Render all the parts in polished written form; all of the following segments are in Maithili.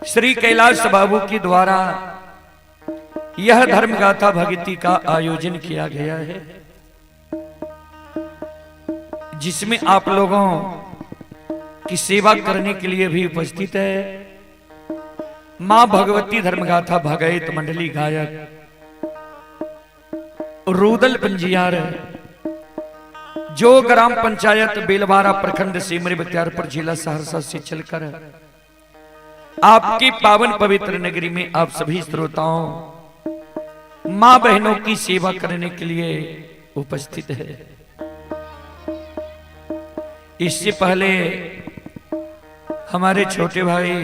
श्री कैलाश बाबू के द्वारा यह धर्मगाथा भक्ति का आयोजन किया गया है, जिसमें आप लोगों की सेवा करने के लिए भी उपस्थित है मां भगवती धर्मगाथा भगैत मंडली गायक रूदल पंजियार, जो ग्राम पंचायत बेलवारा प्रखंड सिमरी बख्तियारपुर जिला सहरसा से चलकर आपकी पावन पवित्र नगरी में आप सभी श्रोताओं मां बहनों की सेवा करने के लिए उपस्थित है। इससे पहले हमारे छोटे भाई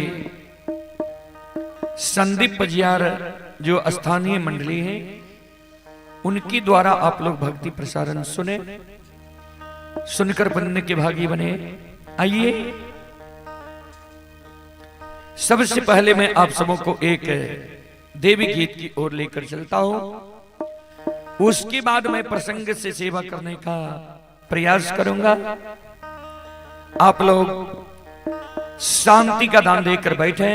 संदीप पजियार जो स्थानीय मंडली है उनकी द्वारा आप लोग भक्ति प्रसारण सुने, सुनकर पुण्य के भागी बने। आइए सबसे पहले मैं आप सबों को एक देवी गीत की ओर लेकर चलता हूं, उसके बाद मैं प्रसंग से सेवा करने का प्रयास करूंगा। आप लोग शांति का दान देकर बैठे,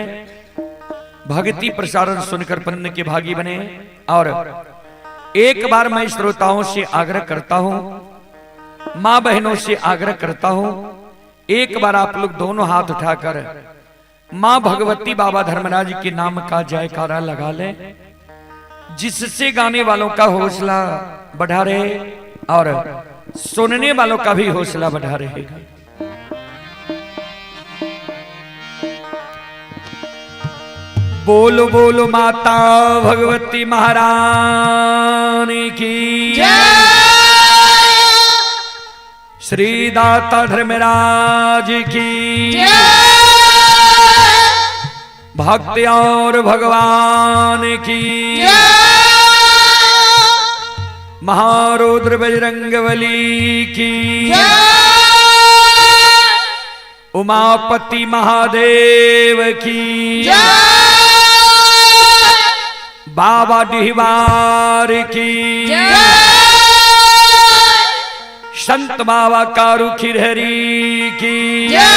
भक्ति प्रसारण सुनकर पुण्य के भागी बने। और एक बार मैं श्रोताओं से आग्रह करता हूं, मां बहनों से आग्रह करता हूं, एक बार आप लोग दोनों हाथ उठाकर मां भगवती बाबा धर्मराज के नाम का जयकारा लगा लें, जिससे गाने वालों का हौसला बढ़ा रहे और सुनने वालों का भी हौसला बढ़ा रहेगा। बोलो बोलो माता भगवती महारानी की जय। श्री दाता धर्मराज की जय। भक्ति और भगवान की जय। महारुद्र बजरंगबली की जय। उमापति महादेव की जय। बाबा डिहवार की जय। संत बाबा कारू खिरहरी की जय।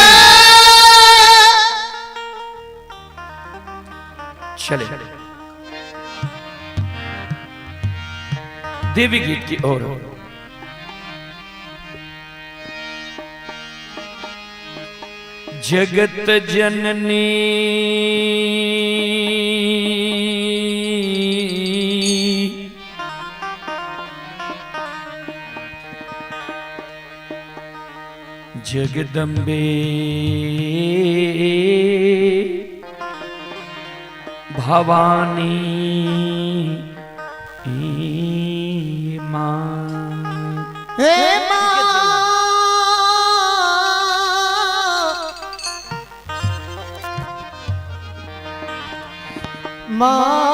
चले देवी गीत की ओर। जगत जननी जगदम्बे भवानी माँ। हे माँ, माए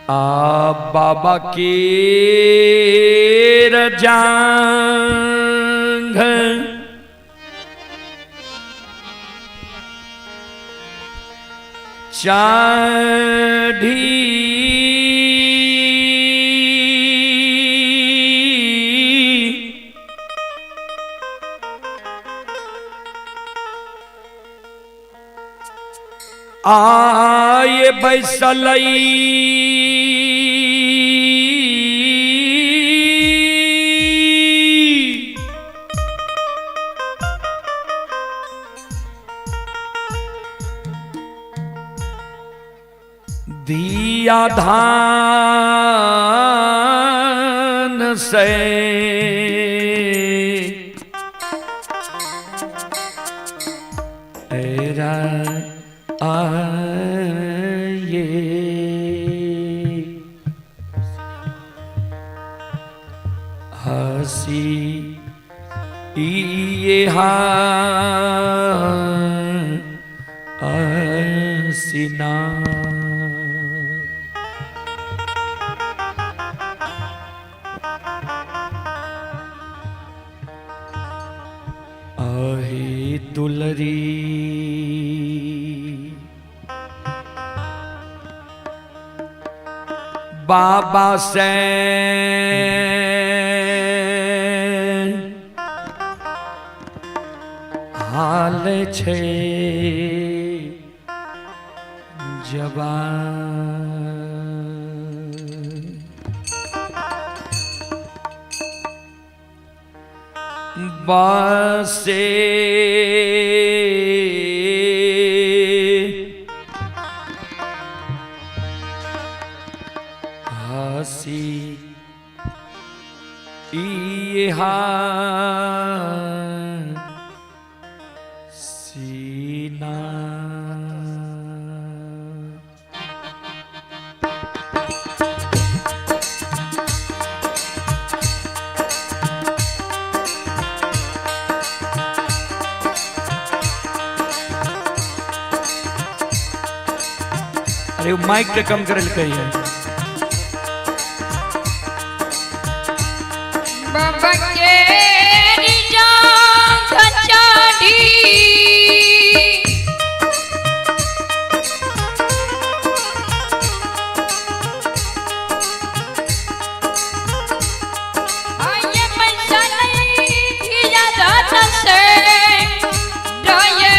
आ बाबा के रजांग चाढ़ी आए बैसलई दिया धान से एरा आए हसी ये हसीना। आहे दुलरी बाबा से हाल छे जवान। बासे हसी इहा सीना। अरे वो माइक के कम करे कही है। बाबा के जांघ चाढ़ी आये पैसा नहीं धिया दाता से डाये।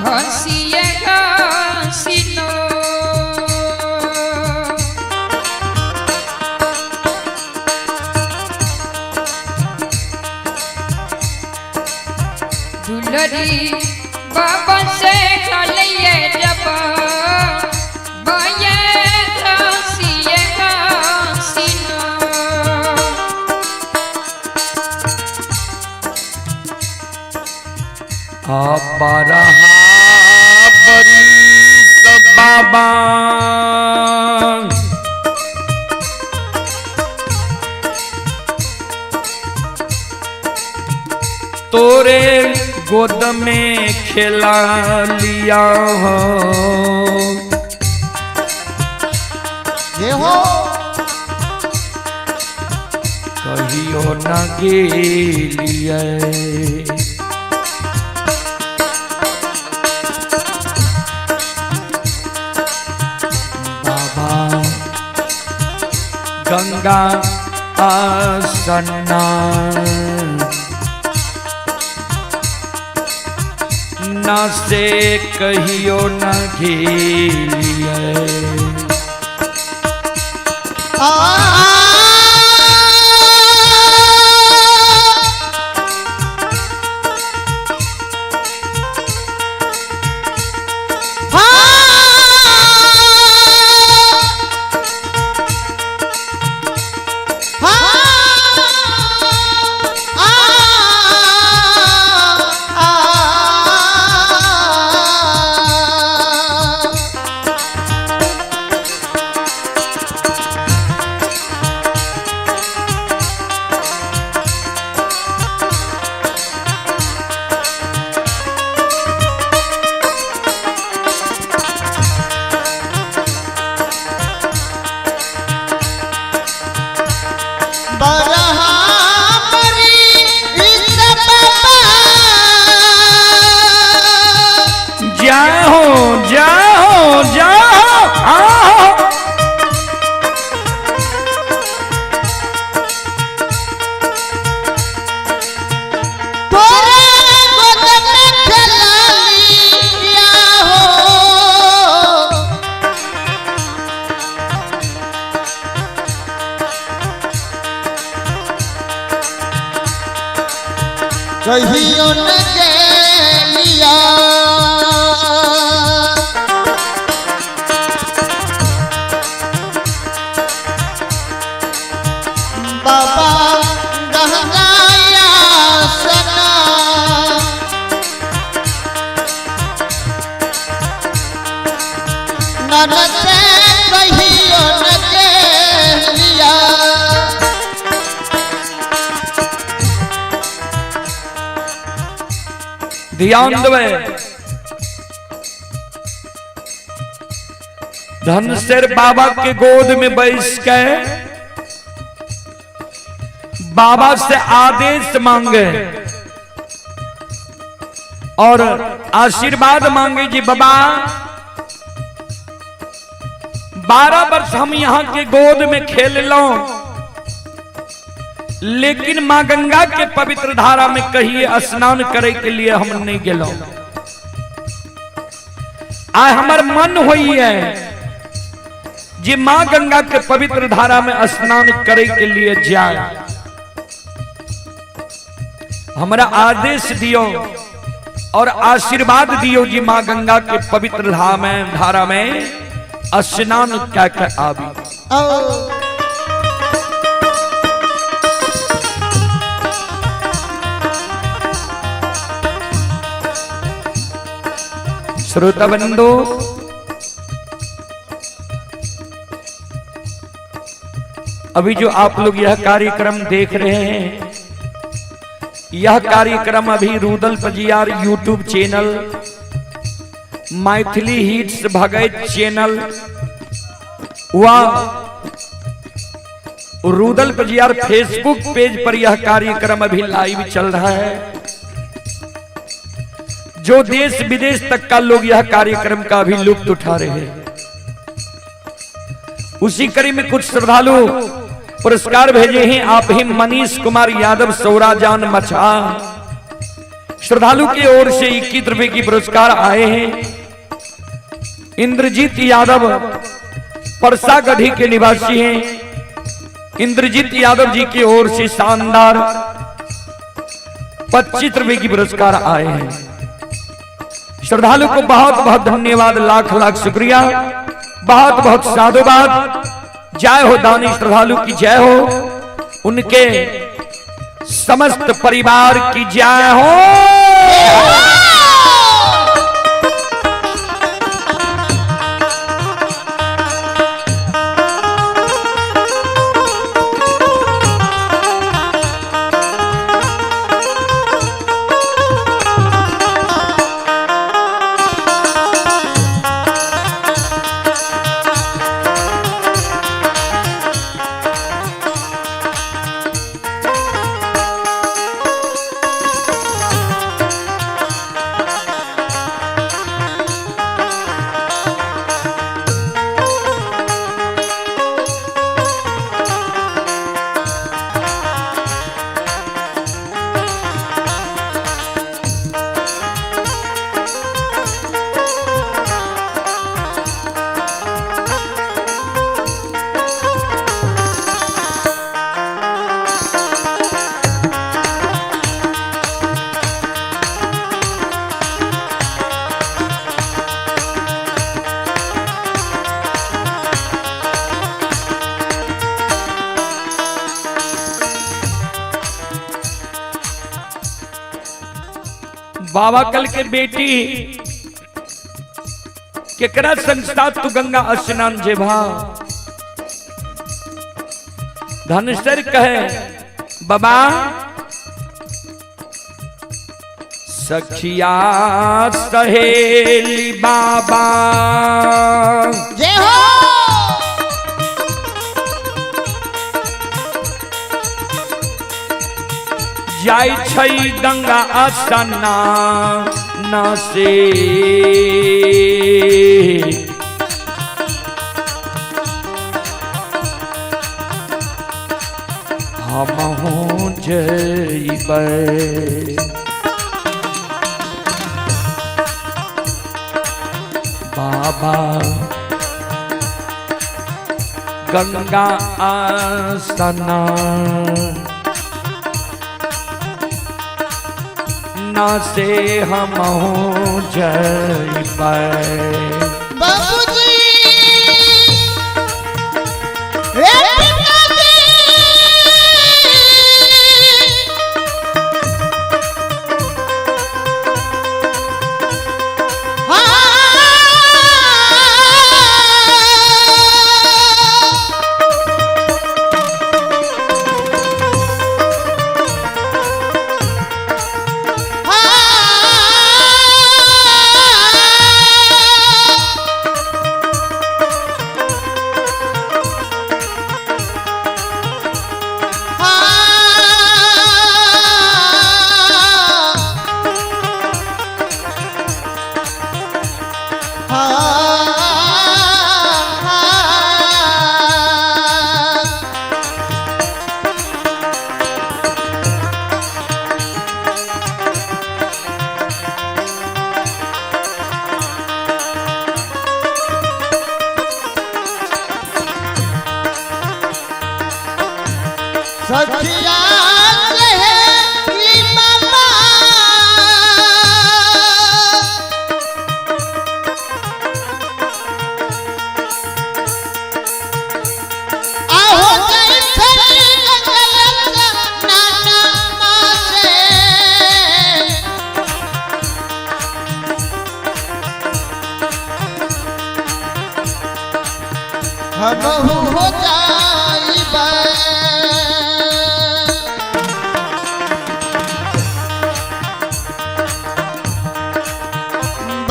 हंसिए हंसिनो दुलरी बाबा से खलिए जब बाये हंसिए हंसिनो। बाबा तोरे गोद में खेला लिया हो। ये हो कहियो न गेलिए। बाबा गंगा आसना न से कहियो न गेलिए। आ जाओ जाओ जाओ आओ। तोरे गोद में खेला लिया हो। कहियो न गेलिया। बाबा गंगाया सना नन से कहियो न गेलिया। ध्यान देवे धनसेर बाबा के गोद में बैस के बाबा से आदेश मांगे। और आशीर्वाद मांगे जी बाबा 12 वर्ष हम यहाँ के गोद में खेल लो, लेकिन माँ गंगा के पवित्र धारा में कहिए स्नान करे के लिए हम नहीं गेलो। आय हमर मन हुई है जे माँ गंगा के पवित्र धारा में स्नान करे के लिए जाए, हमरा आदेश दियो और आशीर्वाद दियो जी माँ गंगा के पवित्र धारा में स्नान क्या के आबी। श्रोता बंधु, अभी जो आप लोग यह कार्यक्रम देख रहे हैं, यह कार्यक्रम अभी Rudal Pajiyar YouTube channel, Maithili hits Bhagat channel व रूदल पजियार फेसबुक पेज पर यह कार्यक्रम अभी लाइव चल रहा है। जो देश विदेश तक का लोग यह कार्यक्रम का अभी लुत्फ उठा रहे हैं। उसी कड़ी में कुछ श्रद्धालु पुरस्कार भेजे हैं। आप ही मनीष कुमार यादव सौराजान मछा श्रद्धालु की ओर से 21 रुपए की पुरस्कार आए हैं। इंद्रजीत यादव परसागढ़ी के निवासी हैं। इंद्रजीत यादव जी की ओर से शानदार 25 रुपए की पुरस्कार आए हैं। श्रद्धालु को बहुत बहुत धन्यवाद, लाख लाख शुक्रिया, बहुत बहुत साधुवाद। जय हो दानी श्रद्धालु की जय हो, उनके समस्त परिवार की जय हो। बाबा कल के बेटी केकरा संस्था तू गंगा स्नान जेभा। धनसर कहे बाबा सखिया सहेली बाबा जय हो। जाय छै गंगा स्नान से, हमहूँ जइबै बाबा गंगा स्नान ना से हम जइबै। बाबूजी हे पिताजी, हाँ।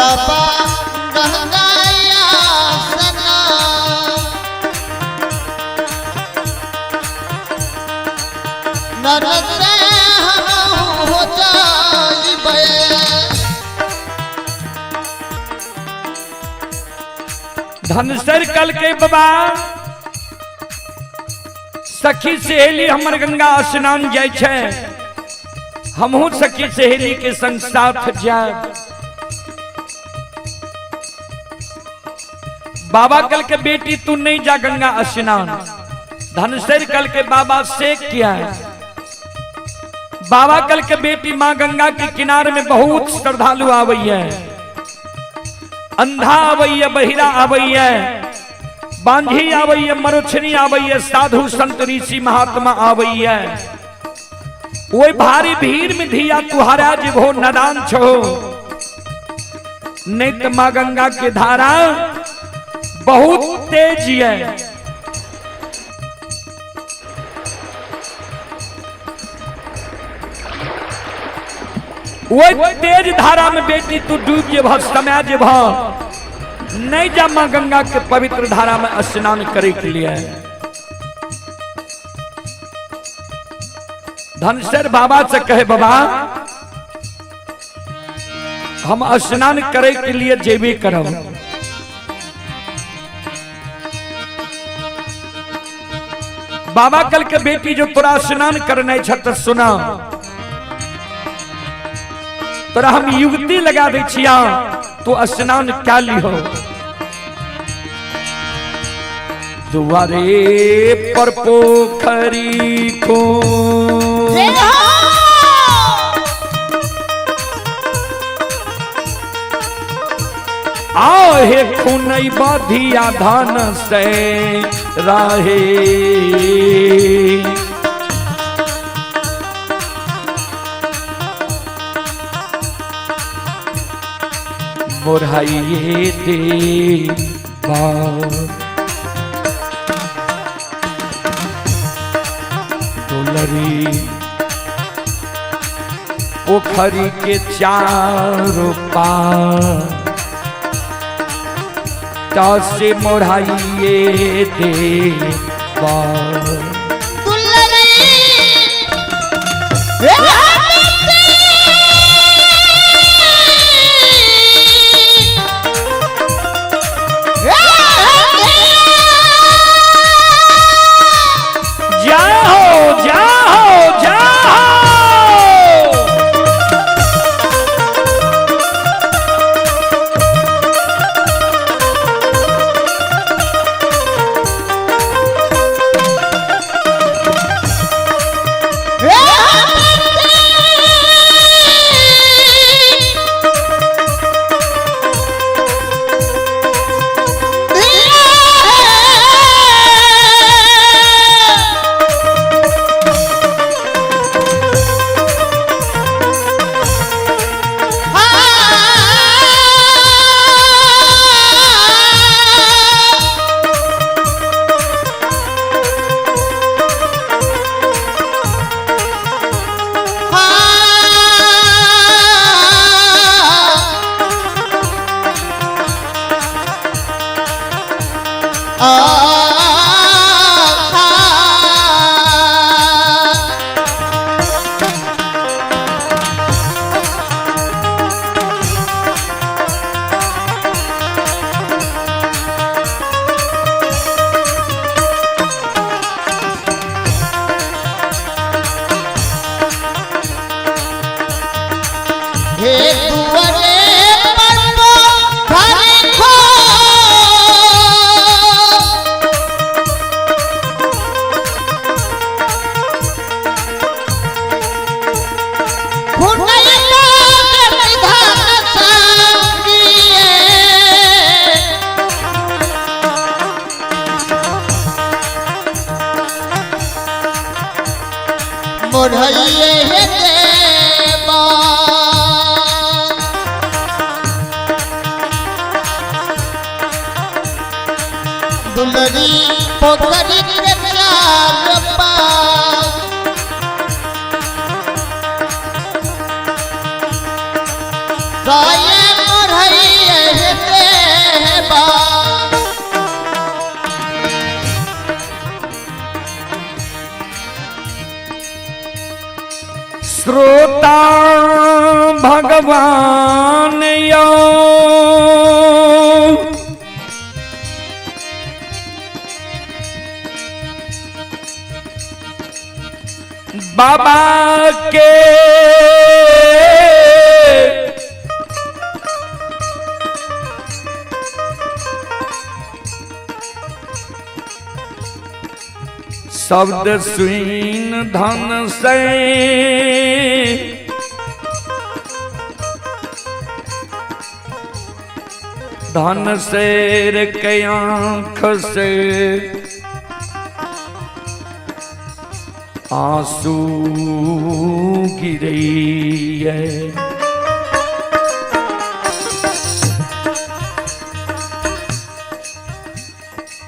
बाबा गंगाया सना नर से हम हो जाइबे। धनसर कल के बाबा सखी सहेली हमर गंगा स्नान जाय छै, हमहू सखी सहेली के संग साथ जाए। बाबा कल के बेटी तू नहीं जा गंगा स्नान। धनसर कल के बाबा से किया है। बाबा कल के बेटी माँ गंगा के किनारे में बहुत श्रद्धालु आवई है, अंधा आवई है, बहिरा आवई है, बांझी आवई है, मरुछनी आवई है, साधु संत ऋषि महात्मा आवई है। वही भारी भीड़ में धिया तुहारा जीवो नदान छो, नहीं तो माँ गंगा के धारा बहुत तेज है। वही तेज धारा में बेटी तू डूब जेबह, समय जेबह, नहीं जा माँ गंगा के पवित्र धारा में स्नान करे के लिए। धनसर बाबा से कहे बाबा हम स्नान करे के लिए जेबे करब। बाबा कल के बेटी जो तोरा स्नान करने छ त सुना, तोरा हम युक्ति लगा दै छिया, तू स्नान क्या लिहो। दुआरे पर पोखरी को आहे खुनई बधिया धन से राहे। मोरहाइए दे दुलरी पोखरी के चारों पार से मोरहाइए दे जाओ जाओ जाओ। हे दुआरे पर पोखरी खो खुनई बागत धन संगिए। मोरहइए हे देवा दुलरी पोखरी के चार पास साये मोरहइए। बाबा। श्रोता भगवान यो बाबा के शब्द सुन धन से धन शेर के आंख से आंसू गिरई है।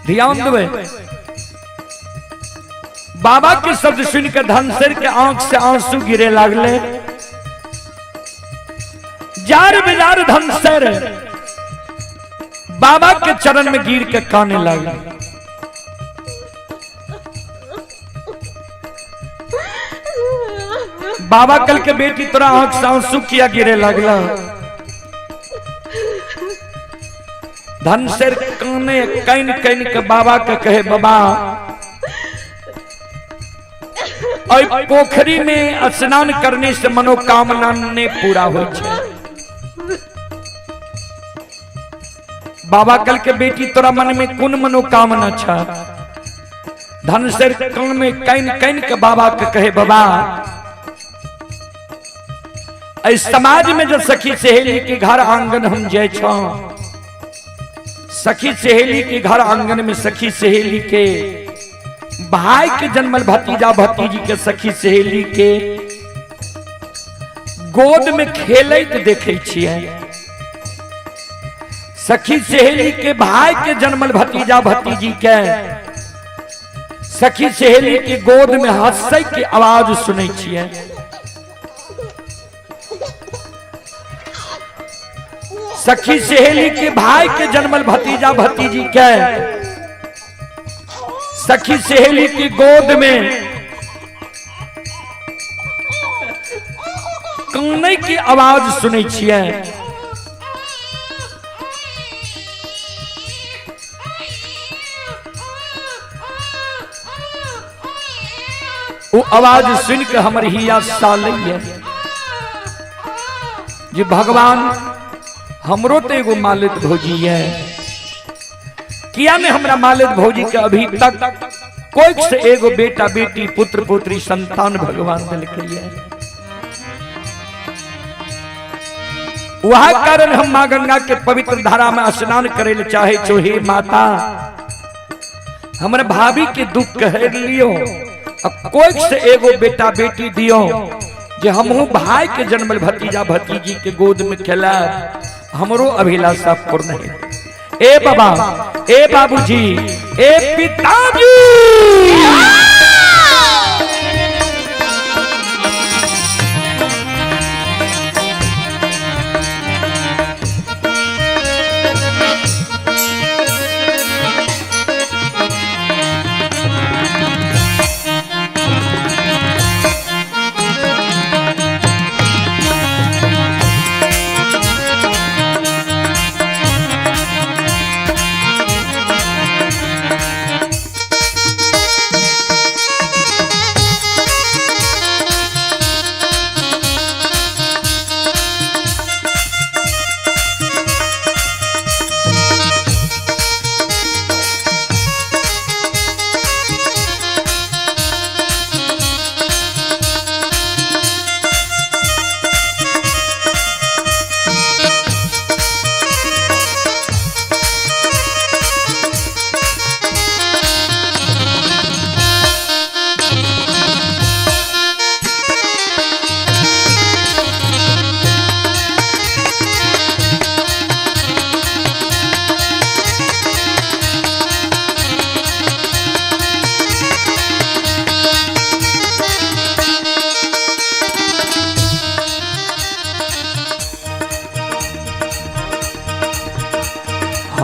ध्यान देवे, बाबा के शब्द सुन के धनसर के आंख से आंसू गिरे लागले। जार बेजार धनसर बाबा के चरण में गिर के काने लागले। बाबा कल के बेटी तोरा आंख से आंसू किया गिरे लागला। धनसर काने can can के बाबा के कहे, बाबा और पोखरी में स्नान करने से मनोकामना ने पूरा हो छे। बाबा कल के बेटी तोरा मन में कोन मनोकामना छा। धनसर कान में can can के बाबा के कहे, बाबा इस समाज में जो सखी सहेली के घर आंगन हम जाय छो, सखी सहेली के घर आंगन में सखी सहेली के भाई के जन्मल भतीजा भतीजी के सखी सहेली के गोद में खेलैत देखे छियै। सखी सहेली के भाई के जन्मल भतीजा भतीजी के सखी सहेली के गोद में हंसै के आवाज सुनै छियै। सखी सहेली के भाई के जन्मल भतीजा भतीजी के सखी सहेली की गोद में कानै की आवाज सुनै छियै। वो आवाज सुन के हमर हिया सालैया जे भगवान हमरो तो एगो मालिक भौजी है, किया ने हमरा मालिक भौजी के अभी तक कोई से एगो बेटा बेटी पुत्र पुत्री संतान भगवान दिलकै है। वह कारण हम माँ गंगा के पवित्र धारा में स्नान करे ले चाहे छो। हे माता हमरे भाभी के दुख कह लियो, कोई से एगो बेटा बेटी दियो जे हमहू भाई के जन्मल भतीजा भतीजी के गोद में खेला, हमरो अभिलाषा पूर्ण है। ए बाबा, ए बाबूजी, ए पिताजी,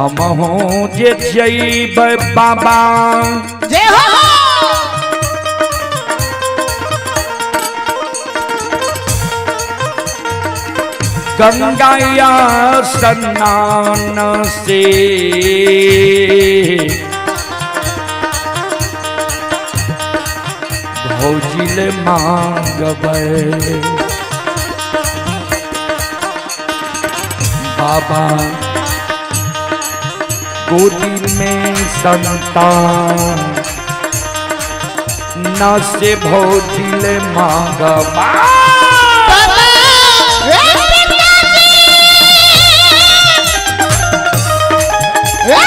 हम हो जे जैब बाबा जय हो। गंगा या स्नान से भौजिल मांगबै बाबा गोदी में संतान न से भौजिल मांगबा। बाबा हे पिताजी, हे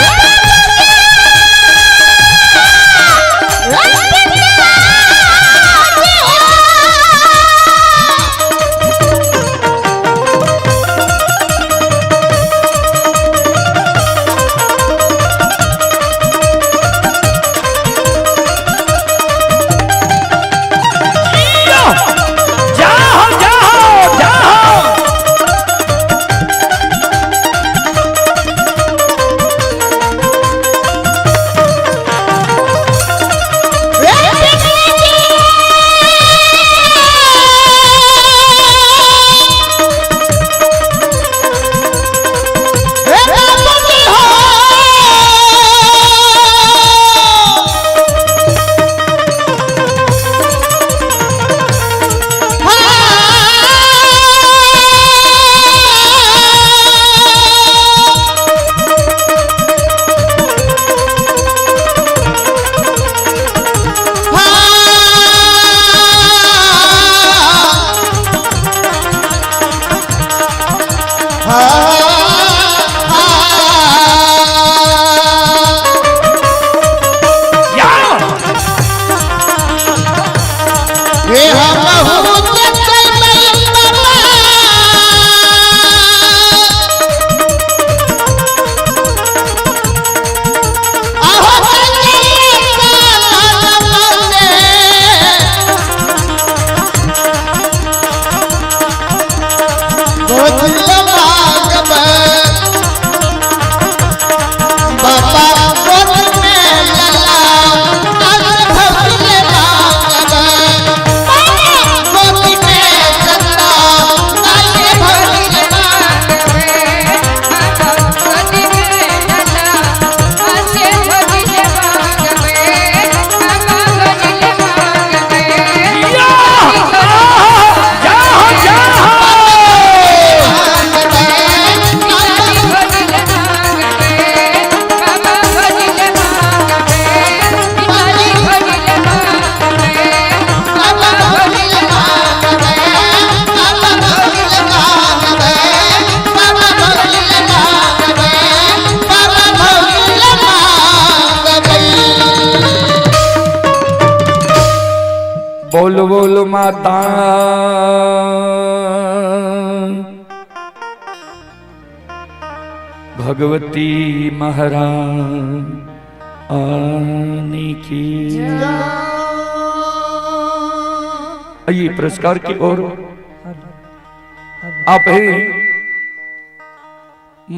बाबूजी, हे पिताजी हो। जाओ जाओ जाओ। हे पिताजी, हे बाबूजी हो। जाओ। हे हम बहुत बाबा, आहो बाबा गोद में लला आज भौजिल मांगब, गोद में सत्ता आज भौजिल जाओ जाओ। बोल बोल माता भगवती महारानी की। आइए पुरस्कार की ओर आप हैं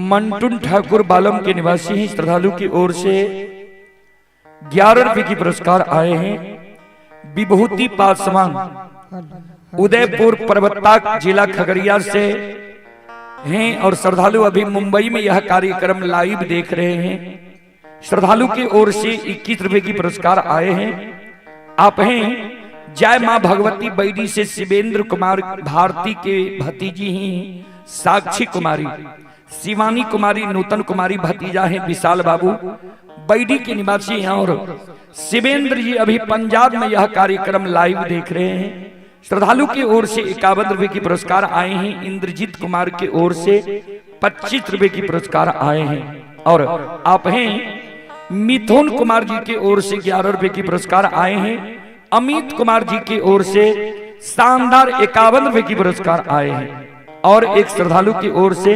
मंटुन ठाकुर बालम के निवासी हैं। श्रद्धालु की ओर से 11 रुपए की पुरस्कार आए हैं। विभूति पासवान उदयपुर पर्वता जिला खगड़िया से हैं और श्रद्धालु अभी मुंबई में यह कार्यक्रम लाइव देख रहे हैं। श्रद्धालु की ओर से 21 रुपए की पुरस्कार आए हैं। आप हैं जय मां भगवती बैडी से शिवेंद्र कुमार भारती के भतीजी ही साक्षी कुमारी, शिवानी कुमारी, नूतन कुमारी भतीजा हैं विशाल बाबू बैडी के निवासी हैं और शिवेंद्र जी अभी पंजाब में यह कार्यक्रम लाइव देख रहे हैं। श्रद्धालु की ओर से 51 रुपए की पुरस्कार आए हैं। इंद्रजीत कुमार की ओर से 25 रुपए की पुरस्कार आए हैं और आप हैं मिथुन कुमार जी की ओर से 11 रुपए की पुरस्कार आए हैं। अमित कुमार जी की ओर से शानदार 51 रुपए की पुरस्कार आए हैं और एक श्रद्धालु की ओर से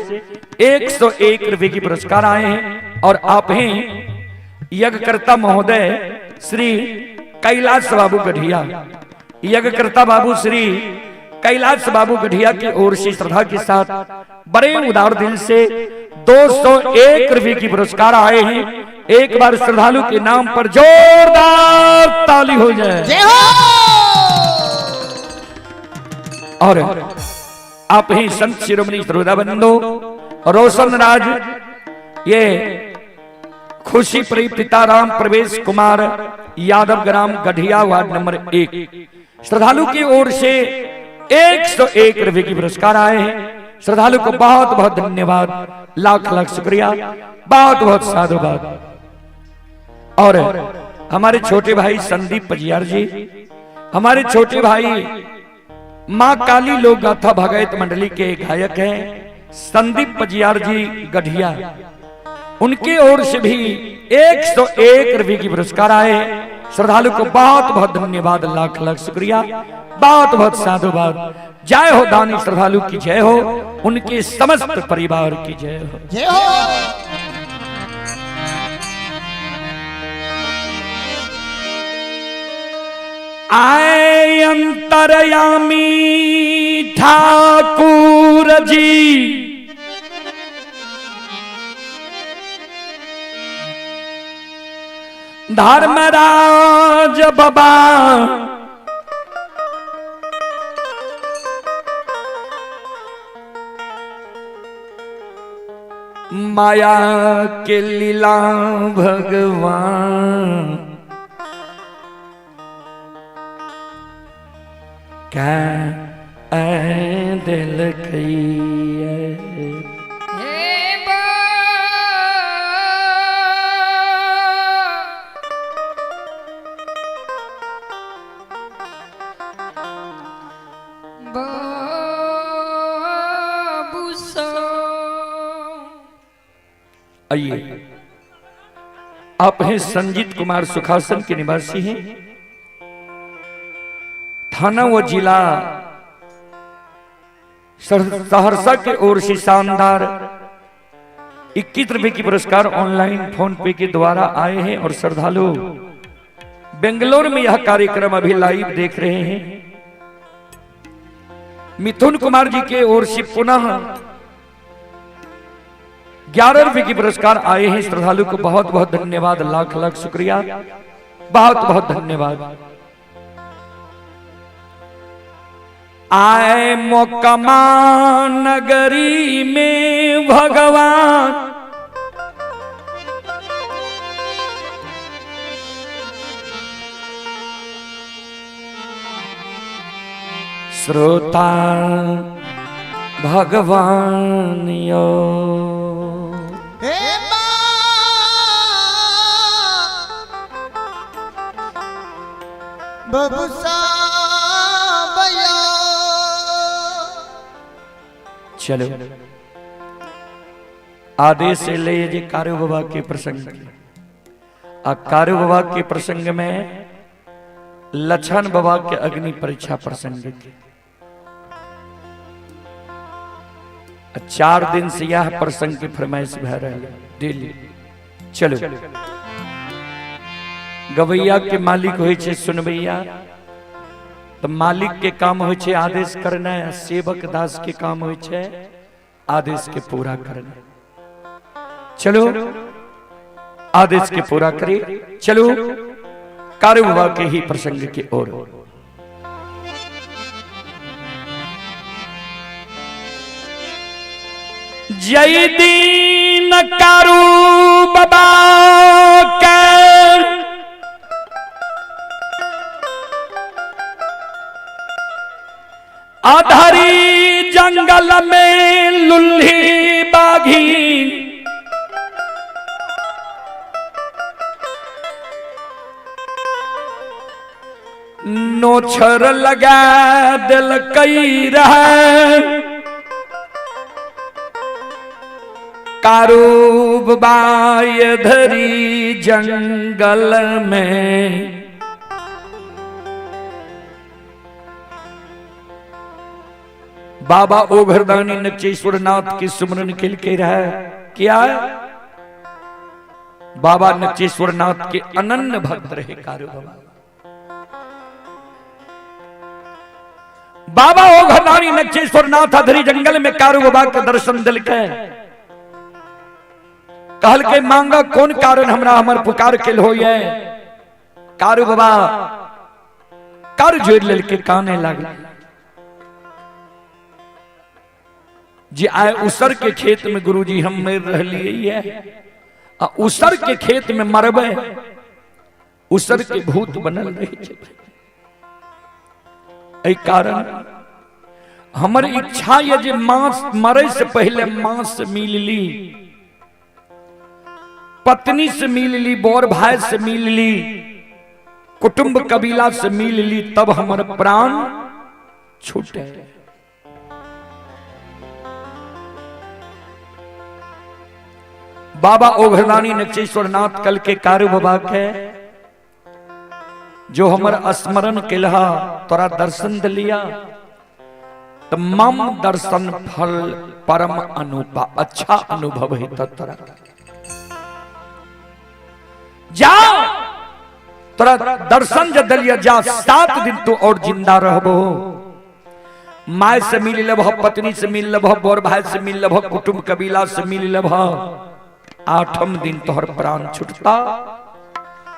101 रुपए की पुरस्कार आए हैं। और आप हैं यज्ञकर्ता महोदय श्री कैलाश बाबू गढ़िया, यज्ञकर्ता बाबू श्री कैलाश बाबू गढ़िया की ओर से श्रद्धा के साथ बड़े उदार दिल से 201 रुपए की पुरस्कार आए हैं। एक बार श्रद्धालु के नाम पर जोरदार ताली हो जाए। जय हो। और आप ही संत शिरोमणि श्रोता बंधु रोशन राज, ये खुशी प्री पिताराम प्रवेश कुमार यादव, ग्राम गढ़िया, वार्ड नंबर 1, श्रद्धालु की ओर से 101 रुपए की पुरस्कार आए हैं। श्रद्धालु को बहुत बहुत धन्यवाद, लाख लाख शुक्रिया, बहुत बहुत साधुवाद। और हमारे छोटे भाई संदीप पजियार जी, हमारे छोटे भाई माँ काली लोक गाथा भगत मंडली के गायक हैं संदीप पजियार जी गढ़िया, उनकी ओर से भी 101 रुपए की पुरस्कार आए। श्रद्धालु को बहुत बहुत धन्यवाद, लाख लाख शुक्रिया, बहुत बहुत साधुवाद। जय हो दानी श्रद्धालु की जय हो, उनके समस्त परिवार की जय हो। जय हो। आए अंतरयामी ठाकुर जी, धर्मराज बाबा माया के लीला भगवान क्या दिल हे बा बाबू सो। आइए, आप हैं संजीत कुमार सुखासन के निवासी हैं, थाना व जिला सहरसा के ओर से शानदार 21 रुपए की पुरस्कार ऑनलाइन फोन पे के द्वारा आए हैं और श्रद्धालु बेंगलोर में यह कार्यक्रम अभी लाइव देख रहे हैं। मिथुन कुमार जी के ओर से पुनः 11 रुपए की पुरस्कार आए हैं। श्रद्धालु को बहुत बहुत धन्यवाद, लाख लाख शुक्रिया, बहुत बहुत धन्यवाद। आए मोकमा नगरी में भगवान, श्रोता भगवान यो। हे बबुसा भैया। चलो आदेश से ले जे कारू बाबा के प्रसंग, आ कारू बाबा के प्रसंग में लछन बाबा के अग्नि परीक्षा प्रसंग के 4 दिन से यह प्रसंग की फरमाइश भर रहा दिल्ली। चलो गवैया के मालिक होय छे सुनबैया, तो मालिक के काम होय छे आदेश करना, सेवक दास के काम होय छे आदेश के पूरा करना। चलो आदेश के पूरा करे। चलो कारू बाबा के ही प्रसंग की ओर। जय दीन कारू बाबा के आधारी जंगल में लुल्ही बाघी, नोछर लगा दिल कई रहे कारू बाबा धरी जंगल में। बाबा ओघरदानी नचेश्वर नाथ के सुमरन के लिए रहा क्या बाबा नचेश्वर नाथ के अनन्य भक्त रहे कारू बाबा। बाबा ओघरदानी नचेश्वर नाथ अधरी जंगल में कारू बाबा का दर्शन दिल के कहल के मांगा कोन कारण हमरा हमर पुकार के होइए। कारू बाबा कर जोड़ लेल के काने लागल जे आए उसर के खेत में गुरुजी हम मर रहलिए आ उसर के खेत में मरबे उसर के भूत बनल रहे छै। एहि कारण हमर इच्छा ये जे मांस मरे से पहले मां से मिल ली, पत्नी से मिल ली, बोर भाई से मिल ली, कुटुंब कबीला से मिल ली, तब हमर प्राण छूटे। बाबा ओघरदानी नक्षेश्वर नाथ कल के कारू बाबा के जो हमर स्मरण केलहा तोरा दर्शन दिलिया तो मम दर्शन फल परम अनुपा अच्छा अनुभव है तोरा। जा तोरा दर्शन जब दिलिया जा 7 दिन तू और जिंदा रहबो। My से मिल लेबह, पत्नी से मिल लेबह, बोर भाई से मिल लेबह, कुटुंब कबीला से मिल लेबह, 8म दिन तोहर प्राण छुटता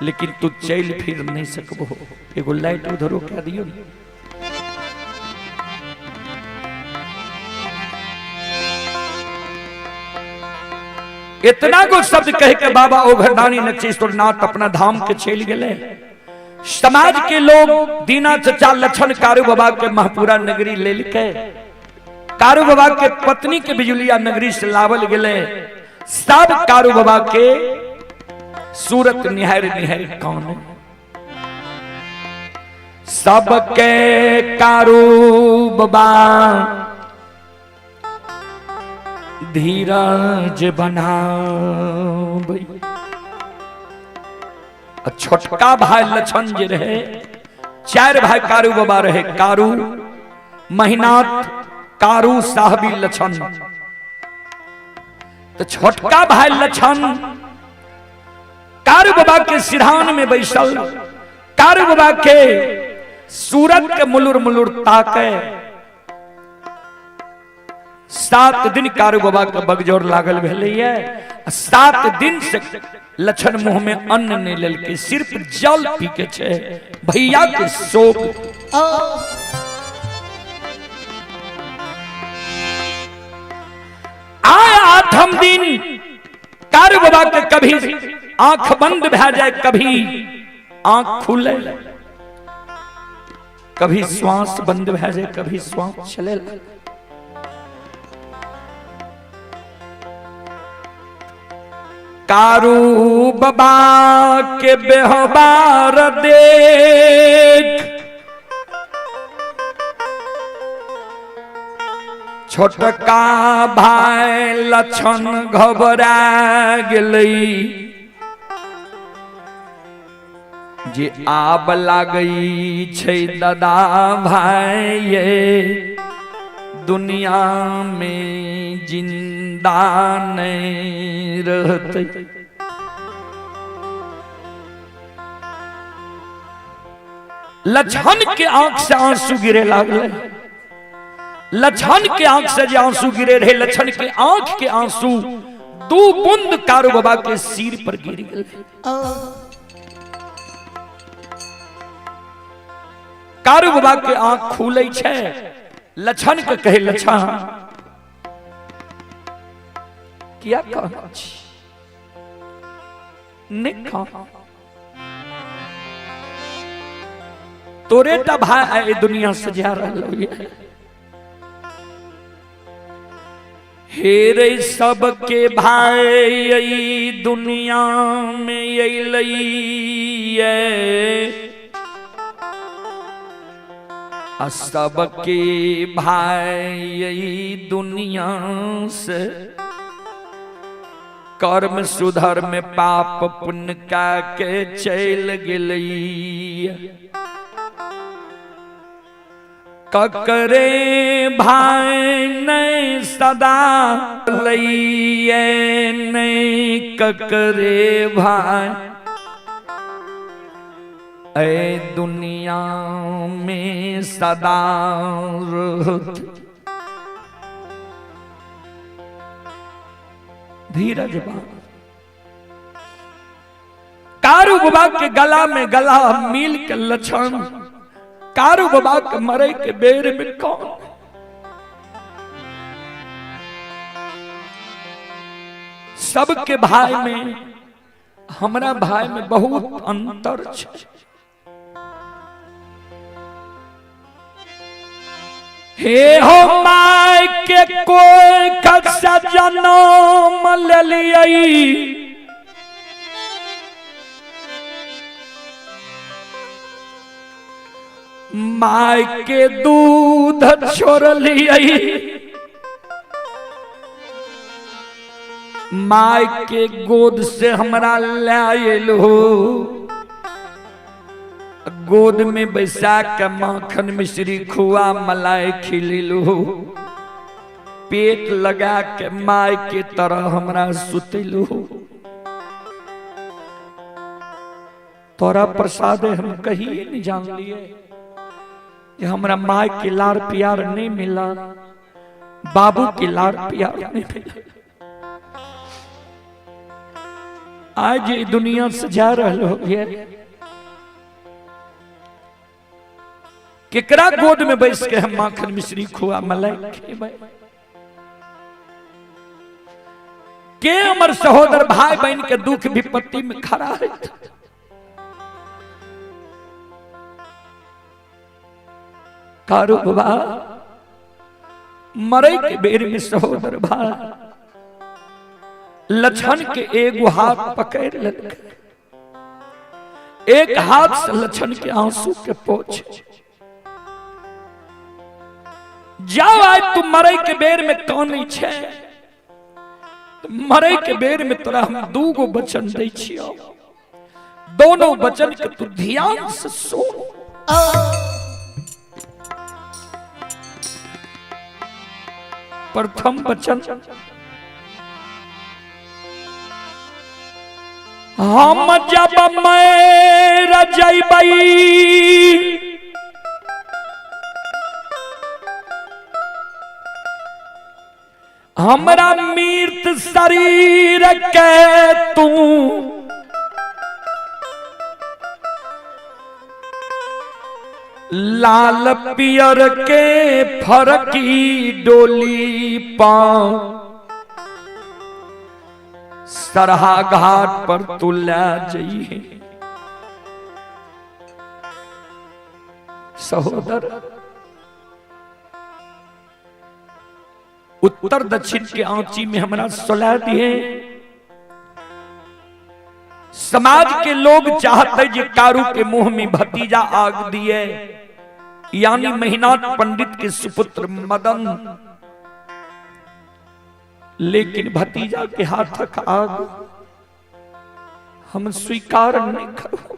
लेकिन तू चल फिर नहीं सकबो। एगो लाइट उधरो कह दियो। इतना गो शब्द कह के बाबा ओघरदानी नक्षेश्वर नाथ अपना धाम के चल गए। समाज के लोग दीना चचा लक्षण कारू बाबा के महपुरा नगरी ले के कारू बाबा के पत्नी के बिजुलिया नगरी से लावल गए। सब कारू बाबा के सूरत निहार निहार कौन सबके कारू बाबा धीरज बनाबै। छोटका भाई लक्षण जे रहे, 4 भाई कारू बाबा रहे, कारू महिनाथ कारू साहबी लक्षण। तो छोटका भाई लक्षण कारू बाबा के सिरहान में बैसल, कारू बाबा के सूरत के मुलुर मुलुर ताके 7 दिन कारू बाबा के बगजोर लागल भेलैये। 7 दिन से लक्षण मुंह में अन्न नहीं लेलके, सिर्फ जल पी के छे भैया के शोक। आय 8म दिन कारू बाबा के कभी आंख बंद भै जाए, कभी आंख खुले, कभी श्वास बंद भै जाए, कभी श्वास चले। कारू बाबा के बेहबार देख छोटका भाई लक्षण घबरा गेलै जे आब लागै छै दादा भाई ये दुनिया में जिंदा नहीं रहते। लक्षण के आंख से आंसू गिरे लागले, लक्षण के आंख से जे आंसू गिरे रहे, लक्षण के आंख के आंसू 2 बूंद कारू बाबा के सिर पर गिर गए। कारू बाबा के आंख खुले छे, लक्षण के कहे लक्षण किया कहा नहीं कहा तोरे टा भाई आए दुनिया से जा रहा। हेरे सबके भाई दुनिया में अइलै सबके भाई दुनिया से कर्म सुधर में पाप पुण्य का के चल गेलै। ककरे भाई नहीं सदा लइए नहीं ककरे भाई ऐ दुनिया में सदा रहत। धीरज बा बाबा के गला में गला मिल के लक्षण कारू बाबा के मरे के बेर में कौन सबके भाई में हमरा भाई में बहुत अंतर छै। हे हो my के कोई कक्षा जन्म लेलियै my के दूध छोड़लियै my के गोद से हमरा लायल हो गोद में बैसा के माखन मिश्री खुआ मलाई खिललू पेट लगा के my के तरह हमरा सुतलू। तोरा प्रसाद हम कहीं नहीं जान लिए कि हमरा my के लार प्यार नहीं मिला, बाबू के लार प्यार नहीं मिला। आज ये दुनिया से जा रहा हो गया केकरा गोद में बैस के हम माखन मिश्री खुआ मलाई खेबै के हमर सहोदर भाई बहन के दुख विपत्ति में खड़ा है। कारू बाबा मरे के बेर में सहोदर भाई लक्षण के एगो हाथ पकड़ लेलकै, एक हाथ से लक्षण के आंसू के पोछ। जाओ आज तू मरे के बेर में कानै छै, मरे के बेर में तोरा हम दूगो वचन दै छियौ, दोनों वचन के तू ध्यान से सुन। प्रथम वचन, हम जब मर जइबै हमरा मृत शरीर के तू लाल पियर के फरकी डोली पा सरहा घाट पर तू ले जाइए। सहोदर उत्तर दक्षिण के आंची में हमरा सुला दिए। समाज के लोग चाहते जे कारू के मुंह में भतीजा आग दिए, यानी महिनाथ पंडित के सुपुत्र मदन, लेकिन भतीजा के हाथक आग हम स्वीकार नहीं करो।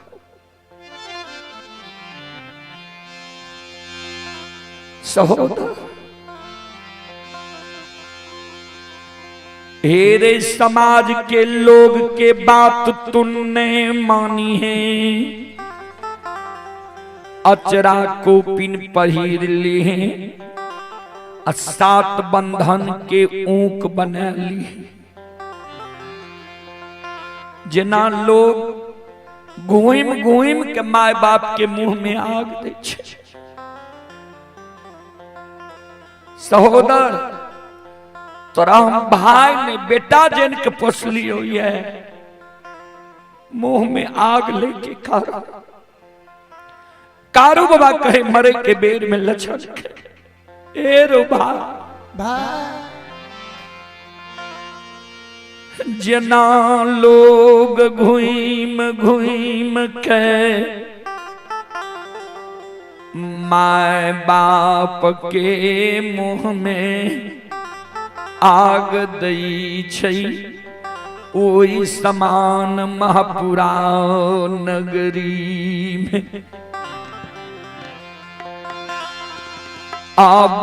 सहोदर हेरे समाज के लोग के बात तुमने मानी है, अचरा को पिन पहिर ली है, सात बंधन के ऊक बना ली। जना लोग घूम घूम के my बाप के मुंह में आग दे छे। सहोदर तोरा हम भाई ने बेटा जन के पोसली हुई है, मुंह में आग लेके कारू कारू बाबा कहे मरे के बेर में लक्षण के ए रो भाई जना लोग घूम घूम के my बाप के मुंह में आग दई छै, ओई समान महापुरा नगरी में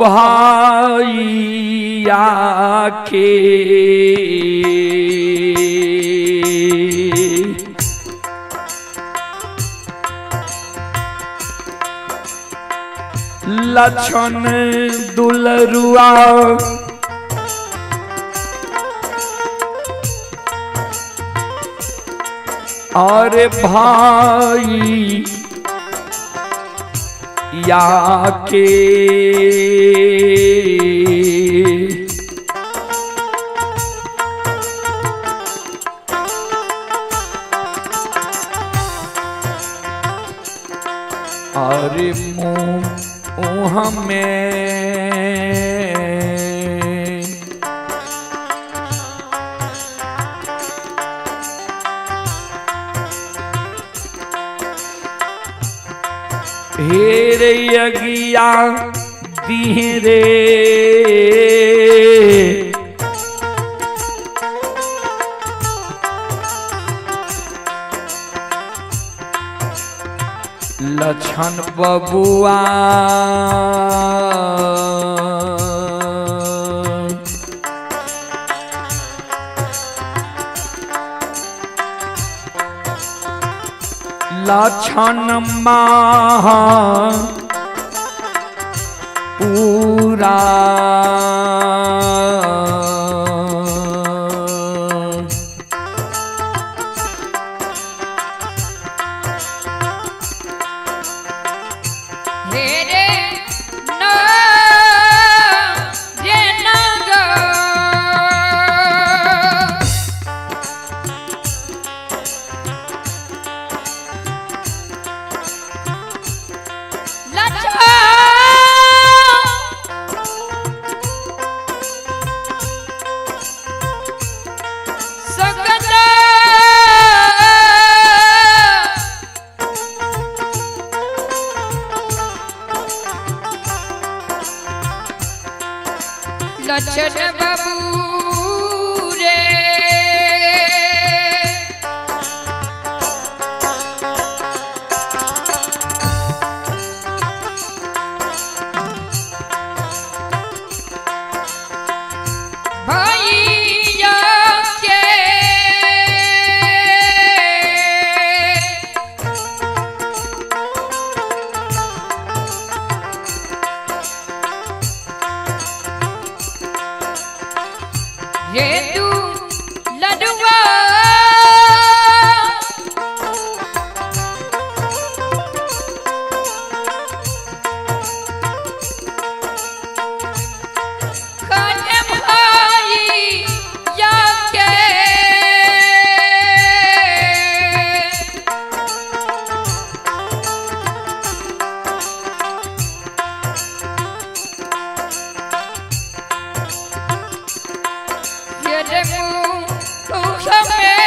भाई आके लक्षण दुलरुआ और भाई या के और मुँह में हेर यगिया दीरे लक्षण बबुआ लक्षण महा पूरा हे रे ना रे नग लच्छा सकता लक्षण बाबू रे भैया के ये तू लडुआ खाने भाई या के ये रे मुँह में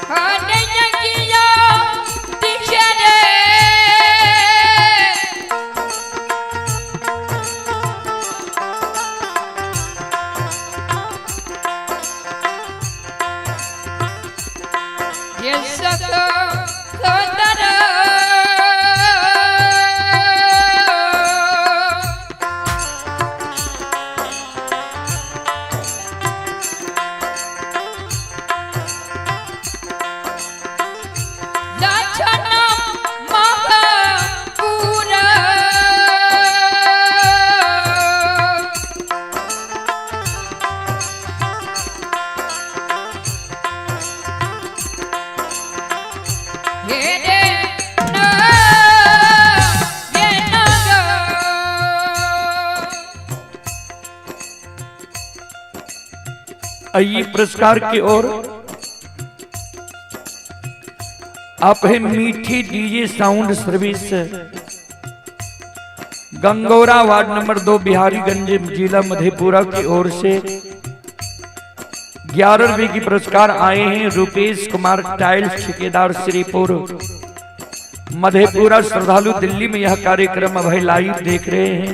खाने यगिया दिखे रे ये सत खतर लक्षण महापुरा हे रे ना रे ना ग। आइए पुरस्कार की ओर। आप है Meethi DJ sound service, Gangaura ward number 2, Bihariganj, जिला मधेपुरा की ओर से 11 रुपए की पुरस्कार आए हैं। रुपेश कुमार टाइल्स ठेकेदार श्रीपुर मधेपुरा। श्रद्धालु दिल्ली में यह कार्यक्रम अभय लाइव देख रहे हैं।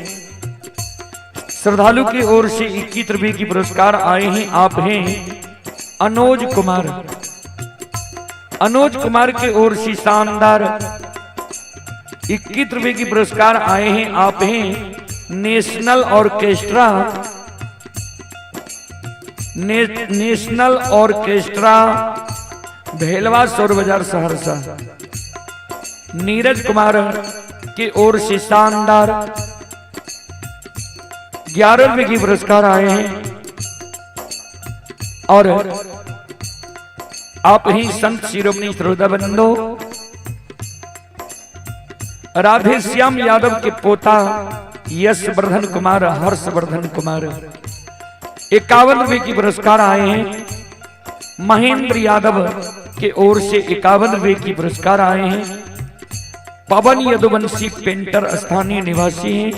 श्रद्धालु की ओर से 21 रुपए की पुरस्कार आए हैं। आप हैं अनोज कुमार। अनोज कुमार की ओर से शानदार 21 रुपए की पुरस्कार आए हैं। आप हैं national orchestra, national orchestra Bhelwa सौर बाजार सहरसा। नीरज कुमार की ओर से शानदार 11 रुपए की पुरस्कार आए हैं। और आप ही संत शिरोमणि श्रोता बंधु राधे श्याम यादव के पोता यशवर्धन कुमार, हर्षवर्धन कुमार 51 रुपए की पुरस्कार आए हैं। महेंद्र यादव के ओर से 51 रुपए की पुरस्कार आए हैं। पवन यदुवंशी पेंटर स्थानीय निवासी हैं,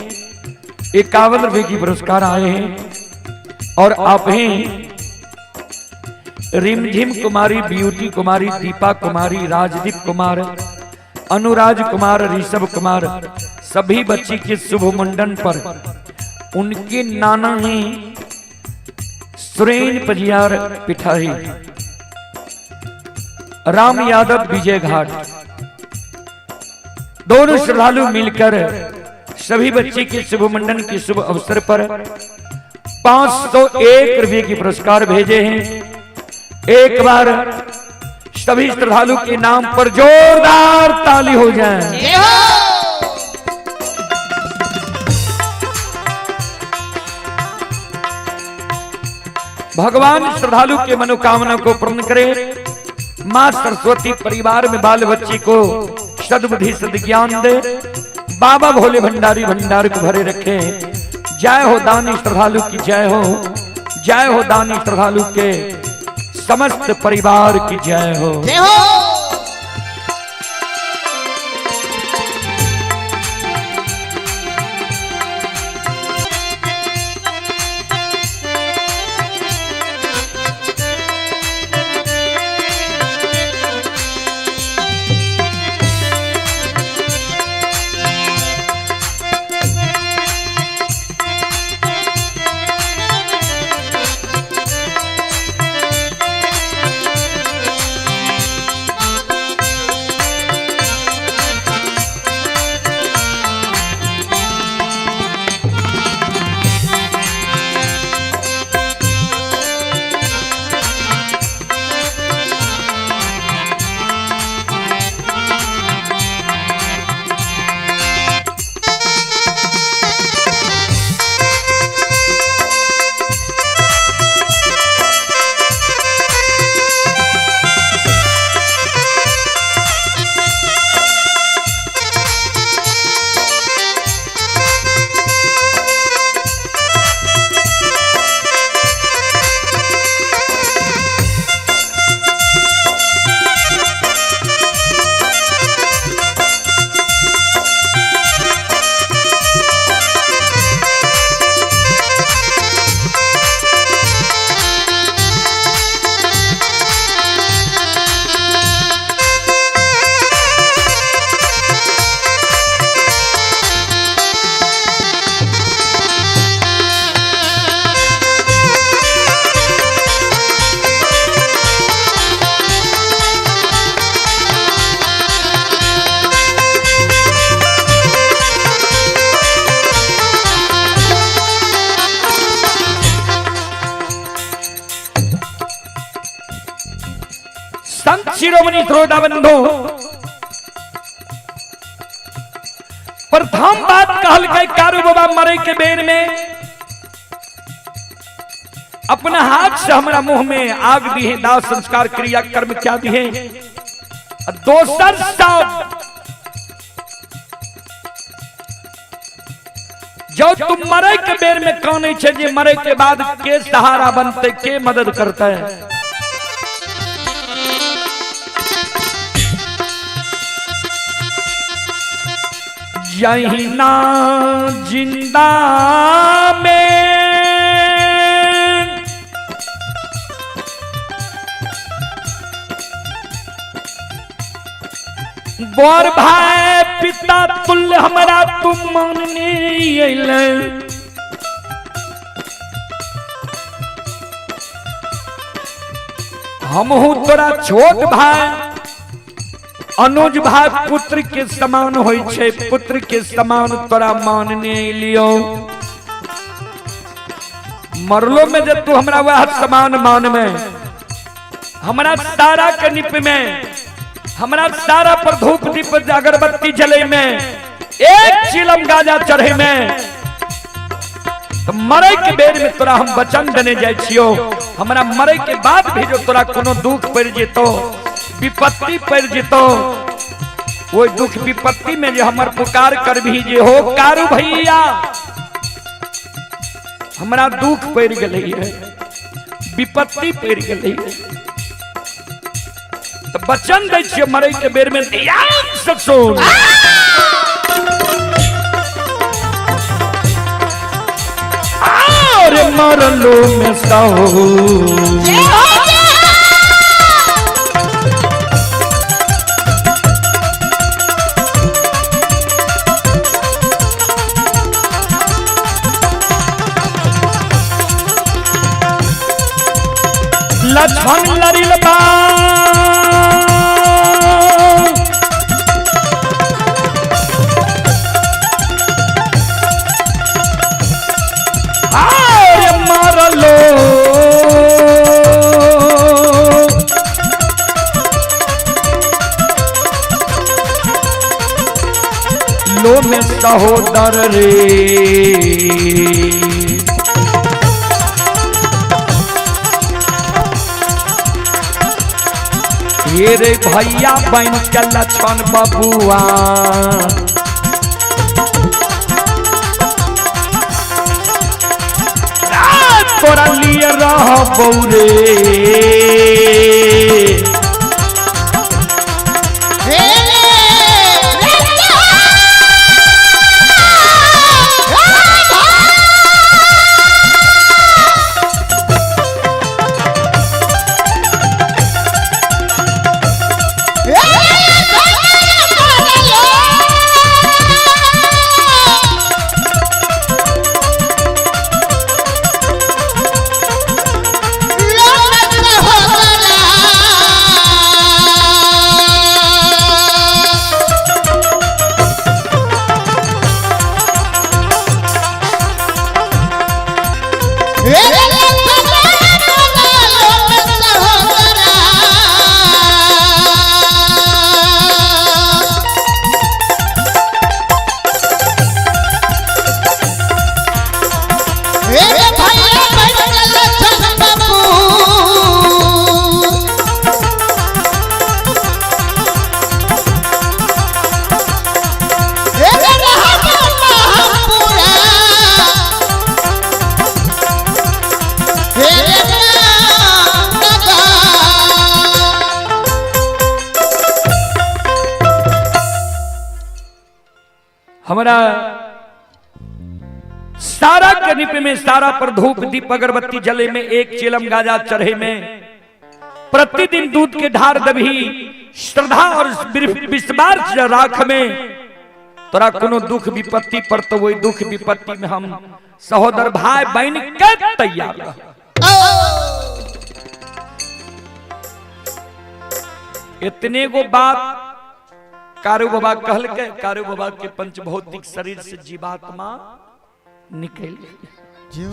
51 रुपए की पुरस्कार आए हैं। और आप हैं रिमझिम कुमारी, ब्यूटी कुमारी, दीपा कुमारी, राजदीप कुमार, अनुराज कुमार, ऋषभ कुमार, सभी बच्ची के शुभ मुंडन पर उनके नाना हैं सुरेन पजियार पिठाही, राम यादव विजय घाट। दोनों श्रद्धालु मिलकर सभी बच्चे के शुभ मुंडन के शुभ अवसर पर 501 रुपये की पुरस्कार भेजे हैं। एक बार सभी श्रद्धालु के नाम पर जोरदार ताली हो जाए। जय हो। भगवान श्रद्धालु के मनोकामना को पूर्ण करे। मां सरस्वती परिवार में बाल बच्चे को सद्बुद्धि सद्ज्ञान दे। बाबा भोले भंडारी भंडार को भरे रखे। जय हो दानी श्रद्धालु की जय हो। जय हो दानी श्रद्धालु के समस्त परिवार की जय हो। जय हो। संत शिरोमणि श्रोता बंधु, प्रथम बात कहल के कारू बाबा मरे के बेर में अपना हाथ से हमरा मुंह में आग दी है, दाह संस्कार क्रिया कर्म क्या दी है। दोसर शब्द जो तुम मरे के बेर में काने छे जे मरे के बाद के सहारा बनते, के मदद करते है। यही ना जिंदा में बोर भाई पिता तुल्य हमरा तुम मानने अइले। हमहू तोरा छोट भाई अनुज भाई पुत्र के समान होई छे, पुत्र के समान तोरा मानने लियो। मरलो में जब तू हमरा वह समान मान में हमरा सारा के निप में हमरा सारा पर धूप दीप अगरबत्ती जले में एक चिलम गाजा चढ़े में तो मरे के बेर में तोरा हम वचन देने जाय छियो, हमरा मरे के बाद भी जो तोरा कोनो दुख पड़ जेतो, विपत्ति पड़ जेतो, वो दुख विपत्ति में जो हमर पुकार करबी जे हो कारू भैया हमरा दुख पड़ गेलै है, विपत्ति पड़ गेलै है, तो वचन दै छियो मरे के बेर में ध्यान से सुन। अरे मरलो में सहो लक्ष्मण लड़िल बा मरलो लो में सहोदर रे ये रे भैया बन के लक्ष्मण बबुआ तोरा लिए रहबौ रे। हमारा सारा कनिप में सारा पर धूप दीप अगरबत्ती जले में एक चिलम गाजा चढ़े में प्रतिदिन दूध के ढार दबी श्रद्धा और विश्वास राख में तोरा कोनो दुख विपत्ति पर तो वही दुख विपत्ति में हम सहोदर भाई बहन के तैयार रह। इतने गो बात कारू बाबा कहल के कारू बाबा के पंचभौतिक शरीर से जीवात्मा निकल गई,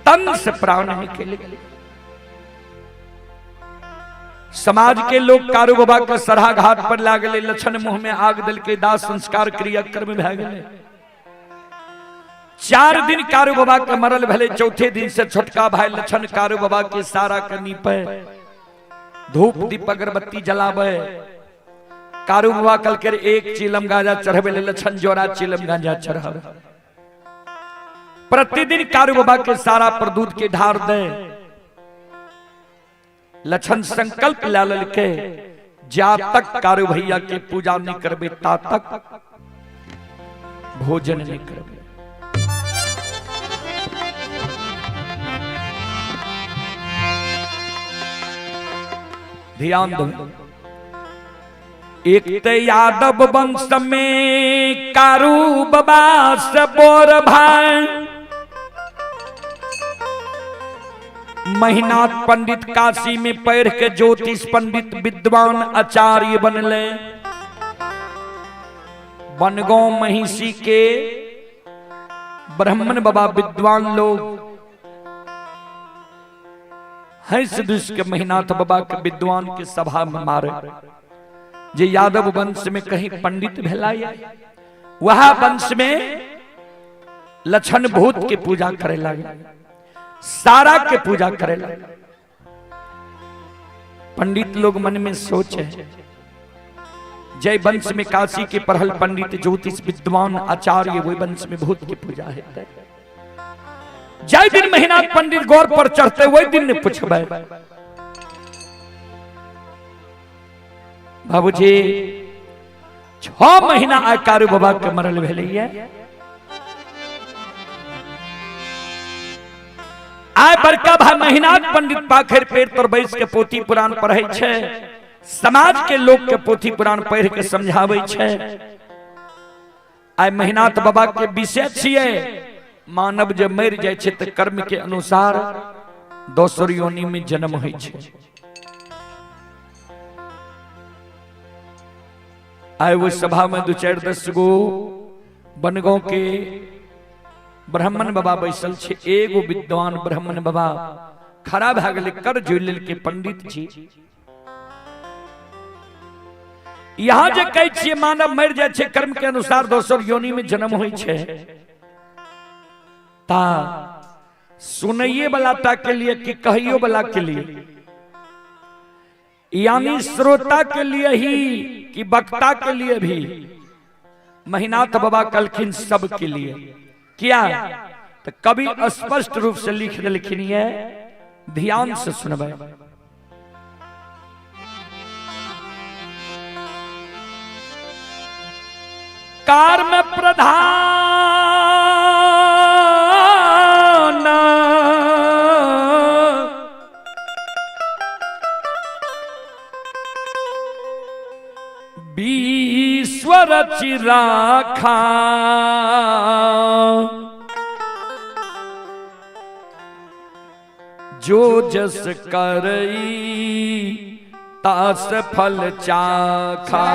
तन से प्राण निकल गए। समाज के लोग कारू बाबा के सरहा घाट पर लागले, लक्षण मुंह में आग दल के दाह संस्कार क्रिया कर्म भए गेले। 4 दिन कारू बाबा के मरल भले, चौथे दिन से छोटका भाई लक्षण कारू बाबा के सारा के नीपे धूप दीप अगरबत्ती जलावे। कारू बाबा कल के एक चिलम गांजा चढ़वे ले लक्षण जोड़ा चिलम गांजा चढ़ावे। प्रतिदिन कारू बाबा के सारा पर दूध के ढार दे। लक्षण संकल्प ला ललके जा तक कारू भैया के पूजा नहीं करबे ता तक भोजन नहीं करबे। ध्यान दो, एक ते यादव वंश में कारू बाबा से बोर भाई महिनाथ पंडित काशी में पढ़ के ज्योतिष पंडित विद्वान आचार्य बनले। बनगांव महिषी के ब्राह्मण बाबा विद्वान लोग हंस दुस के महिनाथ बाबा के विद्वान के सभा में मारे जे यादव वंश में कहीं पंडित भेला वह वंश में लक्षण भूत के पूजा करे लगे, सारा के पूजा करे लगे। पंडित लोग मन में सोचे जय वंश में काशी के पढ़ल पंडित ज्योतिष विद्वान आचार्य वही वंश में भूत की पूजा है। जय दिन महीना पंडित गौर पर चढ़ते वही दिन ने पूछबे बाबूजी 6 महीना आय कारू बाबा के मरल भेलैया, आय बड़का भाई महीनाथ पंडित पाखर पेड़ पर बैस के पोथी पुराण पढ़ै छै, समाज के लोग के पोथी पुराण पढ़ के समझाबै छै। आय महिनाथ बाबा के विषय छियै मानव जब मरि जाइ छै तऽ कर्म के अनुसार दोसर योनि में जन्म होइ छै। आय वो सभा में 2-4 10 गो बनगांव के ब्राह्मण बाबा बैसल छै, एगो विद्वान ब्राह्मण बाबा खड़ा भए गेलै कर जोड़ि लेलकै पंडित जी। यहाँ जे कहै छियै मानव मरि जाइ छै कर्म के अनुसार दोसर योनि में जन्म होइ छै, ता सुनैये वाला ता के लिए कि कहियो वाला के लिए, यानी श्रोता के लिए ही कि वक्ता के लिए भी। महिनाथ बाबा कहलखिन सब के लिए क्या, तो कवि स्पष्ट रूप से लिख देलखिन ये, ध्यान से सुनबै। कर्म प्रधान विश्व रचि राखा, जो जस करई तास फल चाखा।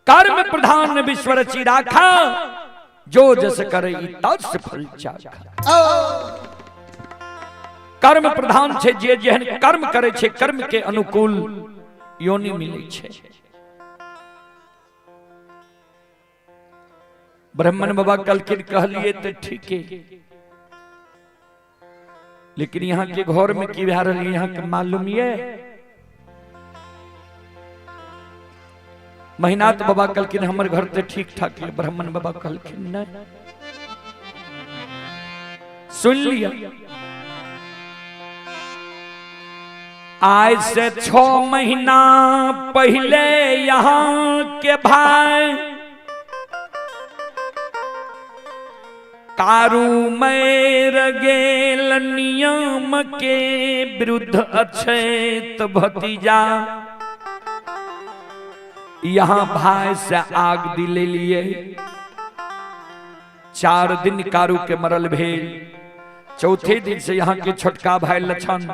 कर्म प्रधान विश्व रचि राखा, जो जस करई तास फल चाखा। कर्म प्रधान छे, जे जेहन कर्म करे छे कर्म के अनुकूल योनि मिले छे। ब्राह्मण बाबा कहलखिन कहलिए तो ठीक है, लेकिन यहाँ के घर में की भए रहल यहाँ के मालूम ये। महिनाथ बाबा कहलखिन हमर घर तो ठीक ठाक है, ब्राह्मण बाबा कहलखिन नहीं। सुन लिया, आज से 6 महीना पहले यहाँ के भाई कारू मैर गेल नियम के विरुद्ध अछैत भतीजा, यहाँ भाई से आग दिले लिए। 4 दिन कारू के मरल भेल, चौथे दिन से यहाँ के छोटका भाई लक्षण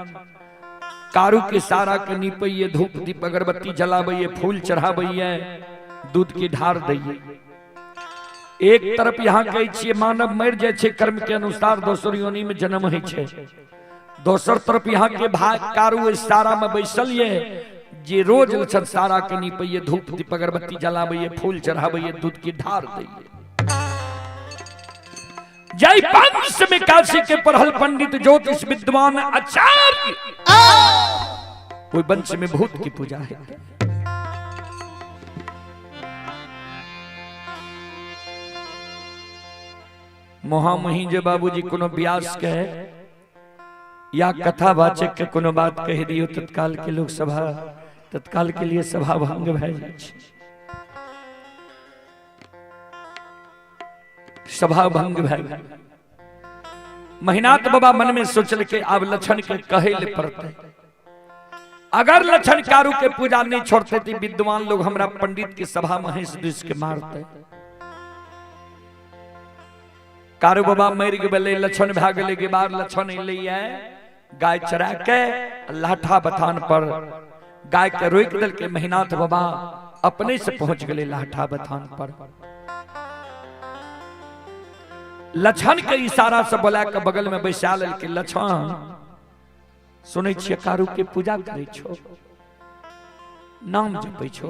कारू के सारा के निपैये, धूप दीप अगरबत्ती जलाबैये, फूल चढ़ाबैये, दूध की ढार दैये। एक तरफ यहाँ कहै छियै मानव मरि जाइ छै कर्म के अनुसार दोसर योनि में जन्म होइ छै, दोसर तरफ यहाँ के भाई कारू सारा में बैसल ये जे रोज लक्षण सारा के निपैये, धूप दीप अगरबत्ती जलाबैये, फूल चढ़ाबैये, दूध की ढार दैये। जय वंश में काशी के पढ़ल पंडित ज्योतिष विद्वान आचार्य, कोई वंश में भूत की पूजा है। मोहामही जे बाबूजी कोनो व्यास के या कथावाचक के कोनो बात कह दियो तत्काल के लोग सभा तत्काल के लिए सभा भंग भए जाइ छै, सभा भंग भए गेल। महिनाथ बाबा मन में सोचल के आब लक्षण के कहे ले पड़ते, अगर लक्षण कारू के पूजा नहीं छोड़ते तो विद्वान लोग हमरा पंडित के सभा में हंस दुस के मारते। कारू बाबा मरि गेलै, लक्षण भए गेलै के बाद लक्षण एलैया गाय चरा के लाठा बथान पर गाय के रोकि देलकै। महिनाथ बाबा अपने से पहुंच गेलै लाठा बथान पर। लक्षण के इशारा से बोला के बगल में बैसा लेलकै। लक्षण सुनै छियै कारू के पूजा करै छो, नाम जपै छो,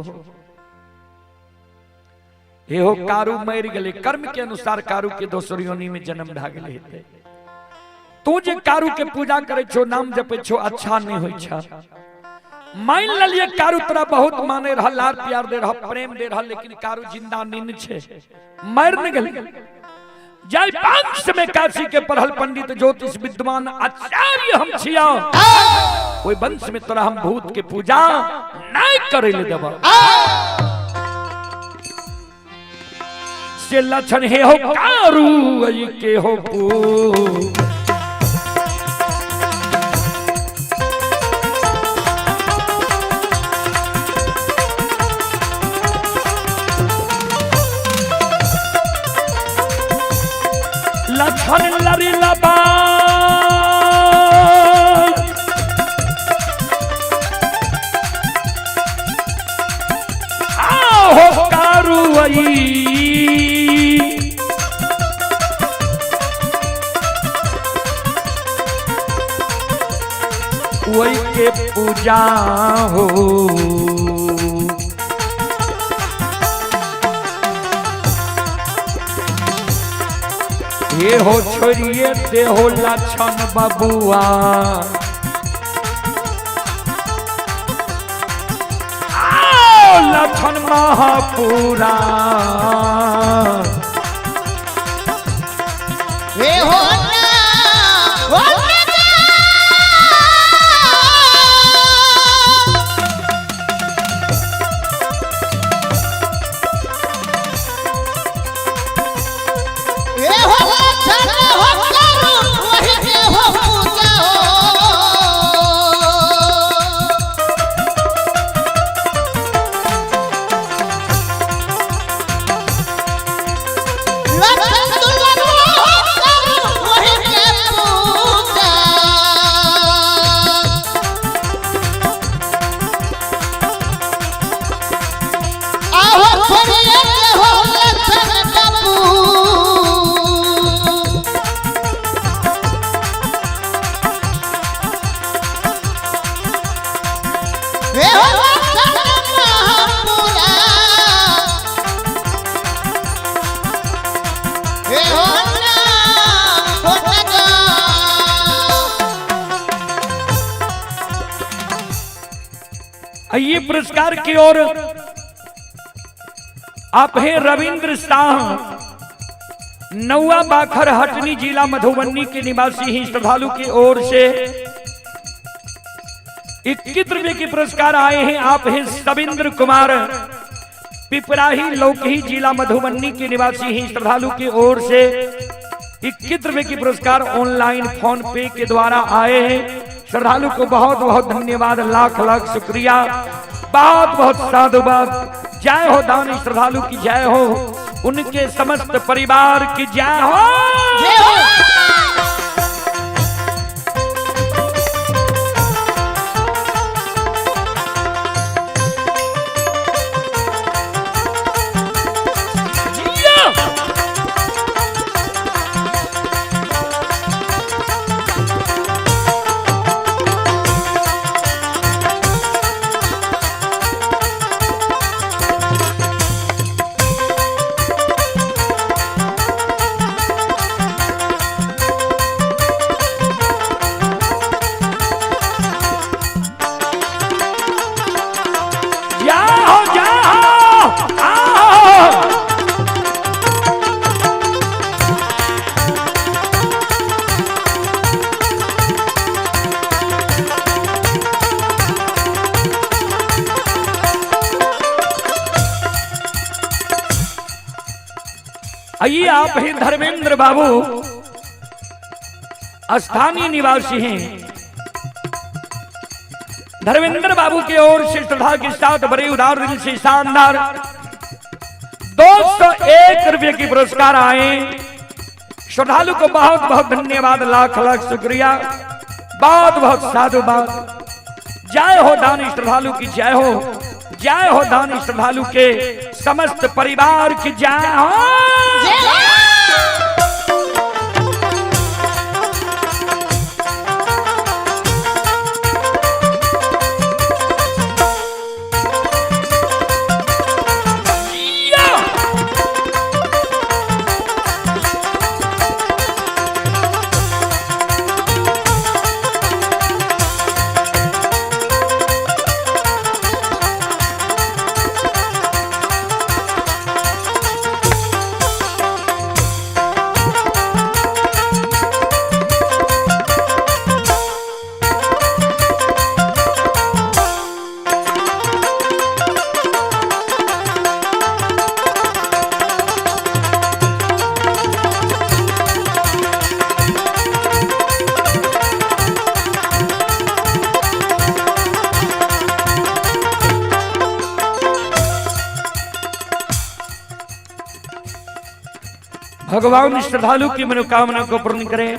एहो कारू मरि गेलै, कर्म के अनुसार कारू के दोसर योनि में जन्म भए गेलै हेतै। तू जे कारू के पूजा करै छो, नाम जपै छो, अच्छा नहीं होइ छ। मान लेलिए कारू तोरा बहुत माने रहा, लार प्यार दे रहा, प्रेम दे रहा, लेकिन कारू जिंदा नहीं छे, मर न गेलै। जय वंश में काशी के पढ़ल पंडित ज्योतिष विद्वान आचार्य हम छिया, ओहि वंश में तोरा हम भूत के पूजा नहीं करे ले देब। से लक्षण हे हो कारू ऐ के हो पू लक्षण लरी लबा आहो कारुई वही के पूजा हो। ये हो छोड़िए दे हो लक्षण बबुआ आओ लक्षण महापुरा हे हो ना हो ना। हे हो लक्षण हो कारू वही के हो पूजा हो। लक्षण दुलरुआ हो कारू वही के पूजा। आहो छोड़िए के हो लक्षण बाबू। हे हो लक्षण महापुरा। हे हो ना हो ना। आइए पुरस्कार की ओर आप हैं रविंद्र शाह, नौवा बाखर हटनी जिला मधुबनी के निवासी ही श्रद्धालु की ओर से 21 रुपए के पुरस्कार आए हैं। आप हैं सविंद्र कुमार, पिपराही लौकही जिला मधुबनी के निवासी ही श्रद्धालु की ओर से 21 रुपए के पुरस्कार ऑनलाइन फोन पे के द्वारा आए हैं। श्रद्धालु को बहुत बहुत धन्यवाद, लाख लाख शुक्रिया, बहुत बहुत साधुवाद। जय हो दानी श्रद्धालु की जय हो, उनके समस्त परिवार की जय हो। जय हो। जाओ जाओ आओ। आइए आप हैं धर्मेंद्र बाबू, स्थानीय निवासी हैं। धर्मेंद्र बाबू की ओर से श्रद्धा के साथ बड़े उदार दिल से शानदार 201 रुपये की पुरस्कार आए। श्रद्धालु को बहुत बहुत धन्यवाद, लाख लाख शुक्रिया, बहुत बहुत साधुवाद। जय हो दानी श्रद्धालु की जय हो, जय हो दानी श्रद्धालु के समस्त परिवार की जय हो। जय हो। भगवान श्रद्धालु की मनोकामना को पूर्ण करें।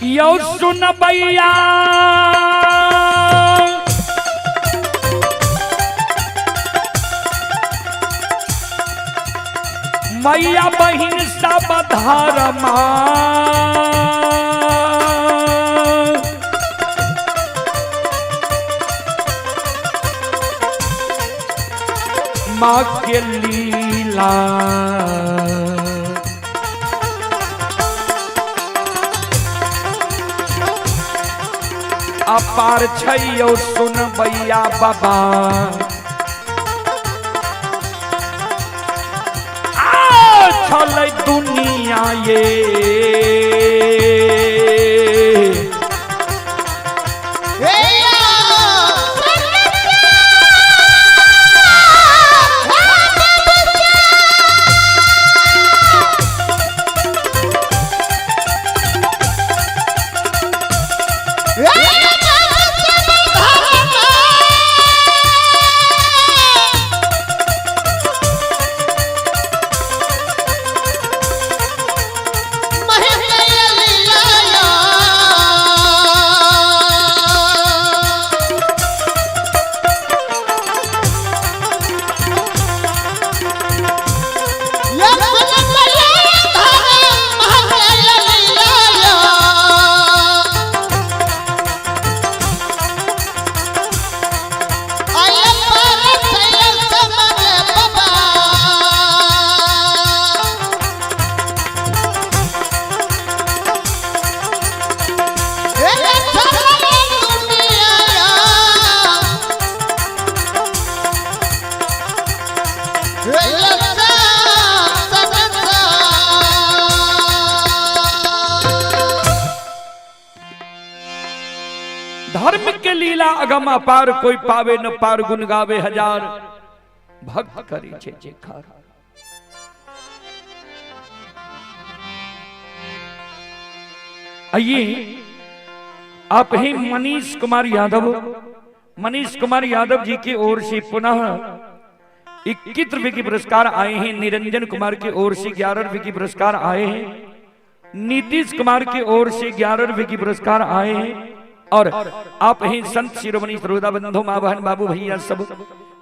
यो सुन भैया मैया बहिन सब धर्मा माँ के लीला अपार छैयो सुन भैया बाबा आ छलै दुनिया ये धर्म के लीला अगम अपार, कोई पावे न पार, गुण गावे हजार, भक्त करी छे जयकार। आइए आप ही मनीष कुमार यादव, मनीष कुमार यादव जी की ओर से पुनः 21 रुपए के पुरस्कार आए हैं। निरंजन कुमार की ओर से 11 रुपए के पुरस्कार आए हैं। नीतीश कुमार की ओर से 11 रुपए के पुरस्कार आए हैं। और आप ही संत शिरोमणि सरोदा बंधु माँ बहन बाबू भैया सब,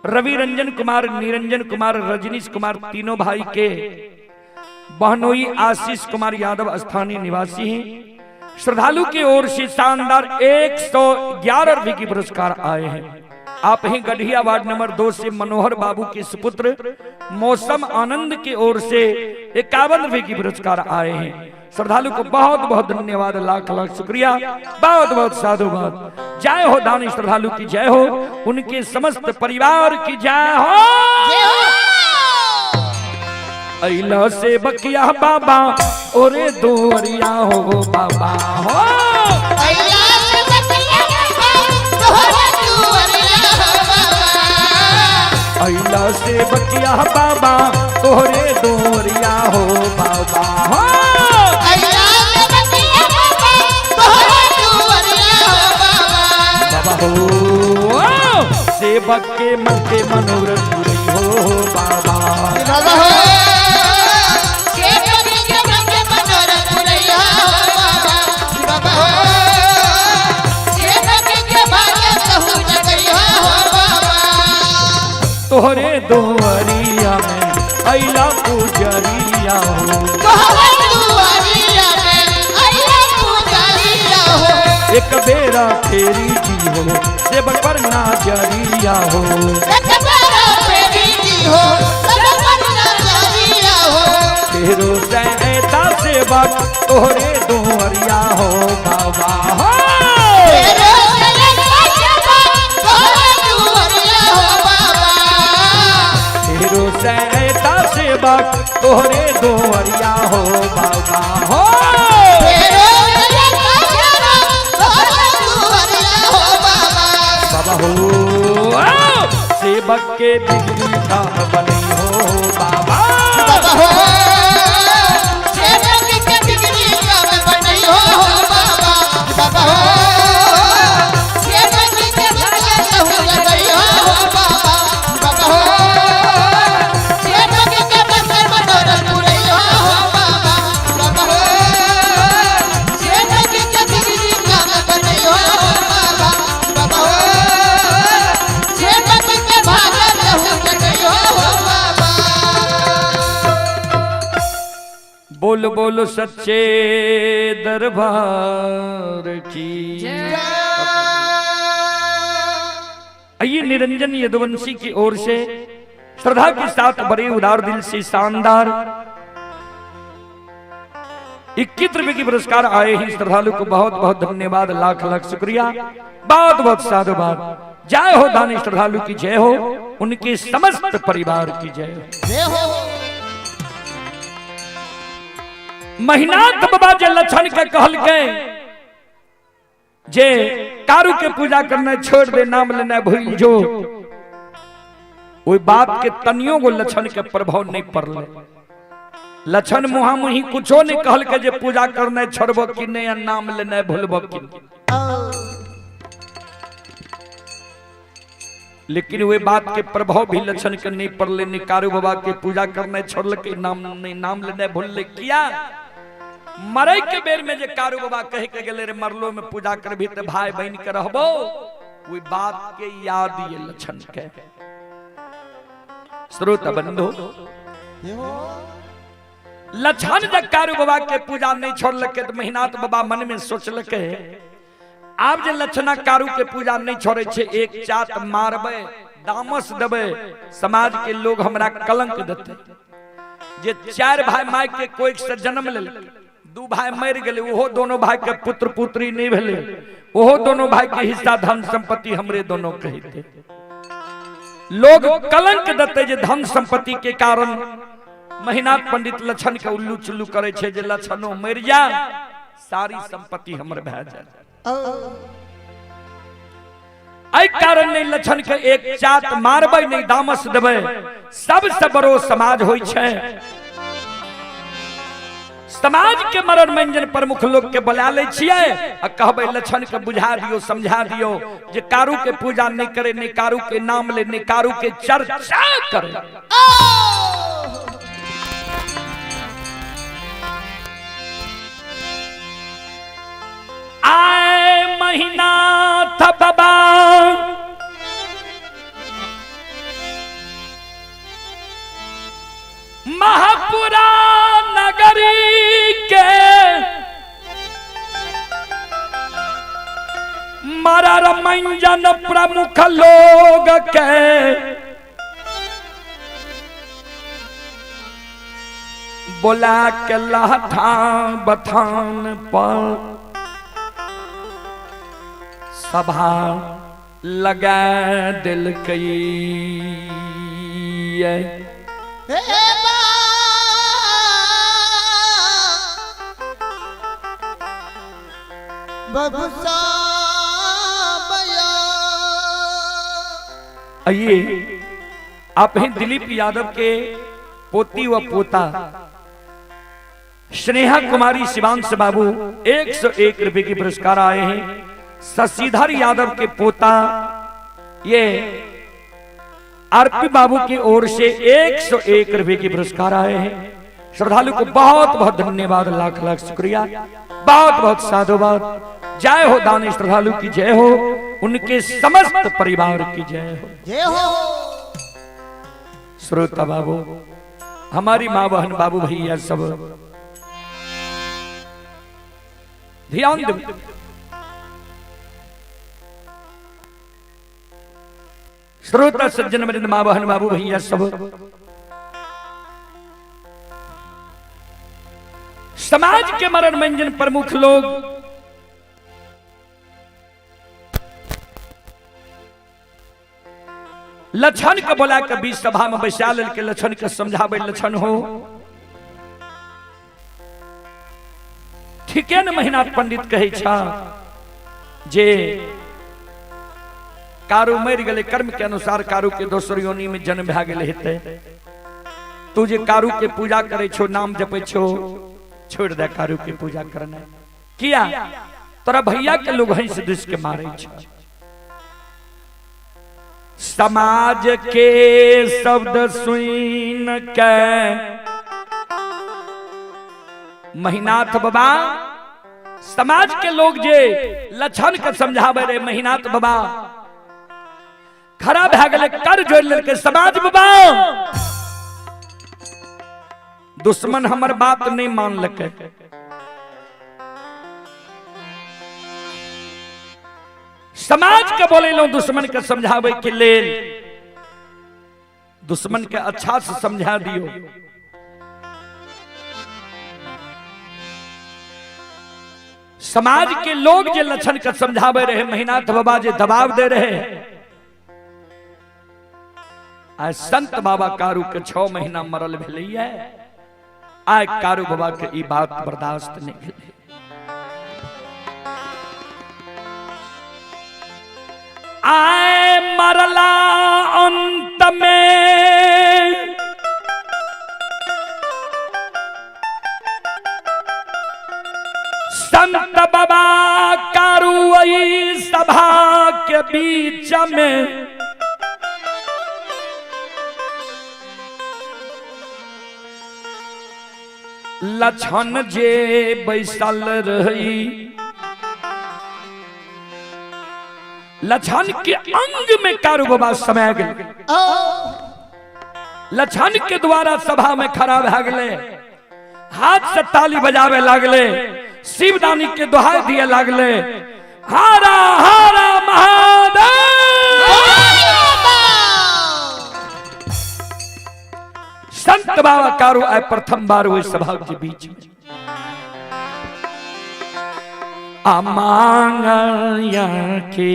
रवि रंजन कुमार, निरंजन कुमार, रजनीश कुमार, तीनों भाई के बहनोई आशीष कुमार यादव स्थानीय निवासी हैं। श्रद्धालु की ओर से शानदार 111 रुपए के पुरस्कार आए हैं। आप ही गढ़िया वार्ड नंबर 2 से मनोहर बाबू के सुपुत्र मौसम आनंद की ओर से 51 रुपए के पुरस्कार आए हैं। श्रद्धालु को बहुत बहुत धन्यवाद, लाख लाख शुक्रिया, बहुत बहुत साधुवाद। जय हो दानी श्रद्धालु की जय हो, उनके समस्त परिवार की जय हो। अइला से बकिया बाबा ओरे दोरिया हो बाबा हो, अइला से बकिया बाबा तोहरे दुआरिया हो बाबा, अइला से बकिया बाबा तोहरे दोरिया हो बाबा हो, अइला से बकिया बाबा तोहरे दुआरिया हो बाबा, बाबा हो सेवक के मन के मनोरथ पूरी हो बाबा, बाबा हो सेवक के मन के मनोरथ पूरी हो बाबा, बाबा हो सेवक के भाग्य कहू जगैया हो बाबा, तोहरे दुआरिया में अइला पुजरिया हो, तोहरे दुआरिया में अइला पुजरिया हो, एक बेरा फेरी दी हो सेवक पर नाजरिया हो, एक बेरा फेरी दी हो सेवक पर नाजरिया हो, फेरो सैता सेवक तोहरे दुआरिया हो बाबा हो, फेरो सैता सेवक तोहरे दुआरिया हो बाबा, फेरो सैता सेवक तोहरे दुआरिया हो बाबा हो, फेरो सैता सेवक तोहरे दुआरिया हो बाबा, बाबा हो सेवक के बिगड़ी का बनी हो बाबा, बाबा हो सेवक के बिगड़ी का बनी हो बाबा, बाबा हो सेवक के भाग्य कहू लगैया हो बाबा, बाबा हो बोल बोल सच्चे दरबार की। आइए निरंजन यदुवंशी की ओर से श्रद्धा के साथ बड़े उदार दिल से शानदार 21 रुपए की पुरस्कार आए हैं। श्रद्धालु को बहुत बहुत धन्यवाद, लाख लाख शुक्रिया, बहुत बहुत साधुवाद। जय हो दानी श्रद्धालु की जय हो, उनके समस्त परिवार की जय हो। जय हो। महिनाथ बाबा जे लक्षण के कहल के जे कारू के पूजा करना छोड़ दे, नाम लेना भूल जो, ओई बात के तनियो गो लक्षण के प्रभाव नहीं पड़ले। लक्षण मुहा मुही कुछो नहीं कहल के जे पूजा करना छोड़बो कि नहीं या नाम लेना भूलबो कि नहीं। लेकिन वे बात के प्रभाव भी लक्षण के नहीं पड़ले। नहीं कारू बाबा के पूजा करना छोड़ल के नाम नहीं नाम लेना भूलले। किया मरे के बेर में जे कारू बाबा कह के गेले रे मरलो में पूजा करबी त भाई बहन के रहबो, वे बात के याद ये लक्षण के। श्रोता बंधु, लक्षण जब कारू बाबा के पूजा नहीं छोड़लके त महिनाथ बाबा मन में सोचलके आब जे लक्षणा कारू के पूजा नहीं छोड़े छे, एक चात मारबे दामस देबे, समाज के लोग हमरा कलंक देते। जे चार भाई my के कोई से जन्म ले, दू भाई मर गेले, ओहो दोनों भाई के पुत्र पुत्री नहीं भेले, ओहो दोनों भाई के हिस्सा धन संपत्ति हमरे दोनों कहते। लोग कलंक देते जे धन संपत्ति के कारण महिनाथ पंडित लक्षण के उल्लू चुल्लू करे छे जे लक्षणों मर जा सारी संपत्ति हमर भए जाए। एहि कारण नहीं लक्षण के एक चात मारबै नहीं दामस देबै। सबसे बड़ो समाज होइ छै, समाज के मरण मंजन प्रमुख लोग के बुला लै छियै आ कहबै लक्षण के बुझा दियो समझा दियो जे कारू के पूजा नहीं करे, नहीं कारू के नाम ले, नहीं कारू के चर्चा करे। आए महिनाथ बाबा महापुरा नगरी के मरर मंजन प्रमुख लोग के बोला के लहथा बथान पर सभा लगा दिल कई। आइए आप हैं दिलीप यादव के पोती व पोता स्नेहा कुमारी शिवांश बाबू 101 रुपए के पुरस्कार आए हैं। शशिधर यादव के पोता ये आरपी बाबू की ओर से 101 रुपए के पुरस्कार आए हैं। श्रद्धालु को बहुत बहुत धन्यवाद, लाख लाख शुक्रिया, बहुत बहुत साधुवाद। जय हो दानी श्रद्धालु की जय हो, उनके समस्त परिवार की जय हो, जय हो। श्रोता बाबू, हमारी माँ बहन बाबू भैया सब ध्यान दो। श्रोता सज्जन वृंद माँ बहन बाबू भैया सब, समाज के मरण मंजन प्रमुख लोग लक्षण के बोला के बीच सभा में बैसा लेल के लक्षण के समझावे लक्षण हो ठीके न महिनाथ पंडित कहै छा जे कारू मरि गेलै, कर्म के अनुसार कारू के दोसर योनि में जन्म भए गेलै हेतै। तू जे कारू के पूजा करै छो, नाम जपै छो, छोड़ दे कारू के पूजा करना। किया तोरा भैया के लोग हंस दुस के मारे छो। समाज के शब्द सुन के महिनाथ बाबा, समाज के लोग जे लक्षण के समझावे रे महिनाथ बाबा खड़ा भए गेलै, कर जोड़ लेलकै समाज बाबा। दुश्मन हमर बात नहीं मानलकै। समाज के बोलेलहुं दुश्मन के समझावे के लेल, दुश्मन के अच्छा से समझा दियो। समाज के लोग जे लक्षण के समझावे रहे, महिनाथ बाबा जे दबाव दे रहे, आइ संत बाबा कारू के 6 महीना मरल भेलैया, आइ कारू बाबा के ई बात बर्दाश्त नहीं भेलै। आए मरला अंत में संत बाबा कारू सभा के बीच में लक्षण जे बैसल रही, लक्षण के अंग में कारू बाबा समय गए। लक्षण के द्वारा सभा में खड़ा भए गेले, हाथ से ताली बजावे लागले, शिवदानी के दोहाई दिए लागले, हारा हारा महादेव। संत बाबा कारू आए प्रथम बार हुए सभा के बीच में। अमांगया के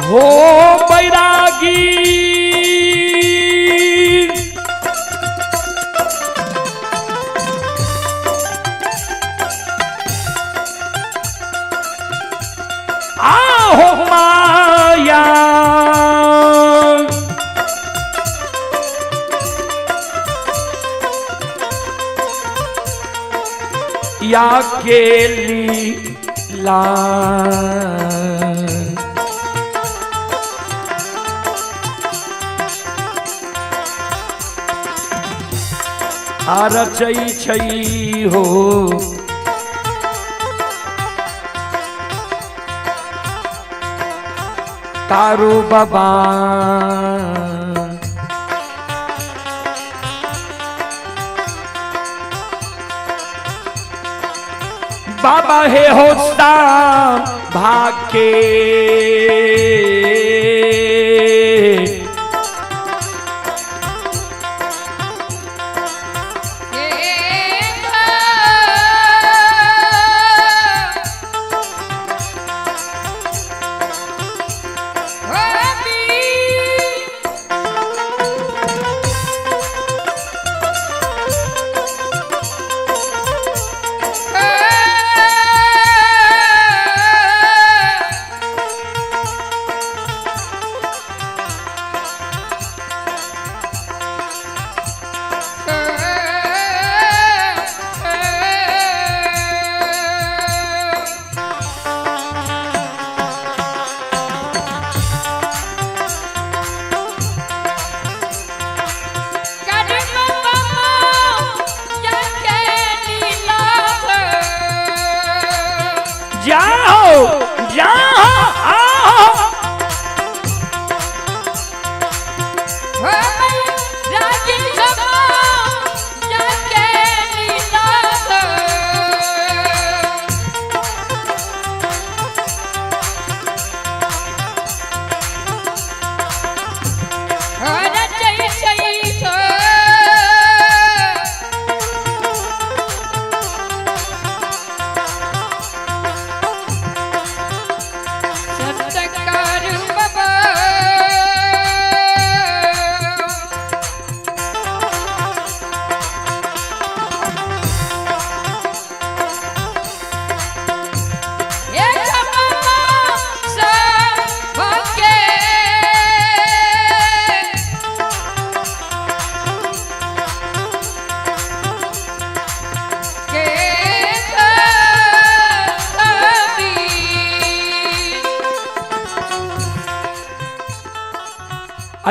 हो बैरागी आहो माया या केली ला रचै छै हो कारू बाबा। बाबा हे होता भाके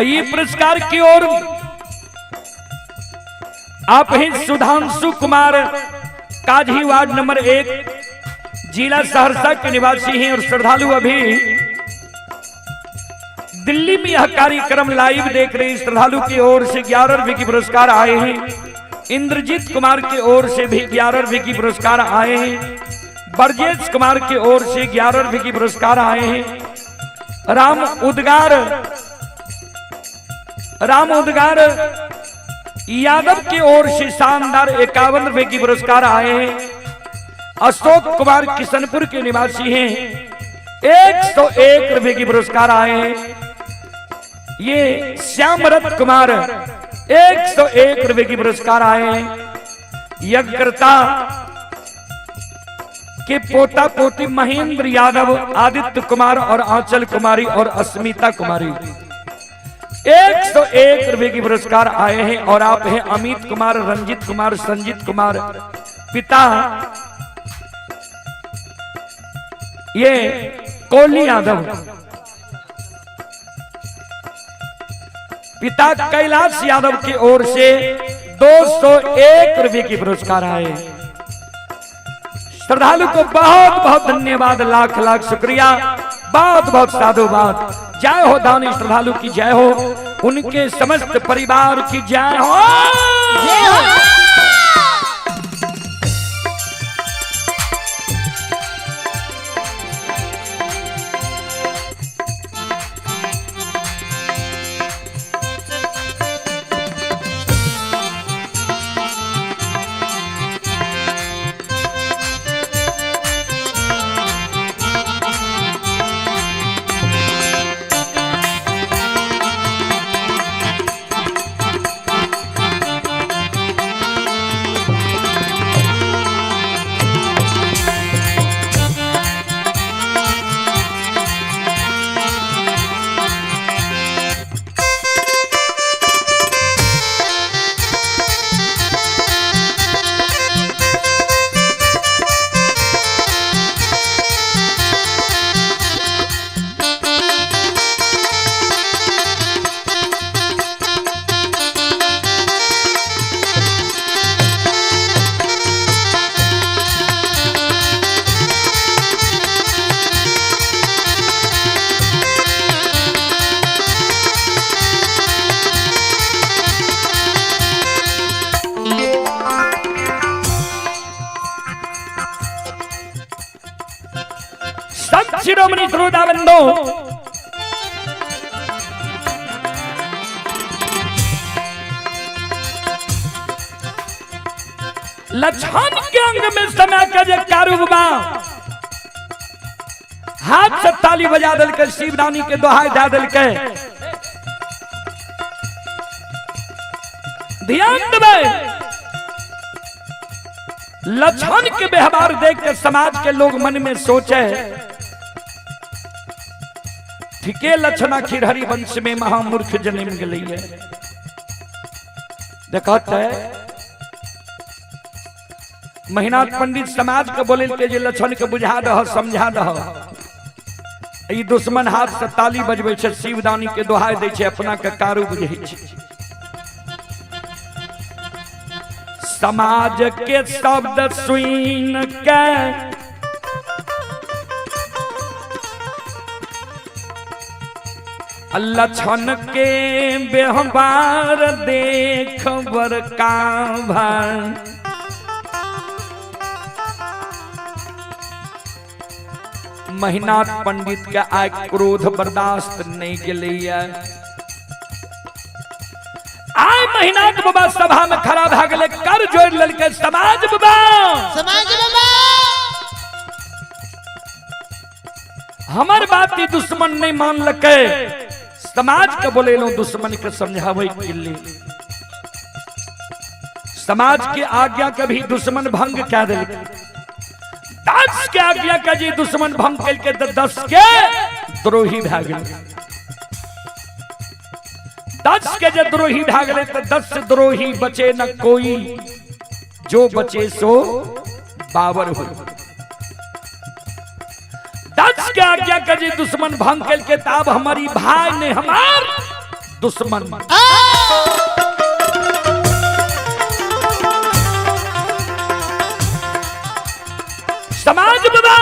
ये पुरस्कार की ओर आप हैं सुधांशु कुमार, काझी वार्ड नंबर 1, जिला सहरसा के निवासी हैं और श्रद्धालु अभी दिल्ली में यह कार्यक्रम लाइव देख रहे श्रद्धालु की ओर से 11 रुपए की पुरस्कार आए हैं। इंद्रजीत कुमार की ओर से भी 11 रुपए की पुरस्कार आए हैं। बरजेश कुमार की ओर से 11 रुपए की पुरस्कार आए हैं। राम उदगार यादव की ओर से शानदार 51 रुपए की पुरस्कार आए हैं। अशोक कुमार किशनपुर के निवासी हैं, 101 रुपए की पुरस्कार आए हैं। ये श्यामरथ कुमार 101 रुपए की पुरस्कार आए हैं। यज्ञकर्ता के पोता पोती महेंद्र यादव, आदित्य कुमार और आंचल कुमारी और अस्मिता कुमारी 101 रुपए की पुरस्कार आए हैं। और आप हैं अमित कुमार, रंजित कुमार, संजीत कुमार, पिता ये कोहली यादव, पिता कैलाश यादव की ओर से 201 रुपए की पुरस्कार आए। श्रद्धालु को बहुत बहुत धन्यवाद, लाख लाख शुक्रिया, बहुत बहुत साधुवाद। जय हो दानी श्रद्धालु की जय हो, उनके समस्त परिवार की जय हो। जय हो। शिरोमणि श्रोता बंधो, लक्षण के अंग में समय के जे कारूबा हाथ से ताली बजा दिल के शिवदानी के दोहाई दे दिल के। ध्यान देवे, लक्षण के व्यवहार देख के समाज के लोग मन में सोचे ठीके लक्षणा खिरहरी वंश में महामूर्ख जन्म गई है। देखत है महिनाथ पंडित समाज के बोले के जे लक्षण के बुझा दह समझा दह, ई दुश्मन हाथ से ताली बजबै छै, शिवदानी के दोहाई दै छै, अपना के कारू बुझै छै। समाज के शब्द सुन के लक्षण के व्यवहार देख बड़का भाई। महिनाथ पंडित के आय क्रोध बर्दाश्त नहीं गेलैया। आय महिनाथ बाबा सभा में खड़ा भए गेलै, कर जोड़ लेलकै समाज बाबा, समाज बाबा हमर बात ई दुश्मन नहीं मानलकै, समाज के बोलेलहुं दुश्मन के समझाबै के लिए। समाज के आज्ञा के भी दुश्मन भंग कए देलकै, 10 के आज्ञा के जे दुश्मन भंग केलकै तऽ 10 के द्रोही भए गेलै। 10 के जे द्रोही भए गेलै तऽ 10 द्रोही बचे न कोई, जो बचे सो बाबर होई। 10 के आज्ञा के जे दुश्मन भंग केलकै तऽ आब हमारी भाई ने हमार दुश्मन। समाज बाबा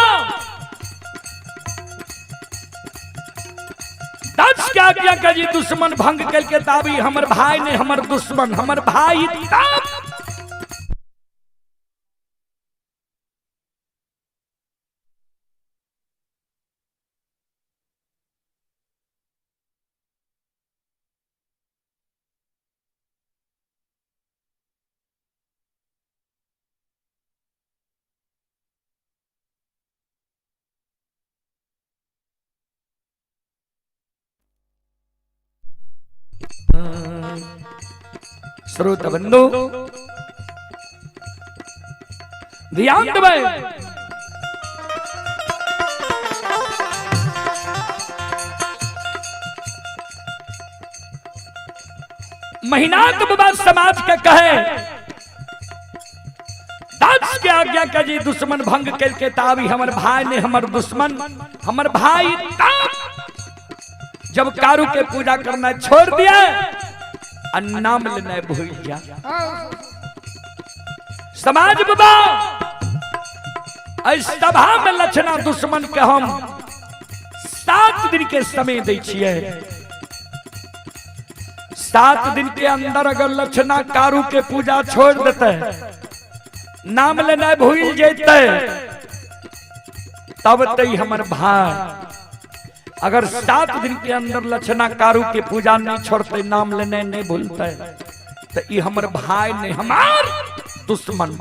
दस के आज्ञा का जी दुश्मन भंग करके ताबी हमर भाई ने हमर दुश्मन हमर भाई तब श्रोता बंधु ध्यान देबै। महीनाथ बाबा समाज के कहे दस के आज्ञा के जी दुश्मन भंग करके ताबी हमर भाई ने हमर दुश्मन हमर भाई तब जब कारू के पूजा करना छोड़ दिया और नाम लेना भूल गया। समाज बाबा सभा में लक्षणा दुश्मन के हम 7 दिन के समय दै छियै। 7 दिन के अंदर अगर लक्षणा कारू के पूजा छोड़ देते, नाम लेना भूल जेते, तब तई हमर भाई। अगर 7 दिन के अंदर लक्षणा कारू के पूजा नहीं छोड़ते, नाम लेने नहीं भूलते, तो ये हमर भाई नहीं हमार दुश्मन।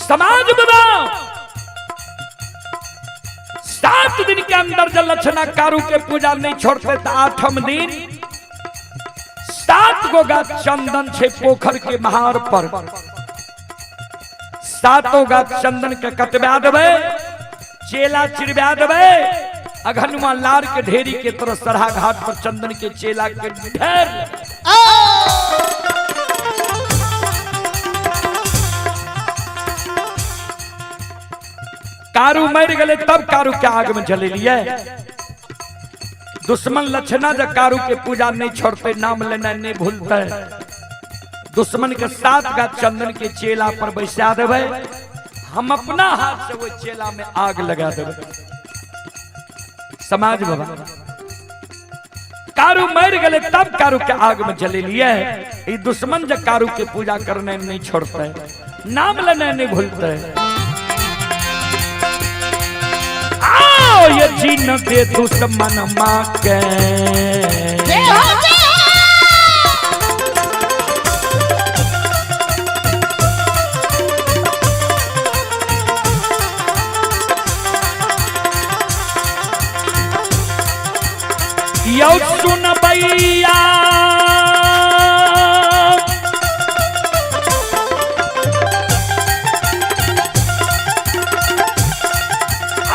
समाज बाबा 7 दिन के अंदर जब लक्षणा कारू के पूजा नहीं छोड़ते तो 8म दिन 7 गो गाछ चंदन छे पोखर के महार पर 7 गाछ चंदन के कटवा देबै, चेला चिरवा देबै, अघनुआ लार के ढेरी के तरह सरहा घाट पर चंदन के चेला के ढेर। कारू मर गए तब कारू के आग में जलेलिए। दुश्मन लक्षणा जब कारू के पूजा नहीं छोड़ते, नाम लेना नहीं भूलते, दुश्मन के 7 गाछ चंदन के चेला पर बैसा देबै, हम अपना हाथ से वो चेला में आग लगा देबै। समाज बाबा कारू मर गए तब कारू के आग में जलेलिए। ये दुश्मन जब कारू के पूजा करने नहीं छोड़ते, नाम लेना नहीं भूलते, आओ ये जीन दे दुश्मन माँ के। यौ सुन भैया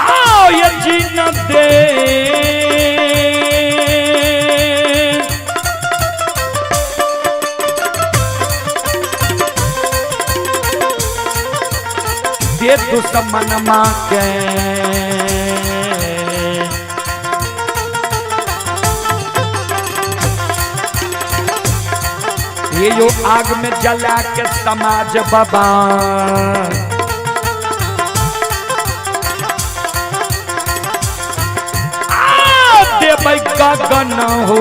आओ ये जीन दे दे दुश्मन माँ के। ये यो आग में जला के समाज बाबा आ देबै गगन हो।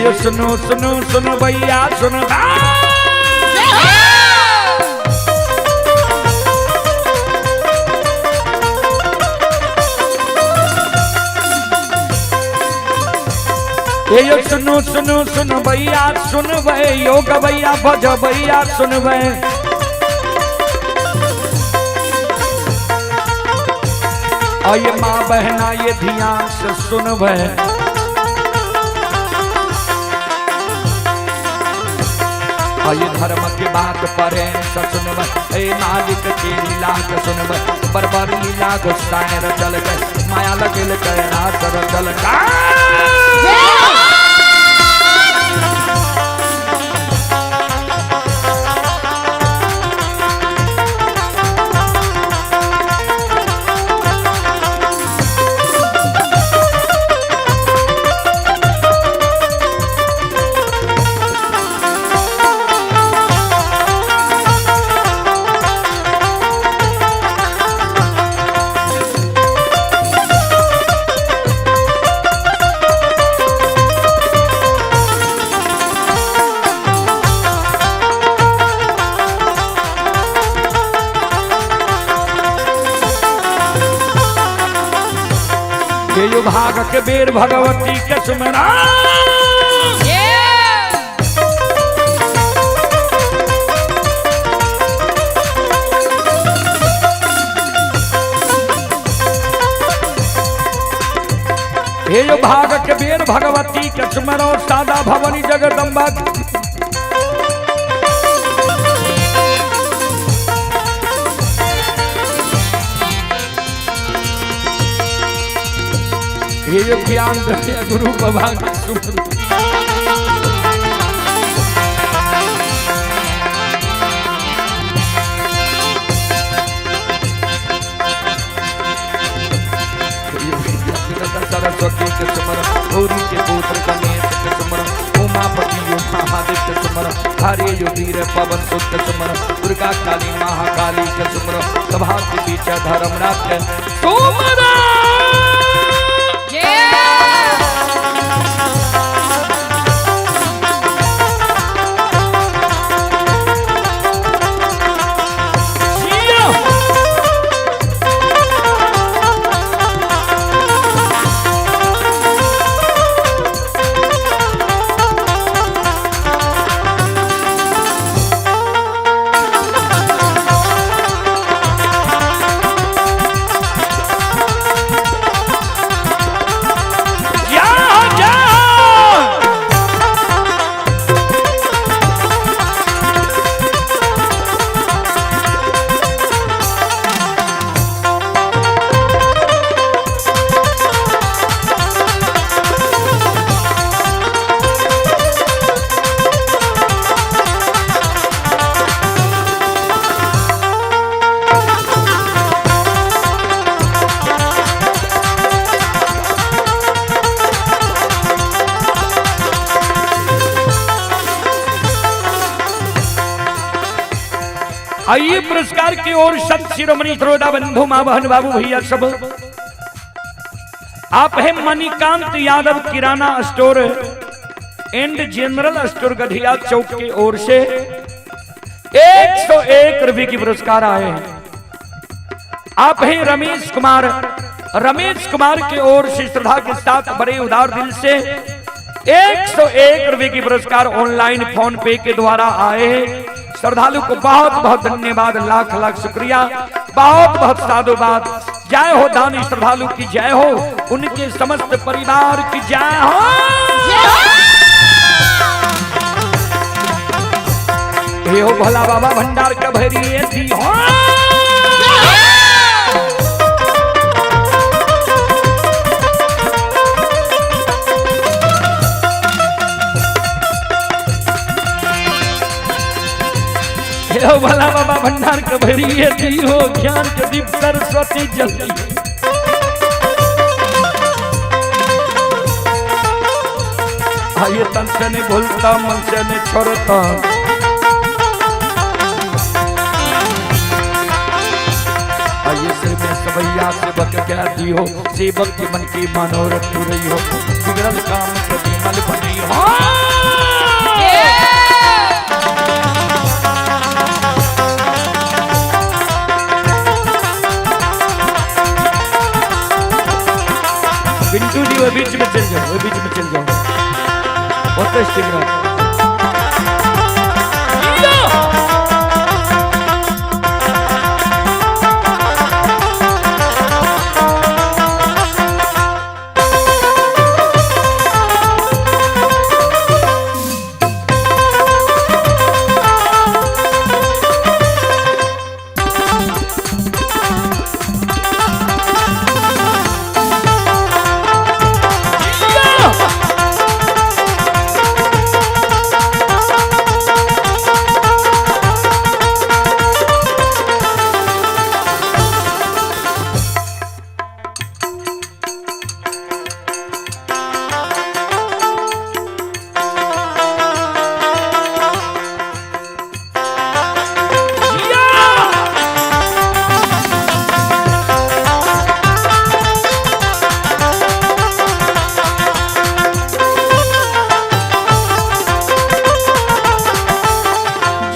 ये सुनो सुनो सुनो भैया सुनो। ये सुनो सुनो सुनो भैया सुन भे योग भैया भज भैया सुन भे। ये माँ बहना ये ध्यान से सुन भे। ये धर्म के बात पर सुन भे। मालिक के लीला के सुन भे। बरबर लीला गुस्साए रचल गए माया लगल कैलाश रचल गए। भाग के बेर भगवती के सुमरा। हे भाग के बेर भगवती के सुमरो सादा भवनी जगदम्बा। ये ज्ञान गुरु बाबा के सुमरो। सरस्वती के सुमरो, गौरी के पुत्र गणेश के सुमरो, उमापति महादेव के सुमरो, हरे योगीर पवन सुत के सुमरो, दुर्गा काली महाकाली के सुमरो, सभा के बीच धर्मराज के सुमरो। आइए पुरस्कार की ओर संत शिरोमणि श्रोता बंधु माँ बहन बाबू भैया सब। आप है मणिकांत यादव किराना स्टोर एंड जनरल स्टोर गधिया चौक की ओर से 101 रुपए की पुरस्कार आए हैं। आप हैं रमेश कुमार, रमेश कुमार की ओर से श्रद्धा के साथ बड़े उदार दिल से 101 रुपए की पुरस्कार ऑनलाइन फोन पे के द्वारा आए हैं। श्रद्धालु को बहुत बहुत धन्यवाद, लाख लाख शुक्रिया, बहुत बहुत साधुवाद। जय हो दानी श्रद्धालु की जय हो, उनके समस्त परिवार की जय हो। हे हो भोला बाबा भंडार का भैरी दी हो। भला बाबा भंडार के भैरी दी हो, ज्ञान के दीप सरस्वती जल्दी। आइए तन से नहीं भूलता, मन से नहीं छोड़ता। आइए सिर में सवैया सेवक कह दी हो, सेवक के मन की मनोरथ रही हो, बिगड़ल काम कभी मल बनी हो। ऑर्केस्ट्रा।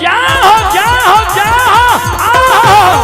जाओ जाओ जाओ आओ।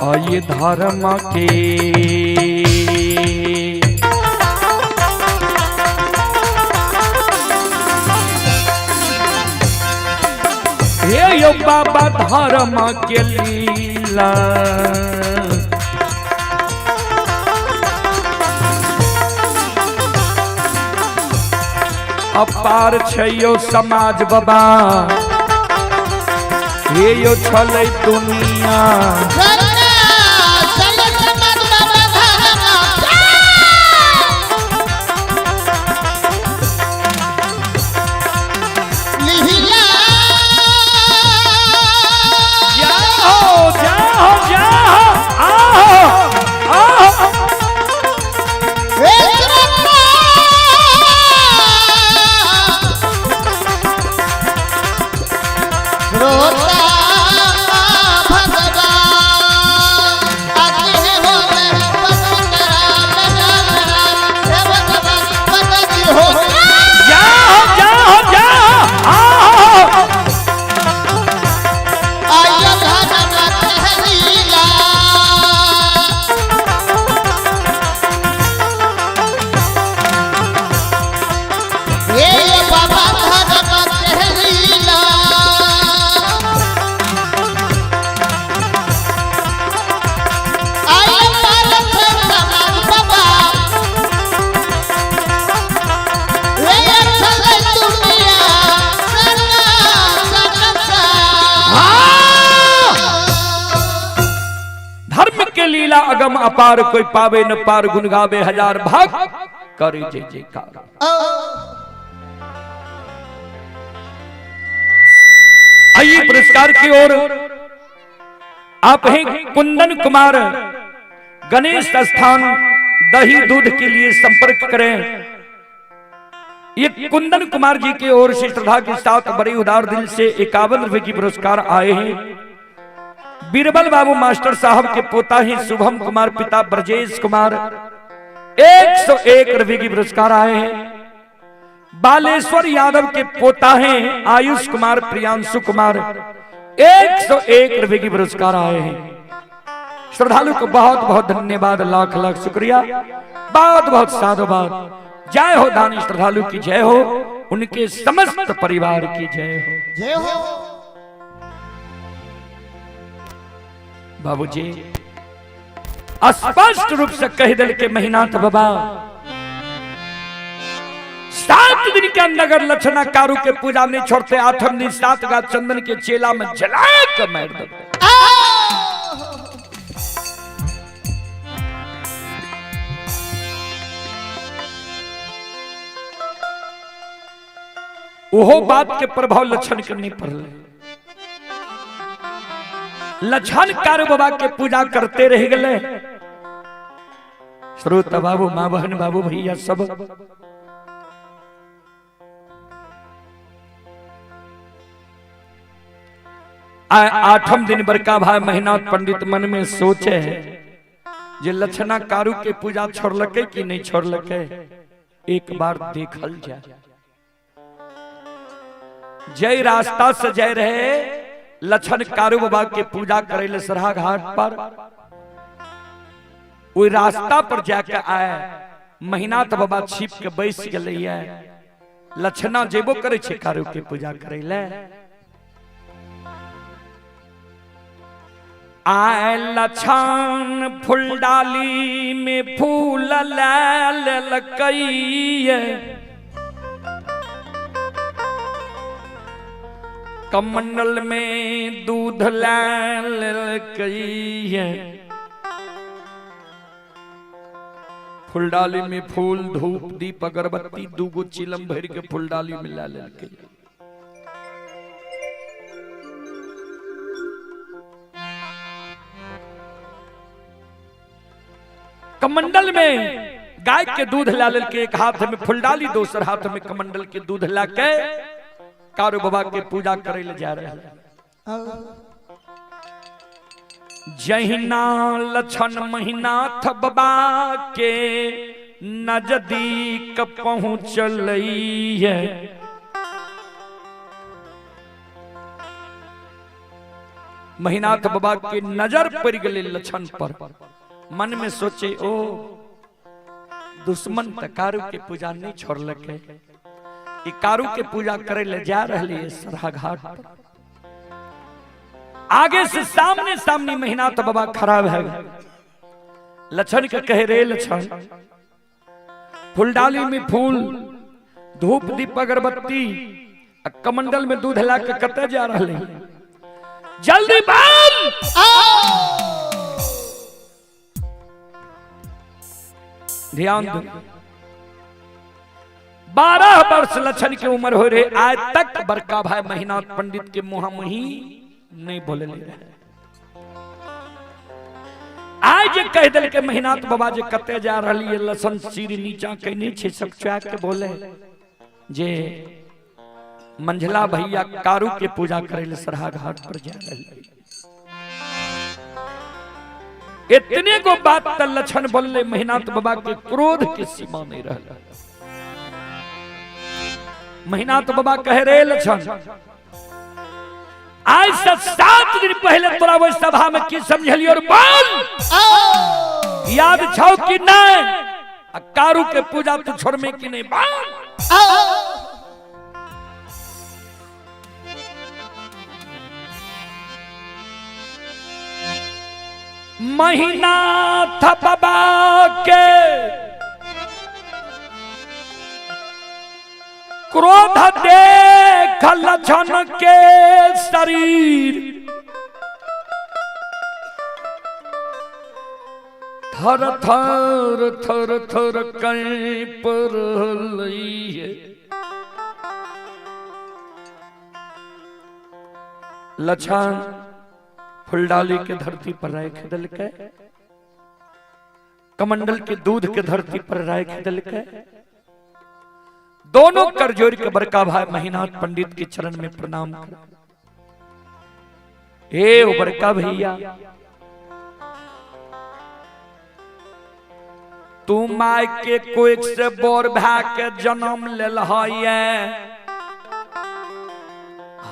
आइए धर्म के हे यो बाबा धर्म के लीला अपार छै यो समाज बाबा, हे यो छलै दुनिया। जाओ जाओ जाओ आओ आओ। जाओ जाओ जाओ आओ। बाबा धर्म के लीला आय पारथ समाज बाबा रे छल दुनिया सना सनसा। धर्म के लीला अगम अपार, कोई पावे न पार, गुण गावे हजार भाग करे जय जयकार। आइए पुरस्कार की ओर आप हैं कुंदन कुमार, गणेश स्थान दही दूध के लिए संपर्क करें। ये कुंदन कुमार जी की ओर से श्रद्धा के साथ बड़े उदार दिल से 51 रुपए की पुरस्कार आए हैं। बीरबल बाबू मास्टर साहब के पोता ही शुभम कुमार, पिता ब्रजेश कुमार, 101 रुपए की पुरस्कार आए हैं। बालेश्वर यादव के पोता हैं आयुष कुमार, प्रियांशु कुमार, 101 रुपए की पुरस्कार आए हैं। श्रद्धालु को बहुत बहुत धन्यवाद, लाख लाख शुक्रिया, बहुत बहुत साधुवाद। जय हो दानी श्रद्धालु की जय हो, उनके समस्त परिवार की जय हो। जय हो बाबूजी स्पष्ट रूप से कह दिल के महिनाथ बाबा 7 दिन के अंदर अगर लक्षणा कारू के पूजा नहीं छोड़ते, 8 दिन 7 गाछ चंदन के चेला में जला के मार देते। ओहो बात के प्रभाव लक्षण के नहीं पड़ले। लक्षण कारू बाबा के पूजा करते रह गए। श्रोता बाबू, माँ बहन बाबू, भैया सब आठम दिन बड़का भाई महिनाथ पंडित मन में सोचे जे लक्षणा कारू के पूजा छोड़लकै कि नहीं छोड़लकै, एक बार देखल जाए। जय रास्ता से जय रहे लक्षण कारू बाबा के पूजा करे ले सरहा घाट पर, वही रास्ता पर जाके आए महिनाथ बाबा छिप के बैस गए। लक्षणा जेबो करे छे कारू के पूजा करे ले। आए लक्षण फूलडाली में फूल ललकई, कमंडल में दूध ललकई। फूलडाली में फूल, धूप, दीप, अगरबत्ती, दूगो चिलम भर के फूलडाली में ला ललकई। कमंडल में गाय के दूध ला के एक हाथ में फुलडाली, दोसर हाथ में कमंडल के दूध ला के कारू बाबा के पूजा करे ले जा रहे हैं। जहिना लक्षण महिनाथ बाबा के नजदीक पहुंचलई है, महिनाथ बाबा के नजर पड़ गई लक्षण पर। मन में सोचे ओ दुश्मन त कारू के पूजा नहीं छोड़लकै, ई कारू के पूजा करे ले जा रही है सरहा घाट पर। आगे से सामने सामने महिनाथ बाबा खराब है। लक्षण के कहे रे लक्षण, फूलडाली में फूल, धूप, दीप, अगरबत्ती, कमंडल में दूध ला के कते जा रहे, जल्दी बोल। ध्यान दो, 12 वर्ष लक्षण की उम्र हो रहे, आज तक बड़का भाई महिनाथ पंडित के मुँह मुही नहीं बोले रहे। आज कह दिल के महिनाथ बाबा जे कते जा रही है, लक्षण सिर नीचा कहने छे सकचा के बोले जे मंझला भैया कारू के पूजा करे ले सरहा घाट पर जा रही। इतने को बात त लक्षण बोलले, महिनाथ बाबा के क्रोध के सीमा नहीं रहा। महिनाथ बाबा कहे रे लक्षण, आज से 7 दिन पहले तोरा वही सभा में की समझलियो और बोल, याद छौ कि नहीं? कारू के पूजा तू छोड़मे कि नहीं? बोल। महिनाथ बाबा के क्रोध देख लक्षण के शरीर थर थर थर थर कांप रहलै। लक्षण फुलडाली के धरती पर राख दिलकै, कमंडल के दूध के धरती पर राख दिलकै। दोनों कर जोड़ के बड़का भाई महिनाथ पंडित के चरण में प्रणाम कर। हे ओ बड़का भैया, तू my के कोख से बोर भा के जन्म लेल है,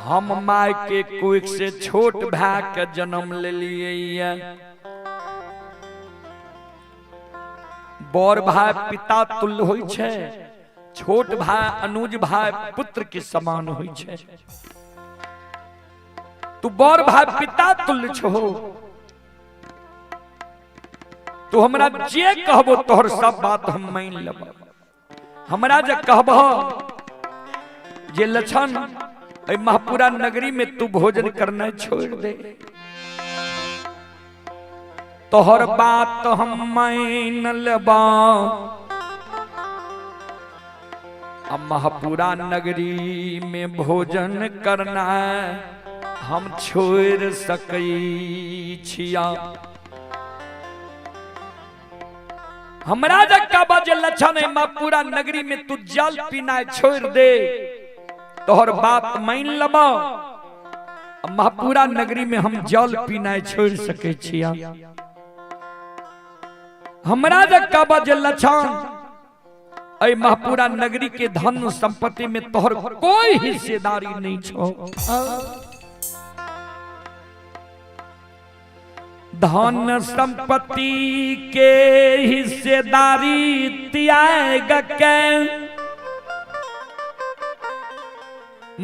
हम my के कोख से छोट भा के जन्म ले लिए। बोर भाई पिता तुल्य होई छे, छोट भाई अनुज भाई पुत्र के समान होई छे। तू बोर भाई पिता तुल्य छो, तू हमरा जे कहबो तोहर सब बात हम मान लेब। हमरा जे कहबो जे लक्षण महपुरा नगरी में तू भोजन करना छोड़ दे, तोहर बात हम मान लेब। अब महापुरा नगरी में भोजन करना हम छोड़ सकै छिया। हमरा जक्का बाजे लक्षण है महापुरा नगरी में तू जल पीना छोड़ दे, तोहर बात मान लबा। महापुरा नगरी में हम जल पीना छोड़ सके छिया। हमरा जक्का बाजे लक्षण ऐ महापुरा नगरी के धन संपत्ति में तोहर कोई हिस्सेदारी नहीं छो। धन संपत्ति के हिस्सेदारी त्याग के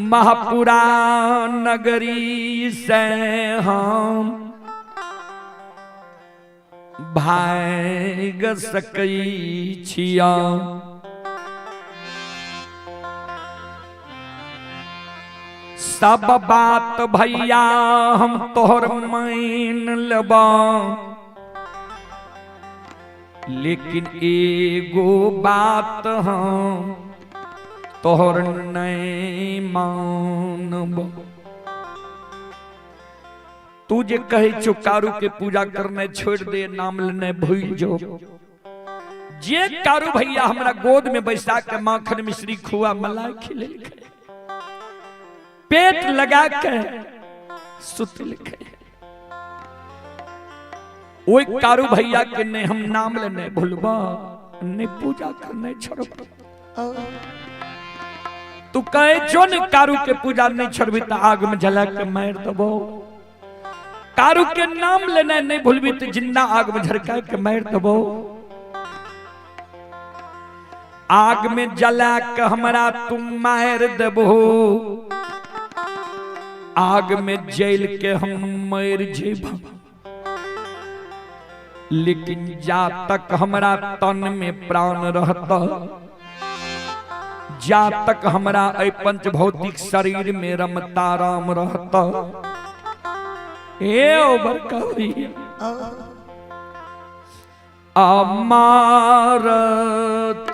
महापुरा नगरी से हम भाग सकै छिया। सब बात भैया हम तोहर मान लेबा, लेकिन एगो बात हम तोहर नहीं मानब। तू जे कहे छो कारू के पूजा करने छोड़ दे, नाम लेने भूल जो, जे कारू भैया हमरा गोद में बैसा के माखन मिश्री खुआ मलाई खिलेलकै, पेट लगा के सुतलकै, ओई कारू भैया के नहीं हम नाम लेने भूलबा, नहीं पूजा करने छोड़बा। तू कहे जो ने कारू के पूजा नहीं छोड़बी तो आग में जला के मार दबो, कारू के नाम लेना नहीं भूलबी तो जिंदा आग में झरका के मार दबो। आग में जला के हमरा तुम मार देबो, आग में जल के हम मर जेब, लेकिन जा तक हमरा तन में प्राण रहता, जा तक हमरा ऐ पंच भौतिक शरीर में रमता राम रहता, ए ओ बड़का भैया अमार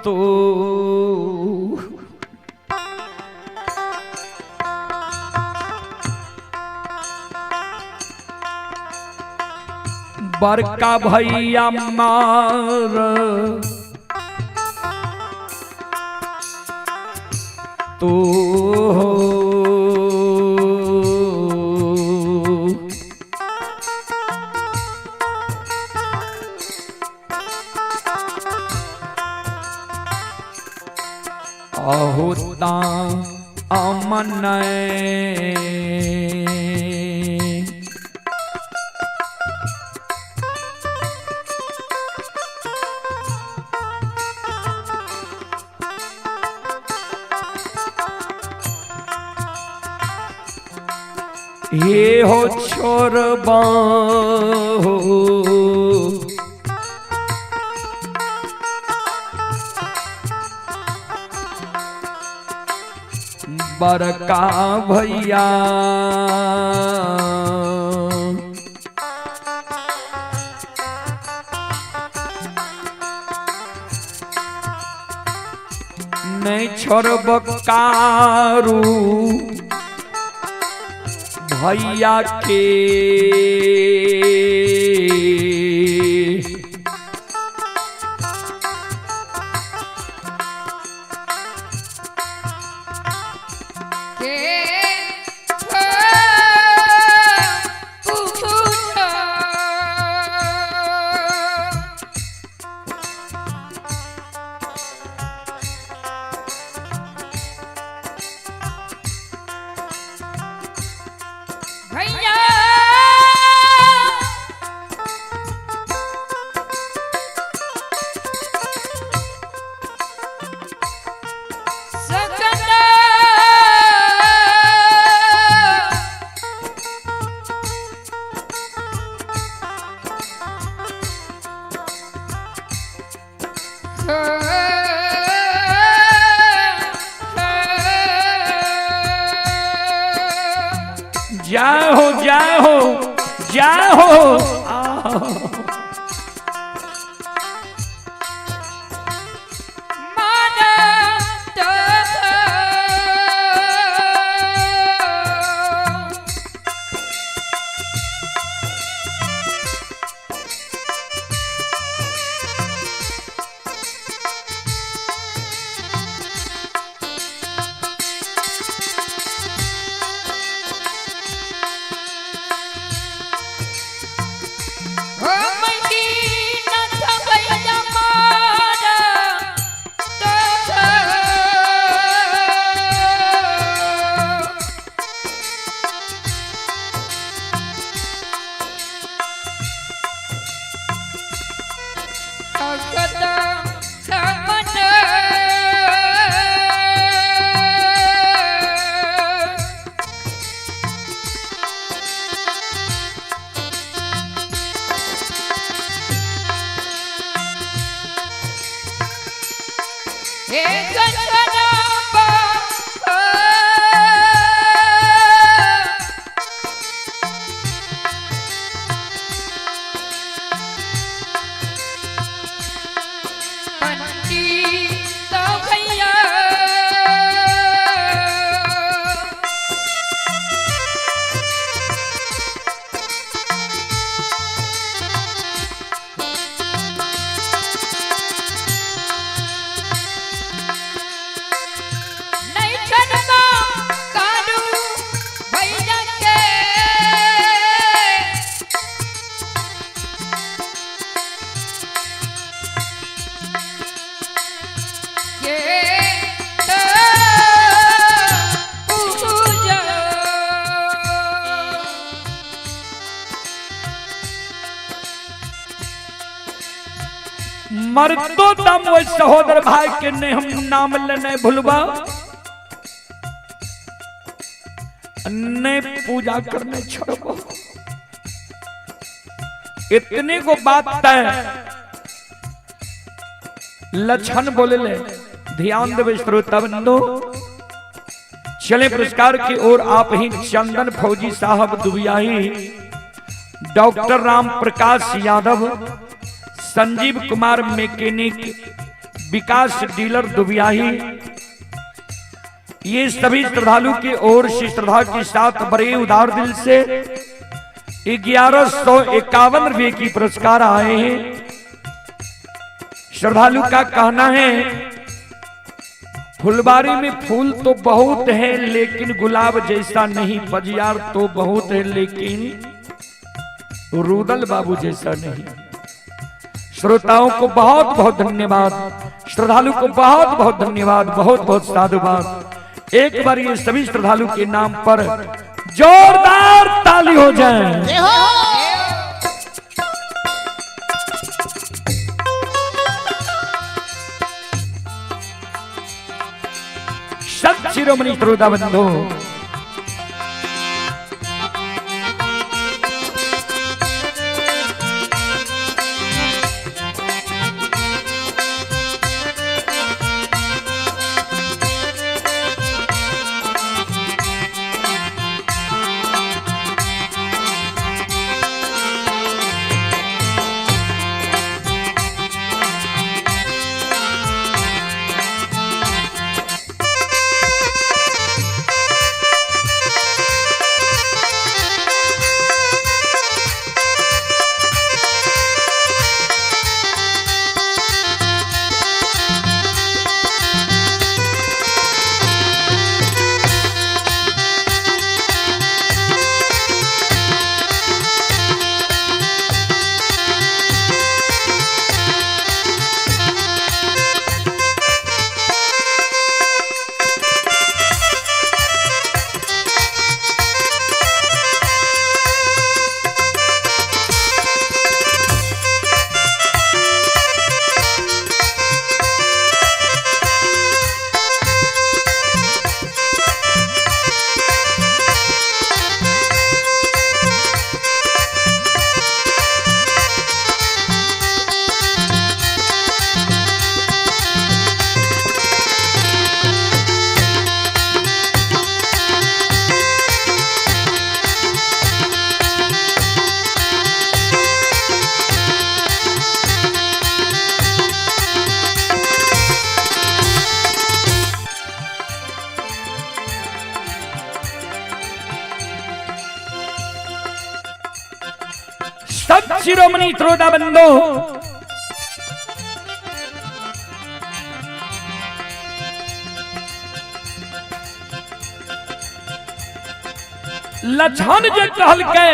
तो बड़का भैया मार तो अहोता अमन ये हो छोरबा हो बड़का भैया नहीं छोड़ब कारू भैया के, जय हो जय हो जय हो। माना तो पंडित भैया। नहीं छड़बा कारू भैया के। के पूजा। मरतो दम वो सहोदर भाई के ने हम नाम लेने भूलबा, ने पूजा करने छोड़बो। इतने को बात तय लक्षण बोले ले। ध्यान देवे श्रोता बंधु। चले पुरस्कार की ओर। आप ही चंदन फौजी साहब Dubiyahi, doctor Ram Prakash Yadav, Sanjeev Kumar mechanic, Vikas dealer Dubiyahi, ये सभी श्रद्धालु की ओर से श्रद्धा के साथ बड़े उदार दिल से 1151 रुपये की पुरस्कार आए हैं। श्रद्धालु का कहना है फुलबारी में फूल तो बहुत है लेकिन गुलाब जैसा नहीं, बजियार तो बहुत है लेकिन रुदल बाबू जैसा नहीं। श्रोताओं को बहुत बहुत धन्यवाद, श्रद्धालु को बहुत बहुत धन्यवाद, बहुत बहुत साधुवाद। एक बार ये सभी श्रद्धालु के नाम पर जोरदार ताली हो जाए। जय हो। सत शिरोमणि श्रोता बंधु, सत शिरोमणि श्रोता बंधु, लक्षण जे कहल के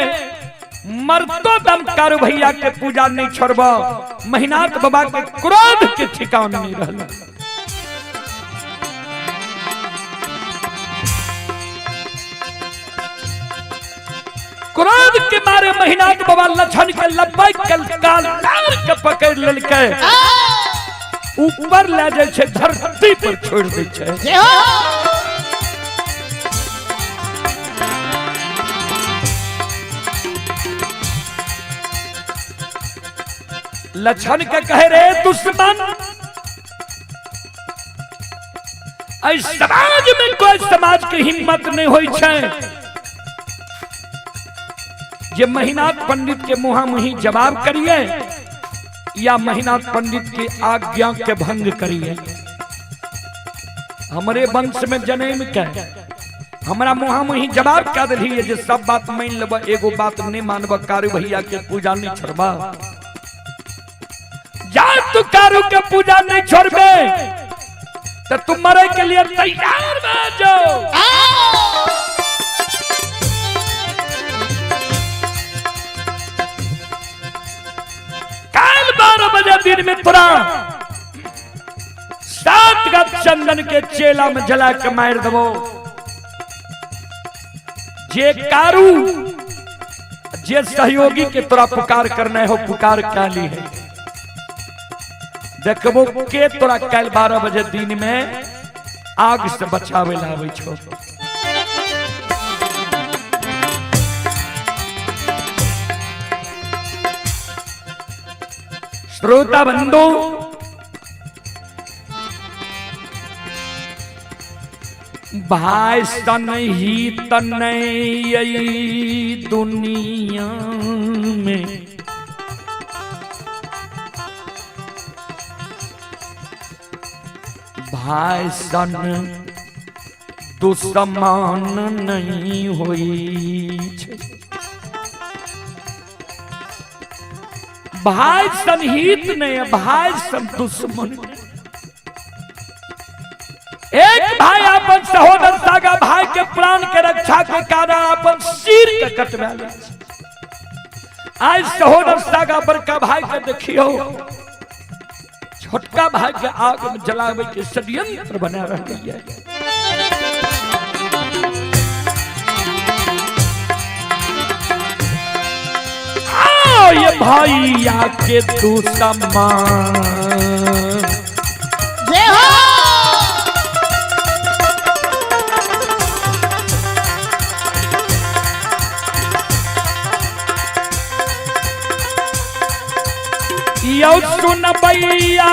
मरतो दम कारू भैया के पूजा नहीं छोड़ब, महिनाथ बाबा के क्रोध के ठिकान नहीं रहल। क्रोध के मारे महिनाथ बाबा लक्षण के लब्बैक के काल तार के पकड़ लेलकै, ऊपर ले जाय छै, धरती पर छोड़ दै छै। जय हो। लक्षण के कहे रे दुश्मन, एहि समाज में कोई समाज के हिम्मत नहीं होई छै जे महिनाथ पंडित के मुहामुही जवाब करिए या महिनाथ पंडित की आज्ञा के भंग करिए। हमारे वंश में जन्म के हमरा मुहामुही जवाब क्या दिलिए जे सब बात मान लेब, एगो बात नहीं मानब, कारू भैया के पूजा नहीं छोड़बा। जा तू कारू के पूजा नहीं छोड़बे तो तुम मरे के लिए तैयार भा जाओ। काल 12 बजे दिन में तोरा 7 गज चंदन के चेला में जला के मार दबो। जे कारू जे सहयोगी के तोरा पुकार करना हो पुकार काली है। देखबो के तोरा काल 12 बजे दिन में आग से बचावे लावे छो। श्रोता बंधु, भाई सन ही तनई दुनिया में, भाई सन दुश्मन नहीं होई छे। भाई सन हित नहीं, भाई सन दुश्मन। एक भाई अपन सहोदर सागा भाई के प्राण के रक्षा के कारण अपन सिर के कटवा ले। आज सहोदर सागा बड़का भाई के देखियो छोटका भाई के आग में जलावे के षड्यंत्र बना रही है। आओ ये भैया के तू सम्मान जय हो। यौ सुन भैया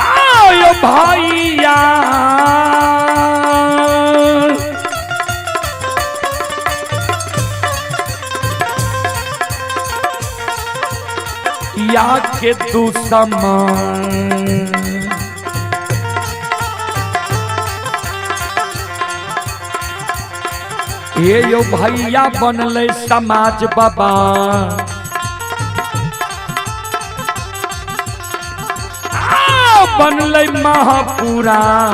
आयो भैया या के दुश्मन ये यो भैया बनले समाज बाबा। बनले महापुराण।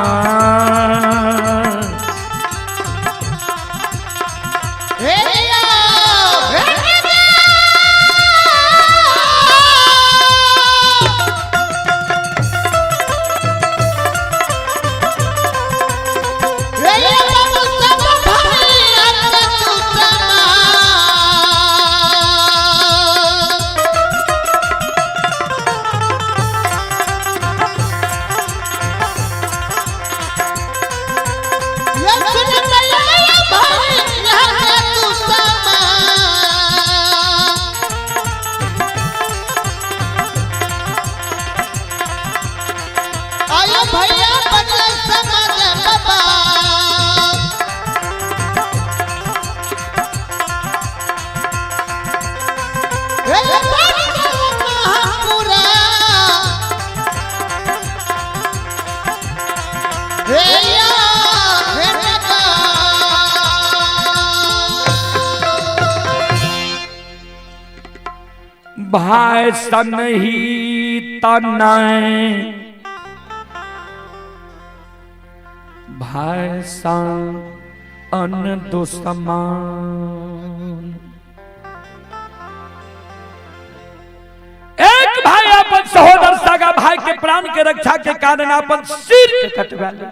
भाई सन ही तनय भाई सन अन दुश्मन। एक भाई अपन सहोदर सगा भाई के प्राण के रक्षा के कारण अपन सिर के कटवा ले।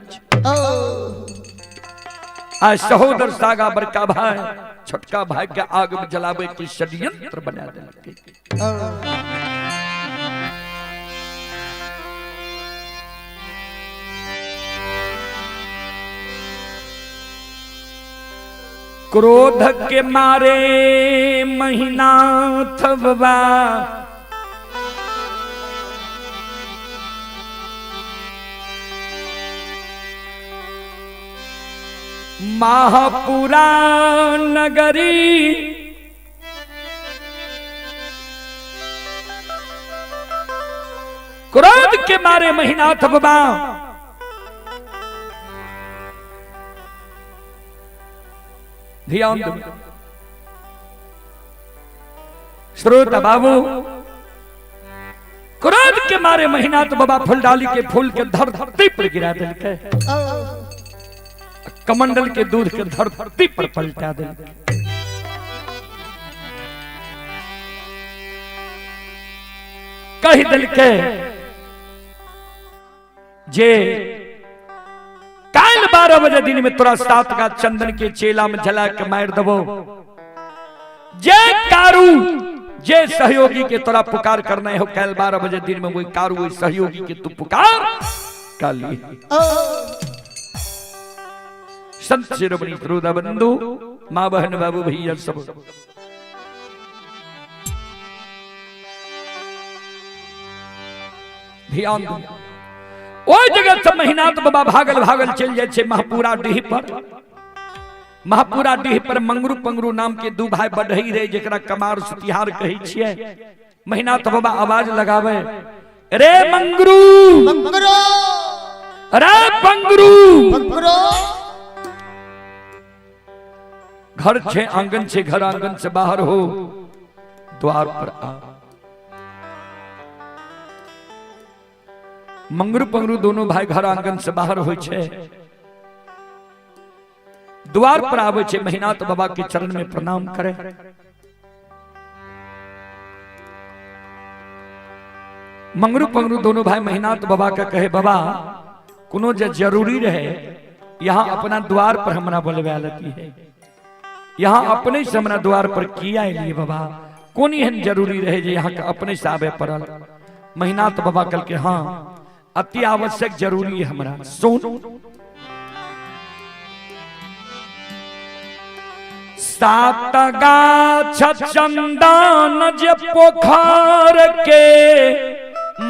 आज सहोदर सागा बड़का भाई छोटका भाई के आग में जलावे के षड्यंत्र बना देलकै। क्रोध के मारे महिनाथ बाबा महापुरा नगरी क्रोध के मारे महिनाथ बाबा ध्यान दो श्रोता बाबू, क्रोध के मारे महिनाथ बाबा फुलडाली के फूल के धरती पर गिरा दिलके, कमंडल के दूध के धरती पर पलटा दिलके। कह दिलके जे काल 12 बजे दिन में तोरा 7 का चंदन के चेला में जला के मार दबो। जे कारू जे सहयोगी के तोरा पुकार करना हो काल 12 बजे दिन में वही कारू वही सहयोगी के तू पुकार काली। संत शिरोमणि श्रोता बंधु, माँ बहन बाबू भैया सब, ध्यान दो। ओहि जगह से महिनाथ बाबा भागल भागल चलि जाइ छै महपुरा डीह पर। महपुरा डीह पर मंगरू पंगरू नाम के दू भाई बढ़ई रहे, जकरा कमार सुतिहार कहै छियै। महिनाथ बाबा आवाज लगावे, रे मंगरू मंगरू, रे पंगरू पंगरू। घर छे आंगन छे, घर आंगन से बाहर हो द्वार पर आ। मंगरू पंगरू दोनों भाई घर आंगन से बाहर हो छे, द्वार पर आवे छे, महिनाथ बाबा के चरण में प्रणाम करे। मंगरू पंगरू दोनों भाई महिनाथ बाबा के कहे, बाबा कोनो जे जरूरी रहे यहाँ अपना द्वार पर हमरा बोलवा लेती है, यहाँ अपने से हमरा द्वार पर किया लिए बाबा, कोन एहन जरूरी रहे जे यहाँ के अपने से आवे पड़ल। महिनाथ बाबा कल के हाँ अति आवश्यक जरूरी है हमरा। सुन, 7 गाछ चंदन जे पोखर के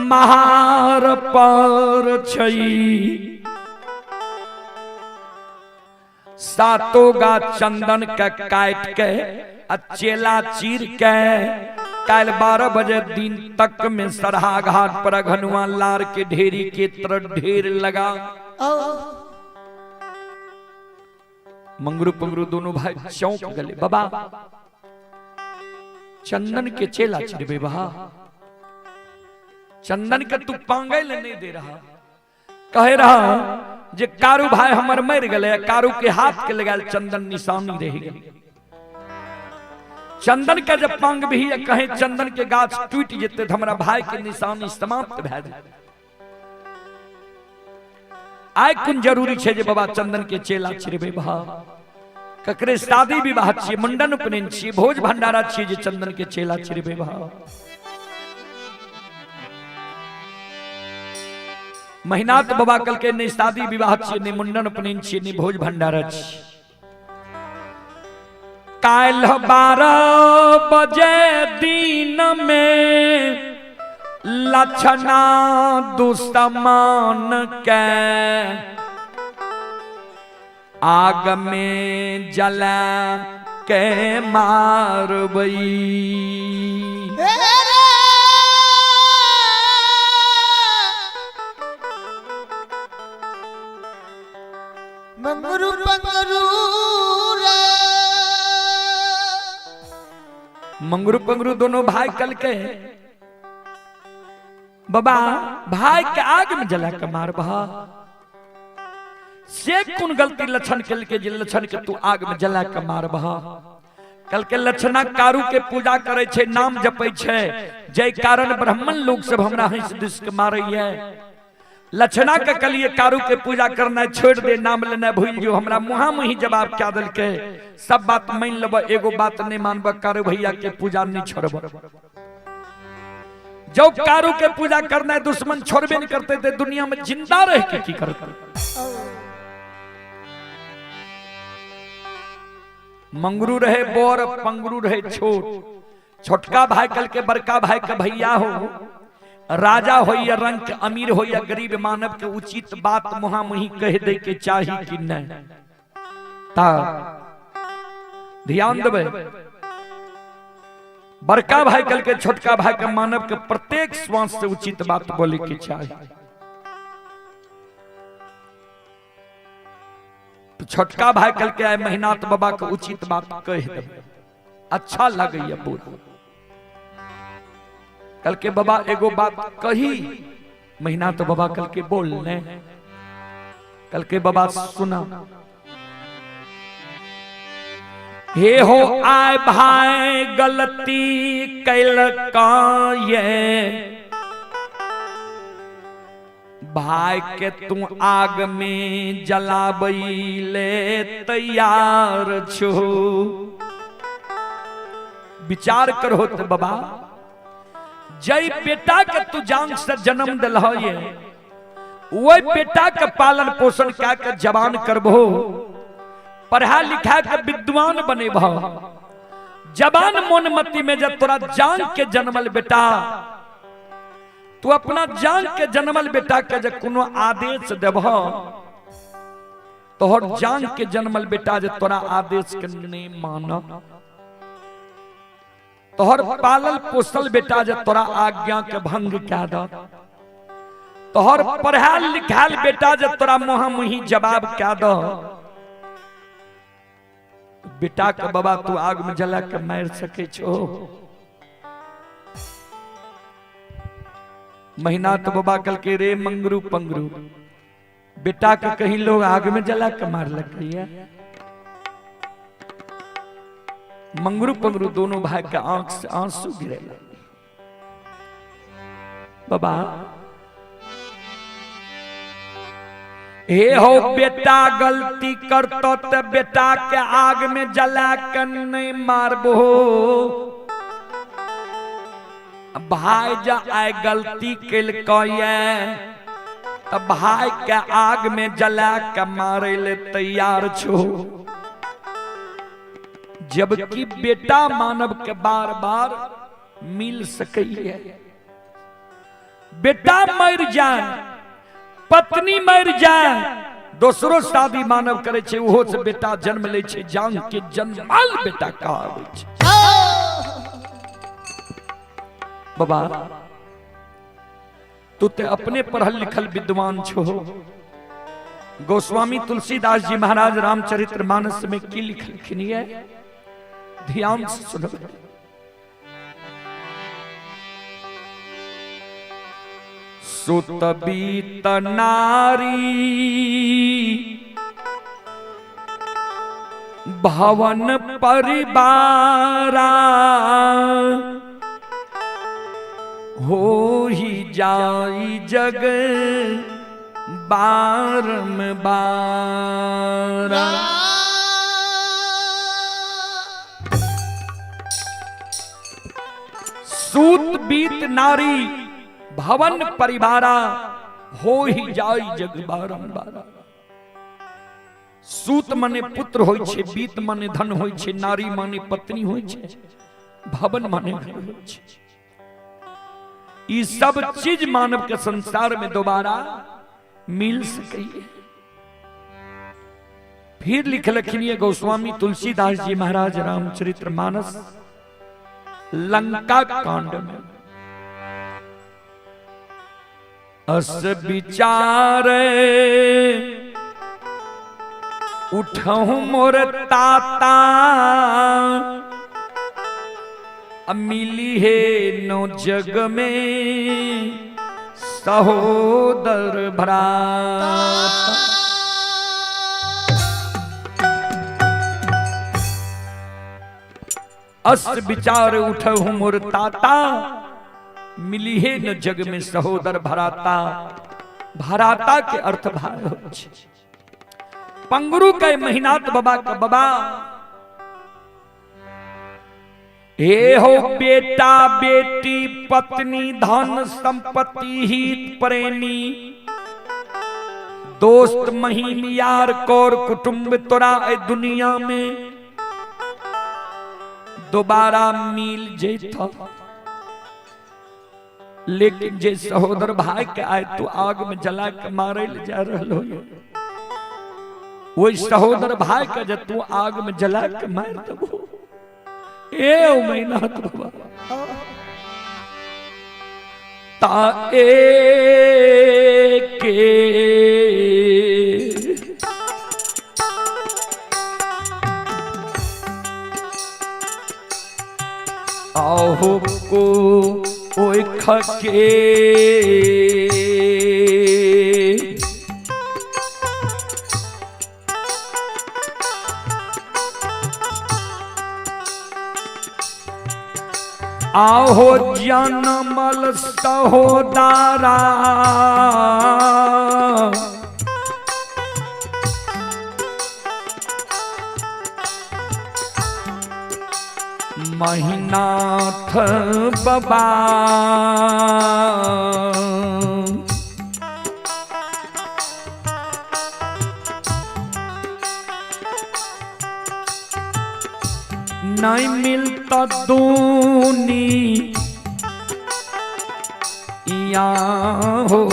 महार पर छई, 7 गाछ चंदन के काट के आ चेला चीर के काल 12 बजे दिन तक में सरहा घाट पर अघनुआ लार के ढेरी के तरह ढेर लगा। मंगरू पंगरू दोनों भाई चौंक गए, बाबा चंदन के चेला चिरबे बहा, चंदन के तू पांगे ले नहीं दे रहा। कहे रहा जे कारू भाई हमर मर गए, कारू के हाथ के लगाल चंदन निशानी रह गई। चंदन के जब पांग भी कहे चंदन के गाछ टूट जेते त हमरा भाई के निशानी समाप्त भए जाए। आइ कोन जरूरी छे जे बाबा चंदन के चेला छिड़बे भा, ककरे शादी विवाह छियै, मुंडन उपनयन छियै, भोज भंडारा छियै जे चंदन के चेला छिड़बे भा। महिनाथ बाबा कल के नहीं शादी विवाह छियै, नहीं मुंडन उपनयन छियै, नहीं भोज भंडारा छियै। काल्ह 12 बजे दिन में लक्षणा दुश्मन के आग में जला के मारबई। मंगरू पंगरू रे, मंगरू पंगरू दोनों भाई कल के बाबा भाई के आग में जला के मारबा, से कोन गलती लक्षण कल के जे लक्षण के तू आग में जला के मारबा। कल के लक्षणा कारू के पूजा करे छे, नाम जपै छे, जय कारण ब्राह्मण लोग सब हमरा हंस this के मारैया। लक्षणा के कलिए कारू के पूजा करना छोड़ दे, नाम लेना भूल जो, हमरा मुहा मुही जवाब क्या दिल के, सब बात मान लेब एगो बात नहीं मानब, कारू भैया के पूजा नहीं छोड़ब। जो कारू के पूजा करना है दुश्मन छोड़बे नहीं करते थे, दुनिया में जिंदा रह के की करते। मंगरू रहे बोर, पंगरू रहे छोट। छोटका भाई कल के बड़का भाई के भैया हो, राजा हो या रंक, अमीर हो या गरीब, मानव के उचित बात मुहामुही कह दे के चाही कि नहीं। ता ध्यान देबै, बड़का भाई कल के छोटका भाई के मानव के प्रत्येक श्वास से उचित बात बोले के चाही। तो छोटका भाई कल के आए महिनाथ बाबा के उचित बात कह दे, अच्छा लगैया पूरा। कल के बाबा एगो बात कही, महिनाथ बाबा कल के बोल ने, कल के बाबा सुना। हे हो आए भाई गलती कैल का ये, भाई के तू आग में जलाबई ले तैयार छो। विचार करो तो बाबा, जय बेटा के तू जान से जन्म दिल ये, वही बेटा के पालन पोषण क्या के जवान करबो, पढ़ा लिखा के विद्वान बनेबो। जवान मोन मती में जब तोरा जान के जन्मल बेटा, तू अपना जान के जन्मल बेटा के जब कोनो आदेश देबह, तोहर जान के जन्मल बेटा जे तोरा आदेश के नहीं मान, तोहर पालल पोसल बेटा जे तोरा आज्ञा के भंग कह द, तोहर पढ़ाल लिखाल बेटा जे तोरा मुहा मुही जवाब कह द, बेटा के बाबा तू आग में जला के मार सके छो। महीना तो बाबा कल के रे मंगरू पंगरू, बेटा के कहीं लोग आग में जला के मार लगे। मंगरू पंगरू दोनों भाई के आंख से आंसू गिरे। बाबा हे हो बेटा गलती करतो ते बेटा के आग में जला के नहीं मारबो, भाई जा आए गलती केलकै त भाई के आग में जला के मारे ले तैयार छो। जबकि बेटा मानव के बार बार मिल सकै, बेटा मर जाए, पत्नी मर जाए, दोसरो शादी मानव करे छे, ओहो से बेटा जन्म ले छे, जान के जन्माल बेटा कहाबै छे। बाबा तू ते अपने पढ़ल लिखल विद्वान छो। गोस्वामी तुलसीदास जी महाराज रामचरित्र मानस में की लिखलखिन है, ध्यान से सुनो। सुत बीत नारी भवन परिवारा, हो ही जाई जग बारम बारा। सूत बीत नारी भवन परिवारा, हो ही जाई जग बारंबारा। सूत माने पुत्र होई छे, बीत माने धन होई छे, नारी माने पत्नी होई छे, भवन माने घर होई छे। ई सब चीज मानव के संसार में दोबारा मिल सके। फिर लिखलखिन गोस्वामी तुलसीदास जी महाराज रामचरित्र मानस लंका कांड में, अस विचारे उठहु मोर ताता, मिली है नो जग में सहोदर भ्राता। अस विचार उठहु मोर ताता, मिली है न जग में सहोदर भराता। भराता के अर्थ भाई हो। पंगरू के महिनाथ बाबा का बाबा हे हो बेटा बेटी पत्नी धन संपत्ति हित प्रेमी दोस्त महीम यार कौर कुटुंब तोरा ए दुनिया में दोबारा मिल जेता, लेकिन जे सहोदर भाई के आए तू आग में जला के मारे ले जा रहल हो, वही सहोदर भाई के जे तू आग में जला के मार देबो। ए उमैनाथ बाबा ता ए के आहो को ओइ खके आहो जनमल सहोदारा महिनाथ बाबा नहीं मिलता दूनी या हो।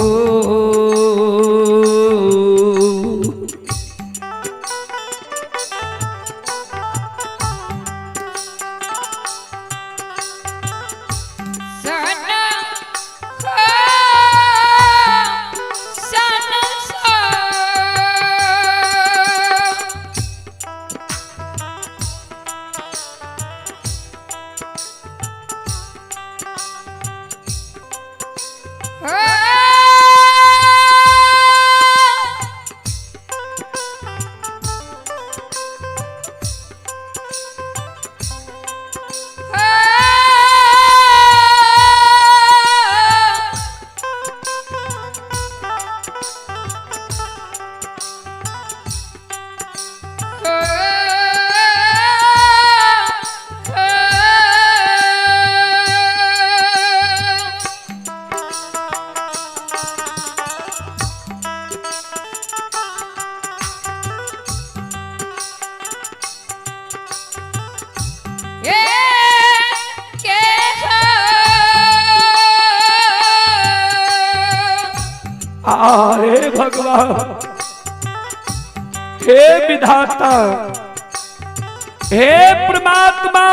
आए भगवान, हे विधाता, हे परमात्मा,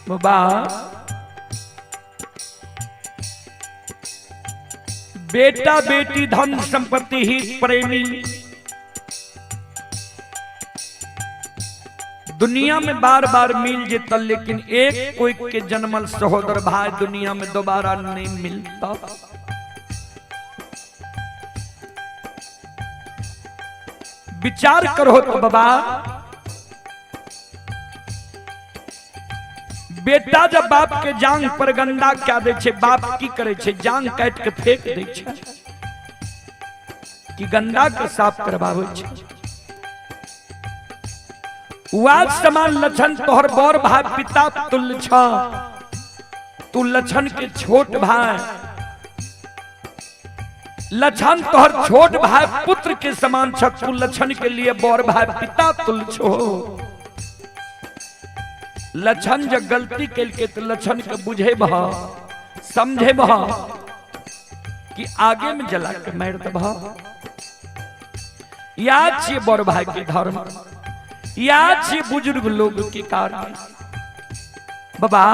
बाबा बेटा बेटी धन संपत्ति ही प्रेमी दुनिया में बार बार मिल जेता, लेकिन एक कोई के जन्मल सहोदर भाई दुनिया में दोबारा नहीं मिलता। विचार करो तो बाबा, बेटा जब बाप के जांग पर गंदा क्या दे छे, बाप की करे छे? जांग काट के फेंक दे छे कि गंदा के साफ करवावे छे। वाज समान लक्षण तोहर बड़ भाई पिता तुल्य छ, तू लक्षण के छोट भाई, लक्षण तोहर छोट भाई पुत्र के समान छ, तू लक्षण के लिए बड़ भाई पिता तुल्य छो। लक्षण जब गलती के तो लक्षण के बुझे बह समझे बह कि आगे में जला के मार दबह। याद छे बड़ भाई के धर्म, याद छे बुजुर्ग लोग के कार्य। बाबा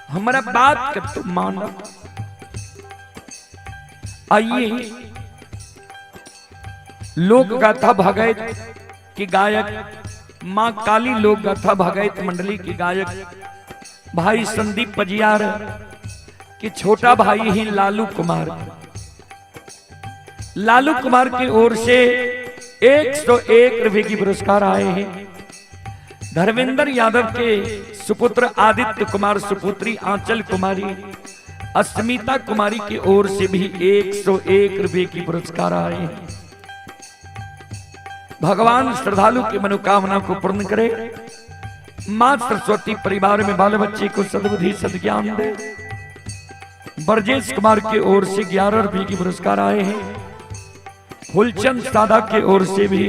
हमारा बात के तुम मानो। आइए लोक गाथा भगत की गायक माँ काली लोक गाथा भगत मंडली की गायक भाई संदीप पजियार के छोटा भाई ही लालू कुमार, लालू कुमार की ओर से 101 रुपए की पुरस्कार आए हैं। धर्मेंद्र यादव के सुपुत्र आदित्य कुमार, सुपुत्री आंचल कुमारी, अस्मिता कुमारी की ओर से भी 101 रुपए की पुरस्कार आए हैं। भगवान श्रद्धालु की मनोकामना को पूर्ण करे, मां सरस्वती परिवार में बाल बच्चे को सद्बुद्धि सद्ज्ञान दे। ब्रजेश कुमार की ओर से 11 रुपए की पुरस्कार आए हैं। फुलचंद सादा की ओर से भी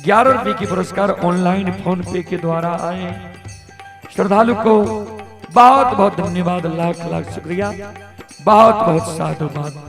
11 रुपए की पुरस्कार ऑनलाइन फोन पे के द्वारा आए हैं। श्रद्धालु को बहुत बहुत धन्यवाद, लाख लाख शुक्रिया, बहुत बहुत साधुवाद।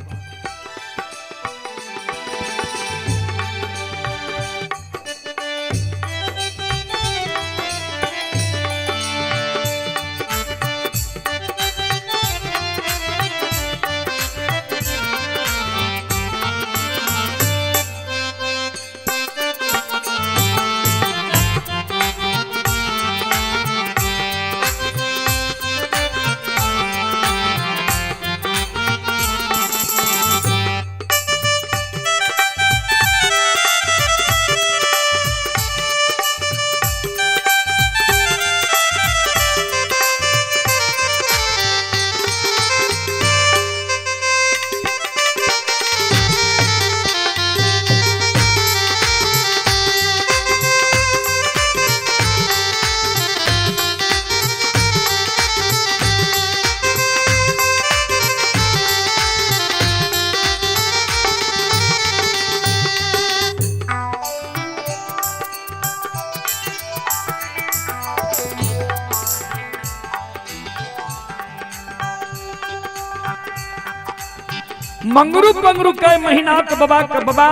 मंगरू पंगरू के महीना के बाबा के बाबा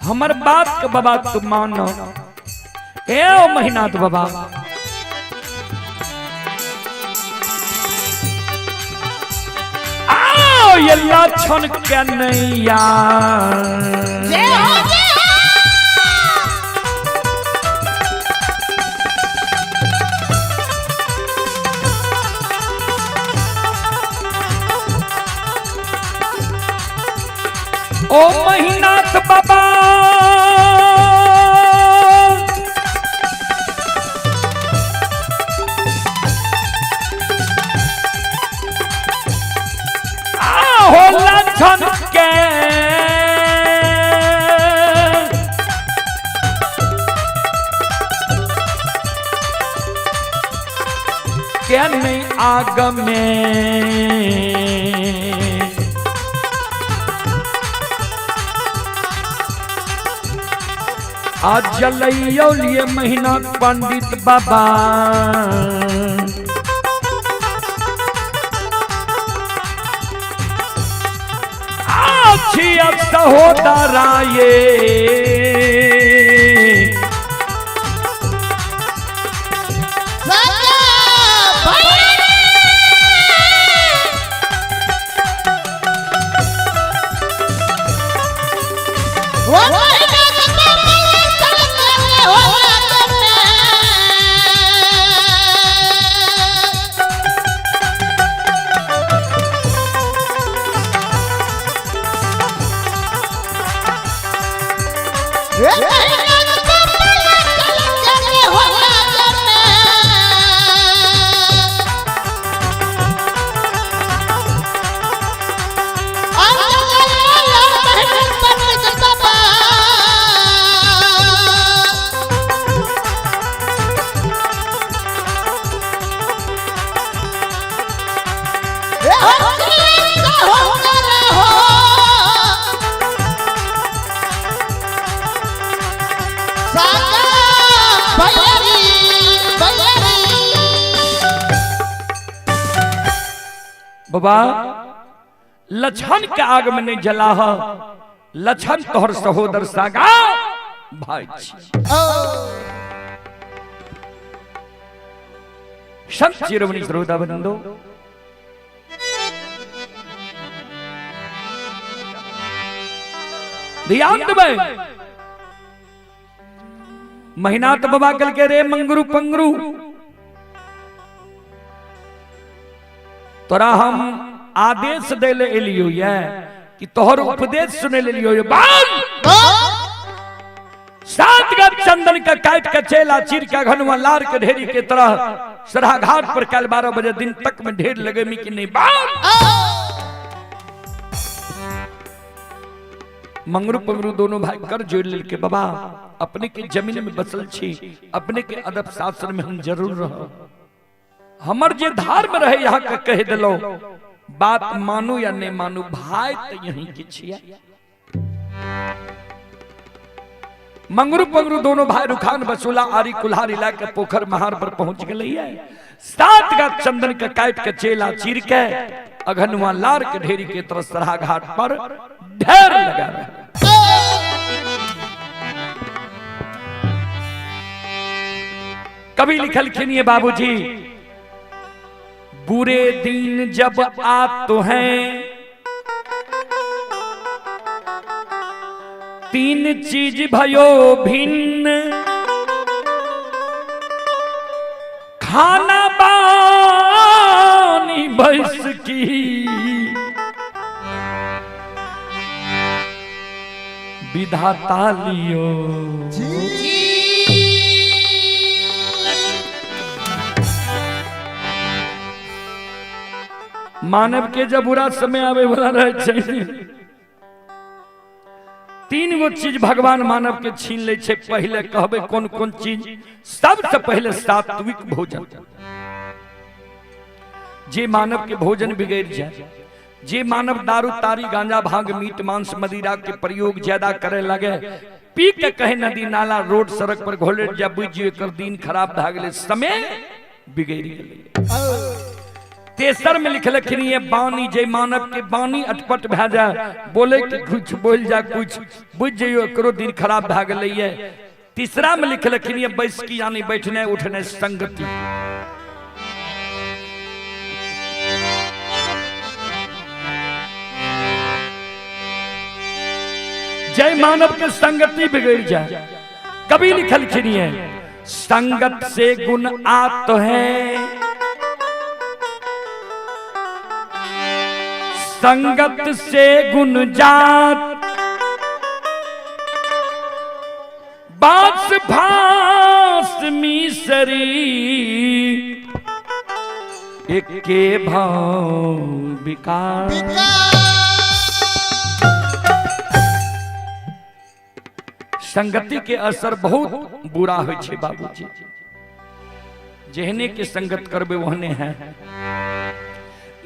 हमर बात के बाबा तुम मानो। ए ओ महीना के बाबा आओ ये लक्षण के नैया। जय हो जय हो। ओ महीनाथ बाबा आहो लक्षण के के नहीं आग में आज जलैयो लिए महीना पंडित बाबा आछी अब सहोदरा ये सगा भैया। वो महीना के बाबा चल के हो में। ए महीना कपड़ा चल के हो लाज में। और जगह बहन पंडित बाबा। ए हो कृष्ण हो करे हो। सागा भैयारी भैयारी। बाबा लछन के आग में नहीं जला ह, लछन तोहर सहोदर सागा भाई छी। संत शिरोमणि श्रोता बंधु, ध्यान देबै। महीना तो बाबा कल के रे मंगरू पंगरू, तोरा हम आदेश दे ले एलियो ये कि तोहर उपदेश सुने ले लियो ये बाल सात गज चंदन का काट के चेला चीर के घनुआ लार के ढेरी के तरह सराह घाट पर कल 12 बजे दिन तक में ढेर लगे मी कि नहीं बाल। मंगरू पंगरू दोनों भाई कर जोड़ लेल के बाबा अपने के जमीन में बसल छी, अपने के अदब शासन में हम जरूर रह, हमर जे धार में रहे यहाँ के कह दिलो, बात मानू या नहीं मानू भाई तो यहीं के छिया। मंगरू पंगरू दोनों भाई रुखान बसुला आरी कुल्हारी ला के पोखर महार पर पहुंच गए है। सात गाछ चंदन के काट के चेला चीर के अघनुआ लार के ढेरी के तरह सराह घाट पर ढेर लगा रहे। कभी लिखल ये बाबूजी, बुरे दिन जब आते हैं तीन चीज भयो भिन्न, खाना बानी भैंस की विधाता लियो। मानव के जब बुरा समय आवे वाला रहे छै, तीन गो चीज भगवान मानव के छीन ले छै। पहले कहबे कौन कौन चीज? सबसे पहले सात्विक भोजन। जे मानव के भोजन बिगड़ जाए, जे मानव दारू तारी गांजा भांग मीट मांस मदिरा के प्रयोग ज्यादा करे लगे, पी के कहे नदी नाला रोड सड़क पर घोले जा, बुझियो एकर दिन खराब भए गेलै, समय बिगड़ गेलै। तेसर में लिखलखिन ये बानी, जे मानव के बानी अटपट भए जाए, बोले कि कुछ बोल जा कुछ, बुझ जइयो एकरो दिन खराब भए गेलै। ये तीसरा में लिखलखिन ये बैसकी यानी बैठने उठने संगति। जय मानव के संगति बिगड़ जाए, कभी लिखलखिन ये संगत से गुण आत है, संगत से गुण जात, बास भास मिसरी एके भाव विकार। संगति के असर बहुत बुरा होइ छै बाबूजी। जेहने के संगत करबे ओहने है।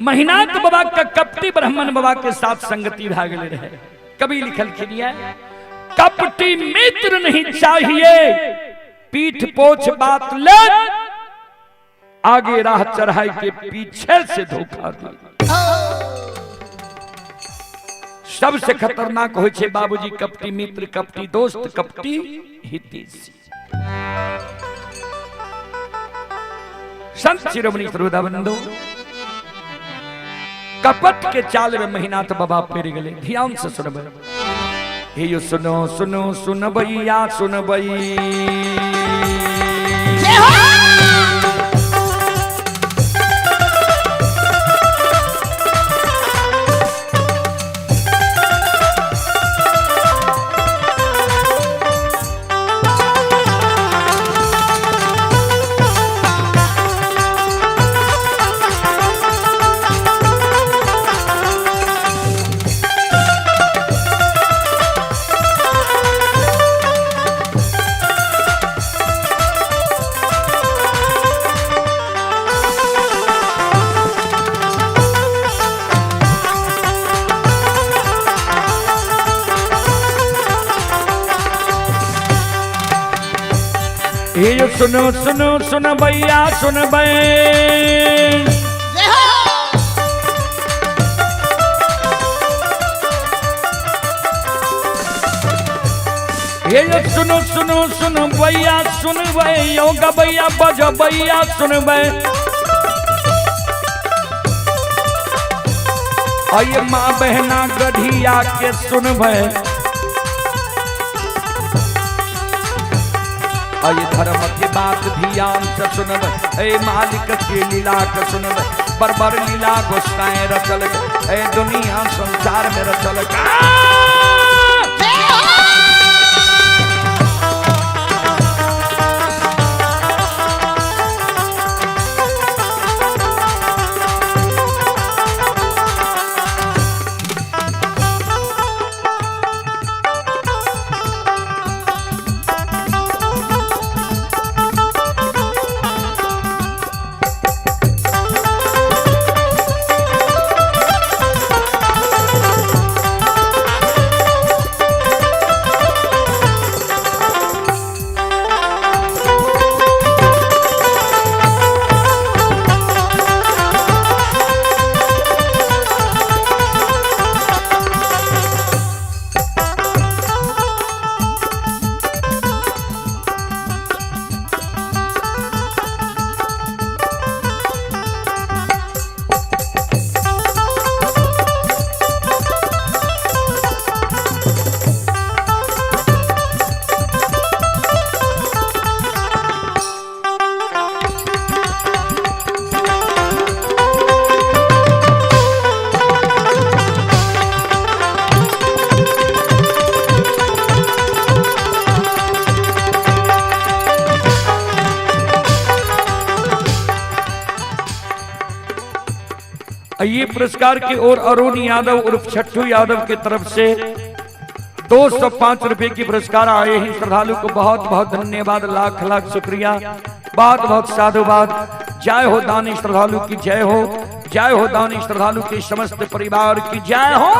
महीनाथ बाबा का कपटी ब्राह्मण बाबा के साथ संगति भए गेल रहे। कभी लिखलखिन ये कपटी मित्र नहीं चाहिए, पीठ पोछ बात ले, आगे राह चढ़ाई के पीछे से धोखा दे। सबसे खतरनाक होइ छै बाबूजी कपटी मित्र, कपटी दोस्त, कपटी हितैषी। संत शिरोमणि श्रोता बंधु, कपट के चाल में महीनाथ बाबा पेर गए। ध्यान से सुनबै, हे यो सुनो सुनो सुनबैया सुनबै। ये सुनो सुनो सुन भैया सुन बे। जय हो। ये सुनो सुनो सुन भैया सुन बे, यो गबैया बज भैया सुन बे। अये माँ बहना गढ़िया के सुन बे। अये धर्म के बात ध्यान से सुनब, ए मालिक के लीला के सुनब, बरबर लीला गोसाए रचल, ए दुनिया संसार में रचल। ये पुरस्कार की ओर अरुण यादव उर्फ छट्टू यादव की तरफ से 205 रुपए की पुरस्कार आए हैं। श्रद्धालु को बहुत बहुत धन्यवाद, लाख लाख शुक्रिया, बहुत बहुत साधुवाद। जय हो दानी श्रद्धालु की जय हो, जय हो दानी श्रद्धालु के समस्त परिवार की जय हो।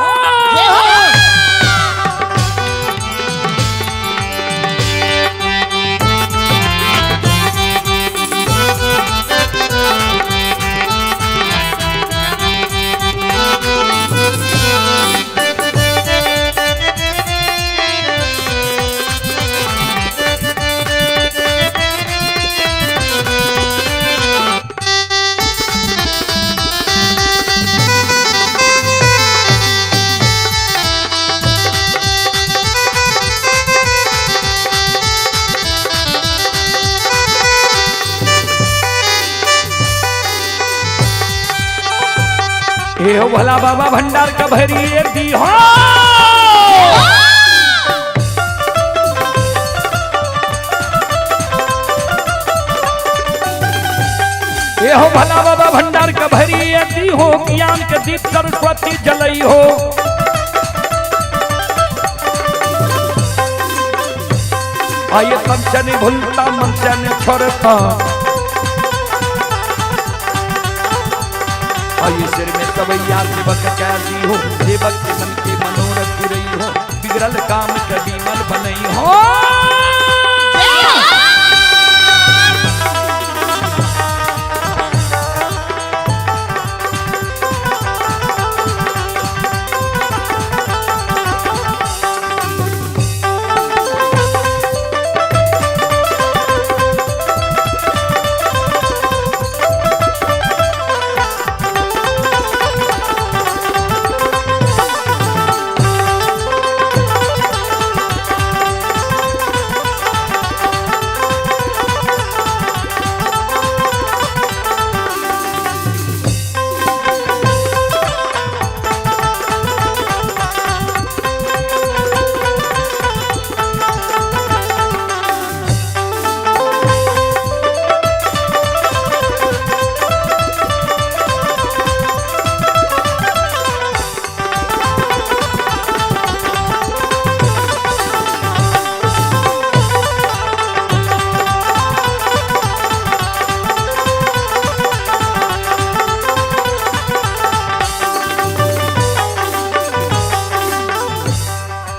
हे हो भोला बाबा भंडार का भरी दी हो। हे हो भोला बाबा भंडार का भरी दी हो, ज्ञान के दीप सरस्वती जलई हो। आइए तन से नहीं भूलता मन से नहीं छोड़ता, आइए सिर में सवैया सेवक कैसी हो, सेवक के मन के मनोरथ पुरई हो, बिगड़ल काम के बीमल बनई हो।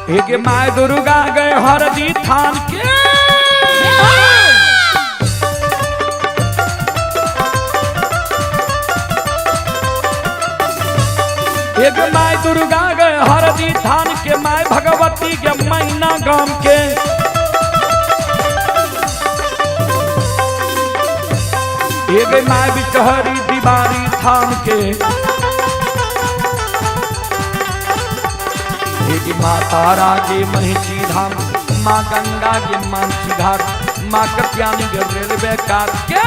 एक my Durga गए हरदी थान के। एक my Durga गए हरदी थान के, my Bhagwati के मैना गाम के। एक my Bishahari दीवारी थान के, एक माँ तारा के महिषी धाम, माँ गंगा के मानसी घाट, माँ कत्यानी के रेलवे काट के।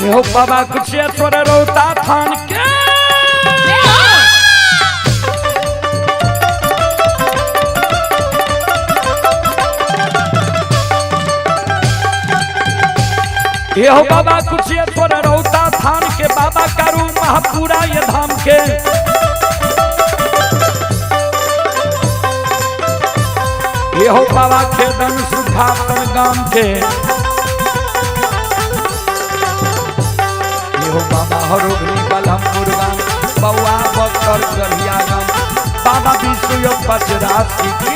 हो बाबा कुशेश्वर रोता थान के। ये हो बाबा कुशेश्वर रोता थान के, बाबा करू महापुरा ये धाम के। ये हो बाबा खेदन सुखातन गाम के, हो बाबा हरोगनी बलमपुर गाम, बउआ बक्सर गढ़िया गाम, बाबा विश्व पचरासी के।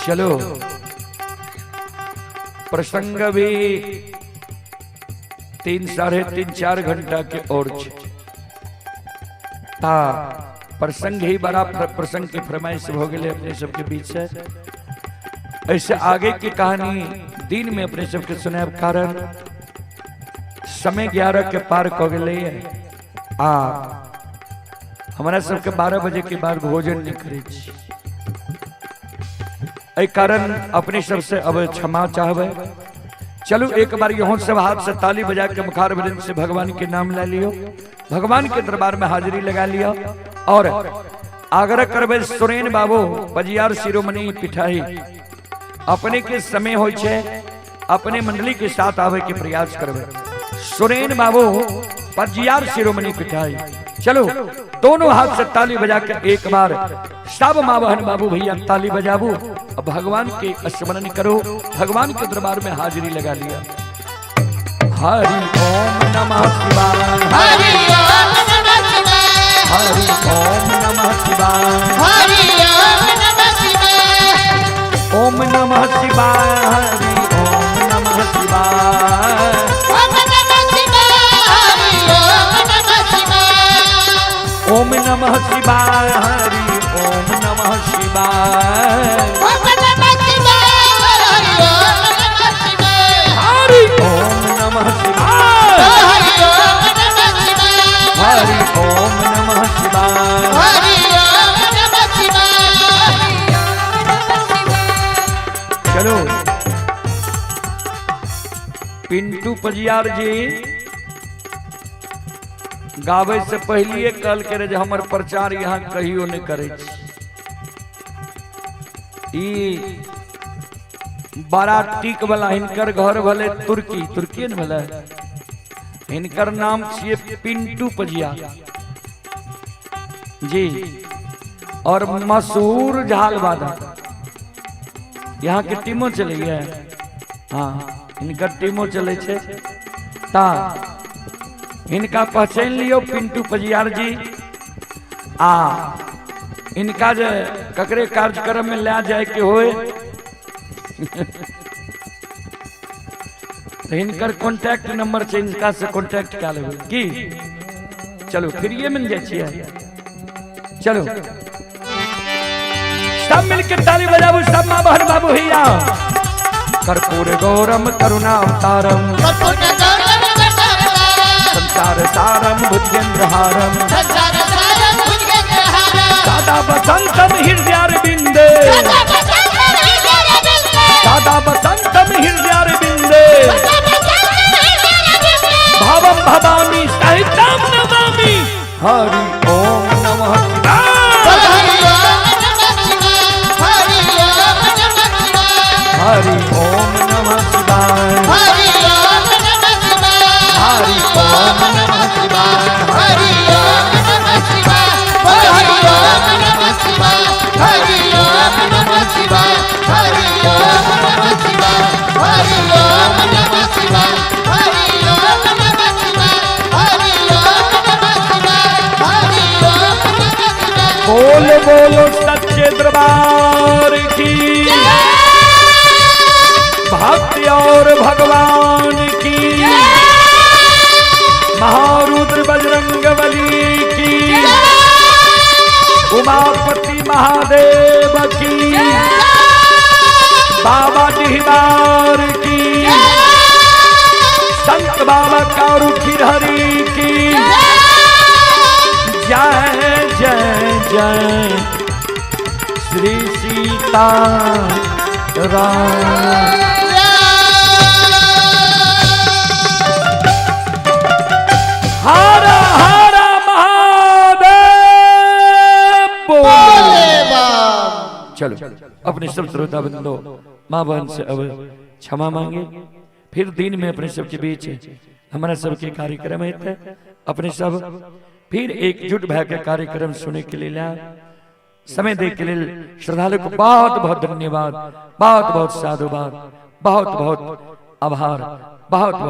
चलो प्रसंग भी 3 साढ़े 3 4 घंटा के और ता प्रसंग ही बड़ा प्रसंग के फरमाइश हो गए अपने सबके बीच से। ऐसे आगे की कहानी दिन में अपने सबके सुनाब, कारण समय 11 के पार हो गए है। आ हमारा सबके 12 बजे के बाद भोजन नहीं करे, एहि कारण अपने सबसे अब क्षमा चाहबे। चलो एक बार यहाँ सब हाथ से ताली बजा के मुखार वृंद से भगवान के नाम ले लियो, भगवान के दरबार में हाजिरी लगा लियो। और आग्रह करबे सुरेन बाबू बजियार शिरोमणि पिठाई, अपने के समय हो छे अपने मंडली के साथ आवे के प्रयास करबे। सुरेन बाबू बजियार शिरोमणि पिठाई, चलो दोनों हाथ से ताली बजा के एक बार सब माँ बहन बाबू भैया ताली बजाबू और भगवान के स्मरण करो, भगवान के दरबार में हाजिरी लगा लिया। हरि ओम नमः शिवाय, हरि ओम नमः शिवाय, हरि ओम नमः शिवाय, हरि ओम नमः शिवाय, ओम नमः शिवाय, हरि ओम नमः शिवाय, ओम नमः शिवाय, हरि ओम नमः शिवाय, ओम नमः शिवाय, हरि ओम नमः शिवाय, ओम नमः शिवाय, हरि ओम नमः शिवाय, हरि ओम नमः शिवाय, हरि ओम नमः शिवाय, हरि ओम नमः शिवाय, हरि ओम नमः शिवाय। चलो पिंटू पजियार जी गावे से पहलिए कहल के रहे जे हमर प्रचार यहाँ कहियो नहीं करे छी। ई बड़ा टीक वाला हिनकर घर भले तुर्की, तुर्की ने भले, हिनकर नाम छिए पिंटू पजियार जी और मशहूर झाल वादक। यहाँ के टीमो चले है, हाँ इनकर टीमो चले छे। ता इनका पहचान लियो पिंटू पजियार जी। आ इनका जे ककरे कार्यक्रम में ले जाए के होए तो इनकर कॉन्टैक्ट नंबर छे, इनका से कॉन्टैक्ट कर लेबै की। चलो फिर ये मिल जाए छियै। चलो सब मिलके ताली बजाबू, सब माँ बहन बाबू भैया। कर्पूर गौरम करुणावतारम, कर्पूर गौरम करुणावतारम, संसार सारम भुजगेंद्रहारम, संसार सारम भुजगेंद्रहारम, सदा बसंतम हृदयारविंदे, सदा बसंतम हृदयारविंदे, सदा बसंतम हृदयारविंदे, सदा बसंतम हृदयारविंदे, भावम भवानी सहितं नमामि। हरि ओम नमः शिवाय, हरि ओम नमः शिवाय, हरि ओम नमः शिवाय, हरि ओम नमः शिवाय, हरि ओम नमः शिवाय, हरि ओम नमः शिवाय, हरि ओम नमः शिवाय, हरि ओम नमः शिवाय, हरि ओम नमः शिवाय, हरि ओम नमः शिवाय, हरि ओम नमः शिवाय, हरि ओम नमः शिवाय, हरि ओम नमः शिवाय, हरि ओम नमः शिवाय। बोल बोलो सच्चे दरबार की, भक्ति और भगवान की, महारुद्र बजरंग बली की, उमापति महादेव की, बाबा डिहबार की, संत बाबा कारू हरि की जय जय जय श्री सीता राम। हर हर महादेव बोल। चलो अपने सब श्रोता बंधो माँ बहन से अब क्षमा मांगे। फिर दिन में अपने सबके बीच हमारा सबके कार्यक्रम है, अपने सब फिर एकजुट भय के कार्यक्रम सुने के लिए लाए। समय दे के लिए श्रद्धालु को बहुत बहुत धन्यवाद, बहुत बहुत साधुवाद, बहुत बहुत आभार, बहुत बहुत।